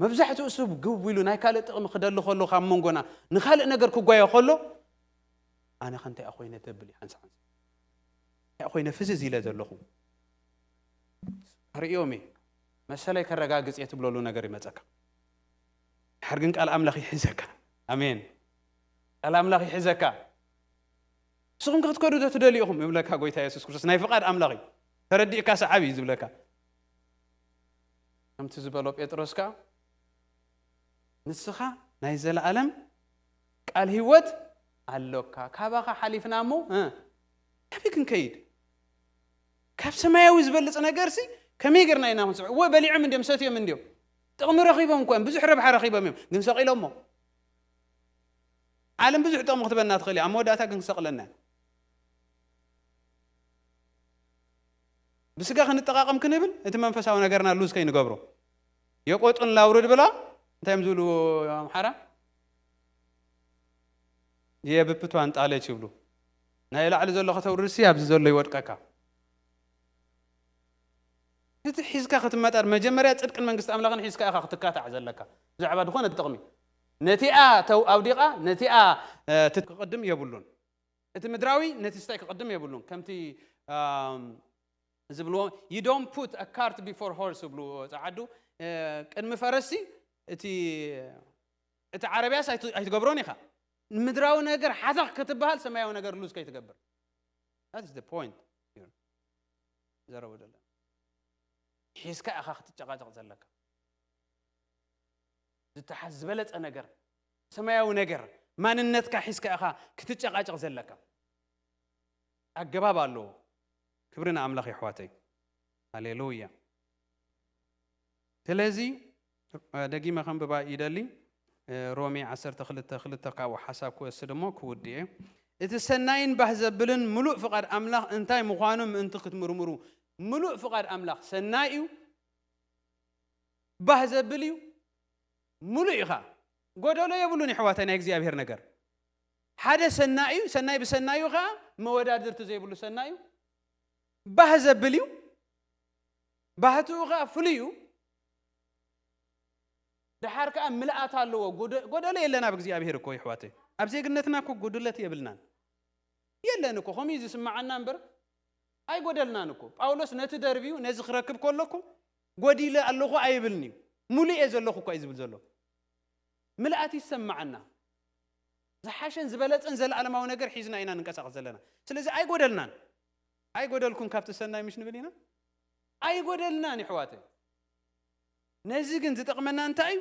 መብዛሕትኡ ሰብ ግብ ኢሉ ናይ ካልእ ጥቕሚ ክደሊ ከሎ ካብ መንጎና ንኻልእ ነገር ክጓየ ከሎ ኣነ ከ እንታይ ኮይነ ተብል እዩ ሓንሳ ሓንሳ እንታይ ኮይነ ፍዝዝ ኢለ ዘለኹ ርእዮም እየ መሰለይ ከረጋግፅ እየ ትብለሉ ነገር ይመፀካ። ድሓር ግን ቃል ኣምላኽ ይሕዘካ። ኣሜን። ቃል ኣምላኽ ይሕዘካ። ንስኹም ከ ክትከዱ ዶ ትደልዩ ኢኹም ይብለካ ጎይታ የሱስ ክርስቶስ። ናይ ፍቓድ ኣምላኽ እዩ። ተረዲእካ ሰዓብ እዩ ዝብለካ። ከምቲ ዝበሎ ጴጥሮስ ከኣ ንስኻ ናይ ዘለኣለም ቃል ህይወት ኣሎካ። ካባኻ ሓሊፍና እሞ እ፣ ናበይ ክንከይድ? ካብ ሰማያዊ ዝበልጽ ነገርሲ ከመይ ጌርና ኢና ክንስዕቦ? እወ በሊዖም እንድዮም፣ ሰትዮም እንድዮም። ጥቕሚ ረኺቦም እኮ እዮም፣ ብዙሕ ረብሓ ረኺቦም እዮም፣ ግን ሰቒሎሞ። ዓለም ብዙሕ ጥቕሚ ክትበና ትኽእል እያ፣ ኣብ መወዳእታ ግን ክሰቕለና እያ። ብስጋ ክንጠቓቐም ክንብል እቲ መንፈሳዊ ነገርና ሉዝ ከይንገብሮ። የቆጡን ላውርድ ብላ እንታይ እዮም ዝብሉ ኣምሓራ? የብብቷን ጣለች ይብሉ። ናይ ላዕሊ ዘሎ ከተውርድሲ ኣብዚ ዘሎ ይወድቀካ። እቲ ሒዝካ ክትመጣር መጀመርያ ጽድቅን መንግስቲ ኣምላኽን ሒዝካ ኢኻ ክትካታዕ ዘለካ። ብዛዕባ ዝኾነ ጥቕሚ ነቲኣ ተው ኣውዲቓ ነቲኣ እ፣ ትት- ክቕድም የብሉን። እቲ ምድራዊ ነቲ ስታይ ክቕድም የብሉን። ከምቲ ኣም፣ ዝብልዎ you don't put a cart before horse ዝብልዎ ጸዓዱ እ፣ ቅድሚ ፈረስሲ እቲ እቲ ዓረብያስ ኣይት- ኣይትገብሮን ኢኻ። ምድራዊ ነገር ሓታኽ ክትበሃል ሰማያዊ ነገር ሉዝ ከይትገብር። That is the point here. ዘረቡ ዘለና ሒዝካ ኢኻ ክትጨቃጨቕ ዘለካ። ዝተሓዝ ዝበለጸ ነገር ሰማያዊ ነገር ማንነትካ ሒዝካ ኢኻ ክትጨቃጨቕ ዘለካ። ኣገባብ ኣለዎ። ክብሪ ንኣምላኽ የሕዋተይ። ሃሌሉያ። ስለዚ እ፣ ደጊመ ከንብባ ይደሊ። እ፣ ሮሜ ዓሰርተ ክልተ ክልተ ካብኡ ሓሳብ ክወስድ እሞ ክውድእ እየ። እቲ ሰናይን ባህ ዘብልን ምሉእ ፍቓድ ኣምላኽ እንታይ ምዃኑ ምእንቲ ክትምርምሩ። ምሉእ ፍቓድ ኣምላኽ ሰናይ እዩ፣ ባህ ዘብል እዩ፣ ምሉእ እዩ ኸዓ። ጎደሎ የብሉን የሕዋታይ ናይ እግዚኣብሔር ነገር። ሓደ ሰናይ እዩ፣ ሰናይ ብሰናዩ ኸዓ መወዳድርቲ ዘይብሉ ሰናይ እዩ። ባህ ዘብል እዩ፣ ባህትኡ ኸዓ ፍሉይ እዩ። ደሓር ከኣ ምልኣት ኣለዎ። ጎደ-፣ ጎደሎ የለን ኣብ እግዚኣብሔር እኮ ይሕዋተይ። ኣብ ዜግነትና እኮ ጉድለት የብልናን። የለን እኮ፣ ከምኡ እዩ ዝስምዓና እምበር ኣይጎደልናን እኮ። ጳውሎስ ነቲ ደርብዩ ነዚ ክረክብ ከለኩ ጎዲለ ኣለኹ ኣይብልን እዩ። ሙሉእ እየ ዘለኹ እኮ እዩ ዝብል ዘሎ። ምልኣት ይሰምዓና። ዝሓሸን ዝበለጸን ዘለዓለማዊ ነገር ሒዝና ኢና ንንቀሳቐስ ዘለና። ስለዚ ኣይጎደልናን። ኣይጎደልኩን ካብቲ ሰናይ ምሽ ንብል ኢና? ኣይጎደልናን ይሕዋተይ። ነዚ ግን ዝጠቕመና እንታይ እዩ?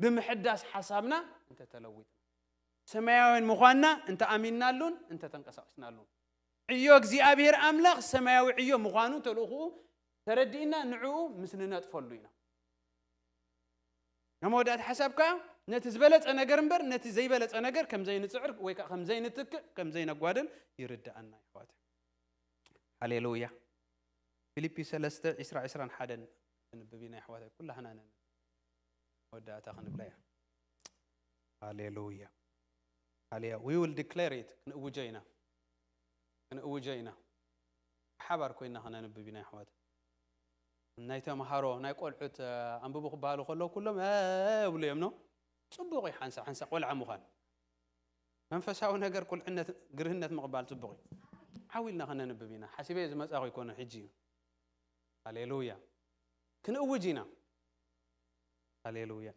ብምሕዳስ ሓሳብና እንተተለዊጥና፣ ሰማያውያን ምዃንና እንተኣሚንናሉን እንተተንቀሳቐስናሉን፣ ዕዮ እግዚኣብሔር ኣምላኽ ሰማያዊ ዕዮ ምዃኑ ተልእኹኡ ተረዲእና ንዕኡ ምስ ንነጥፈሉ ኢና። ኣብ መወዳእታ ሓሳብ ከኣ ነቲ ዝበለጸ ነገር እምበር ነቲ ዘይበለጸ ነገር ከም ዘይንጽዕር ወይ ከኣ ከም ዘይንትክእ ከም ዘይነጓድል ይርድኣና ይሕዋተይ። ሃሌሉያ። ፊልፒ ሰለስተ፣ ዕስራ፣ ዕስራን ሓደን ክንብብ ኢና ይሕዋተይ። ኩላህና ነን መወዳእታ ክንብላ ኢና። ሃሌሉያ። ሃሌሉያ። We will declare it። ክንእውጆ ኢና። ክንእውጆ ኢና። ሓባር ኮይና ከነንብብ ኢና ይሕዋት። ናይ ተምሃሮ፣ ናይ ቆልዑት፣ እ፣ ኣንብቡ ክበሃሉ ከለዉ ኩሎም፣ እ፣ ይብሉ እዮም፣ ኖ? ጽቡቕ እዩ ሓንሳእ ሓንሳእ ቆልዓ ምዃን። መንፈሳዊ ነገር ቁልዕነት፣ ግርህነት ምቕባል ጽቡቕ እዩ። ዓው ኢልና ከነንብብ ኢና። ሓሲበ ዝመጻኹ ኣይኮነን፣ ሕጂ እዩ። ሃሌሉያ። ክንእውጅ ኢና። ሃሌሉያ።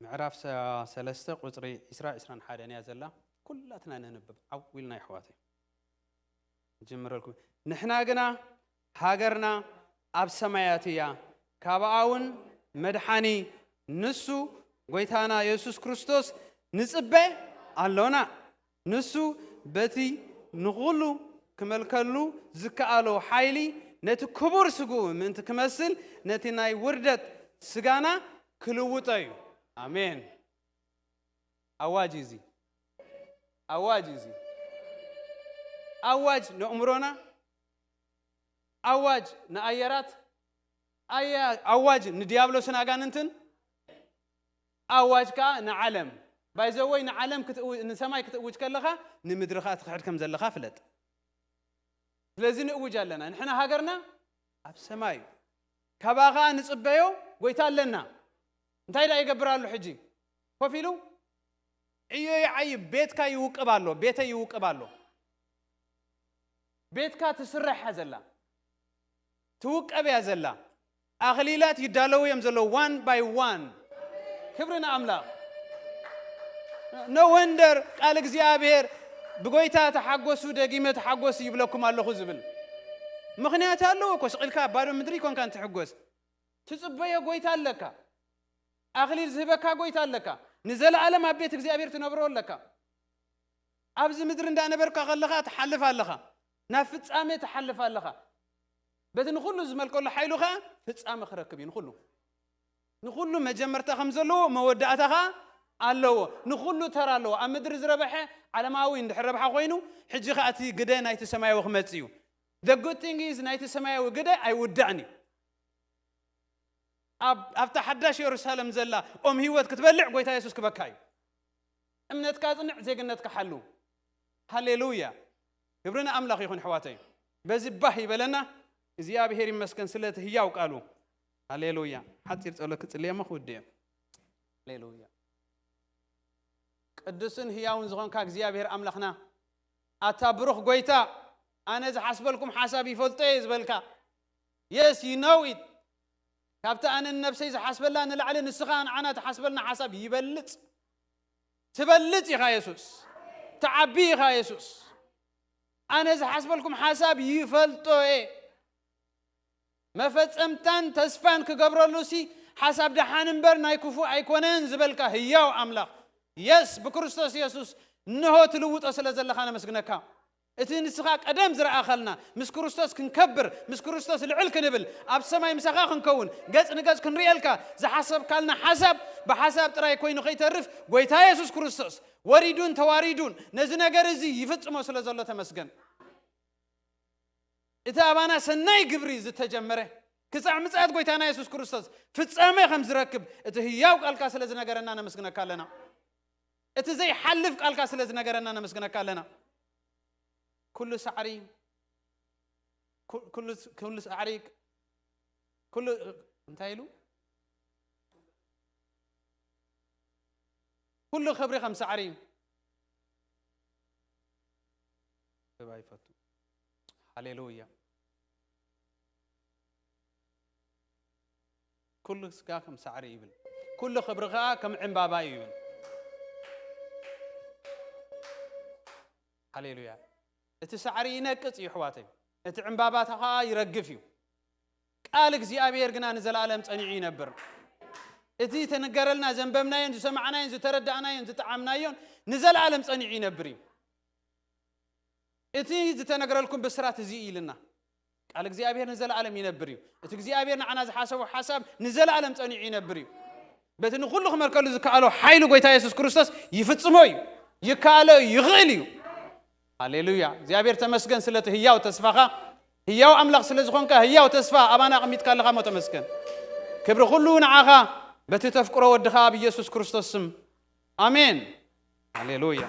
ምዕራፍ ሰ-፣ ሰለስተ ቁጽሪ ዕስራ፣ ዕስራን ሓደን እያ ዘላ። ኩላትና ነንብብ። ዓው ኢልና የሕዋተይ። ጅምረልኩም። ንሕና ግና ሃገርና ኣብ ሰማያት እያ፣ ካብኣ እውን መድሓኒ ንሱ ጐይታና የሱስ ክርስቶስ ንጽበ ኣሎና። ንሱ በቲ ንኹሉ ክመልከሉ ዝከኣሎ ሓይሊ ነቲ ክቡር ስግኡ ምእንቲ ክመስል ነቲ ናይ ውርደት ስጋና ክልውጦ እዩ። ኣሜን። ኣዋጅ እዩ እዚ። ኣዋጅ እዩ እዚ። ኣዋጅ ነእምሮና፣ ኣዋጅ ንኣየራት፣ ኣያ-፣ ኣዋጅ ንዲያብሎስን ኣጋንንትን፣ ኣዋጅ ከኣ ንዓለም። ባይዘወይ ንዓለም ክትእው-፣ ንሰማይ ክትእውጅ ከለኻ ንምድሪ ከኣ ትኽሕድ ከም ዘለኻ ፍለጥ። ስለዚ ንእውጅ ኣለና። ንሕና ሃገርና ኣብ ሰማይ እዩ። ካባኻ ንጽበዮ ጎይታ ኣለና። እንታይ ደኣ ይገብር ኣሎ ሕጂ? ኮፍ ኢሉ ዕዮ ይዓይብ፣ ቤትካ ይውቅብ ኣሎ፣ ቤተይ ይውቅብ ኣሎ። ቤትካ ትስራሕ እያ ዘላ፣ ትውቀብ እያ ዘላ። ኣኽሊላት ይዳለዉ እዮም ዘለዉ፣ one by one። ክብሪ ንኣምላኽ። No wonder ቃል እግዚኣብሔር ብጎይታ ተሓጎሱ ደጊመ ተሓጎስ ይብለኩም ኣለኹ ዝብል። ምኽንያት ኣለዎ እኮ፣ ስቕ ኢልካ ኣብ ባዶ ምድሪ ይኮንካ እንትሕጎስ። ትጽበዮ ጎይታ ኣለካ። ኣኽሊል ዝህበካ ጎይታ ኣለካ። ንዘለኣለም ኣብ ቤት እግዚኣብሔር ትነብሮ ኣለካ። ኣብዚ ምድሪ እንዳነበርካ ከለኻ ትሓልፍ ኣለኻ። ናብ ፍጻሜ ትሓልፍ ኣለኻ። በቲ ንኹሉ ዝመልከሉ ሓይሉ ኸኣ ፍጻሜ ክረክብ እዩ። ንኹሉ፣ ንኹሉ መጀመርታ ከም ዘለዎ መወዳእታ ኸኣ ኣለዎ። ንኹሉ ተራ ኣለዎ። ኣብ ምድሪ ዝረበሐ ዓለማዊ እንድሕር ረብሓ ኮይኑ፣ ሕጂ ኸኣ እቲ ግደ ናይቲ ሰማያዊ ክመጽእ እዩ። The good thing is፣ ናይቲ ሰማያዊ ግደ ኣይውዳእን እዩ። ኣብ-፣ ኣብታ ሓዳሽ የሩሳሌም ዘላ ኦም ህይወት ክትበልዕ ጎይታ የሱስ ክበካ እዩ። እምነትካ ጽንዕ፣ ዜግነትካ ሓሉ። ሃሌሉያ። ክብሪ ንኣምላኽ ይኹን፣ ኣሕዋተይ። በዚ ባህ ይበለና። እግዚኣብሔር ይመስገን ስለቲ ህያው ቃሉ። ሃሌሉያ። ሓጺር ጸሎት ክጽልየ እሞ ክውድእ እየ። ሃሌሉያ። ቅዱስን ህያውን ዝኾንካ እግዚኣብሔር ኣምላኽና፣ ኣታ ብሩኽ ጎይታ፣ ኣነ ዝሓስበልኩም ሓሳብ ይፈልጦ እየ ዝበልካ። Yes, you know it። ካብቲ ኣነ ንነብሰይ ዝሓስበላ ንላዕሊ ንስኻ ንዓና ትሓስበልና ሓሳብ ይበልጽ። ትበልጽ ኢኻ የሱስ። ትዓቢ ኢኻ የሱስ። ኣነ ዝሓስበልኩም ሓሳብ ይፈልጦ እየ። መፈጸምታን ተስፋን ክገብረሉሲ ሓሳብ ደሓን እምበር ናይ ክፉእ ኣይኮነን ዝበልካ ህያው ኣምላኽ። የስ፣ ብክርስቶስ የሱስ እንሆ ትልውጦ ስለ ዘለኻ ነመስግነካ። እቲ ንስኻ ቀደም ዝረኣኻልና፣ ምስ ክርስቶስ ክንከብር፣ ምስ ክርስቶስ ልዕል ክንብል፣ ኣብ ሰማይ ምሳኻ ክንከውን፣ ገጽ ንገጽ ክንርእየልካ ዝሓሰብካልና ሓሳብ ብሓሳብ ጥራይ ኮይኑ ከይተርፍ፣ ጎይታ የሱስ ክርስቶስ ወሪዱን ተዋሪዱን ነዚ ነገር እዚ ይፍጽሞ ስለ ዘሎ ተመስገን። እቲ ኣባና ሰናይ ግብሪ ዝተጀመረ ክሳዕ ምጽኣት ጎይታና የሱስ ክርስቶስ ፍጻሜ ከም ዝረክብ እቲ ህያው ቃልካ ስለ ዝነገረና ነመስግነካ ኣለና። እቲ ዘይሓልፍ ቃልካ ስለ ዝነገረና ነመስግነካ ኣለና። ኩሉ ሳዕሪ፣ ኩ- ኩሉ ስ- ኩሉ ሳዕሪ፣ ኩሉ እንታይ ኢሉ? ኩሉ ክብሪ ከም ሳዕሪ እዩ። ክህብ ኣይፈቱ። ሃሌሉያ። ኩሉ ስጋ ከም ሳዕሪ ይብል፣ ኩሉ ክብሪ ከኣ ከም ዕምባባ እዩ ይብል። ሃሌሉያ። እቲ ሳዕሪ ይነቅጽ እዩ ኣሕዋተይ፣ እቲ ዕምባባታ ከኣ ይረግፍ እዩ። ቃል እግዚኣብሔር ግና ንዘለኣለም ጸኒዑ ይነብር። እቲ ዝተነገረልና፣ ዘንበብናዮን ዝሰማዕናዮን ዝተረዳእናዮን ዝጠዓምናዮን ንዘለኣለም ጸኒዑ ይነብር እዩ። እቲ ዝተነገረልኩም ብስራት እዚ እዩ ኢልና። ቃል እግዚኣብሔር ንዘለኣለም ይነብር እዩ። እቲ እግዚኣብሔር ንዓና ዝሓሰቦ ሓሳብ ንዘለኣለም ጸኒዑ ይነብር እዩ። በቲ ንኹሉ ክመልከሉ ዝከኣሎ ሓይሊ ጎይታ የሱስ ክርስቶስ ይፍጽሞ እዩ። ይከኣሎ እዩ፣ ይኽእል እዩ። ሃሌሉያ። እግዚኣብሔር ተመስገን ስለቲ ህያው ተስፋኻ። ህያው ኣምላኽ ስለ ዝኾንካ፣ ህያው ተስፋ ኣባና ኣቕሚጥካ ኣለኻ እሞ ተመስገን። ክብሪ ኩሉ ንዓኻ፣ በቲ ተፍቅሮ ወድኻ ኣብ ኢየሱስ ክርስቶስ ስም። ኣሜን። ሃሌሉያ።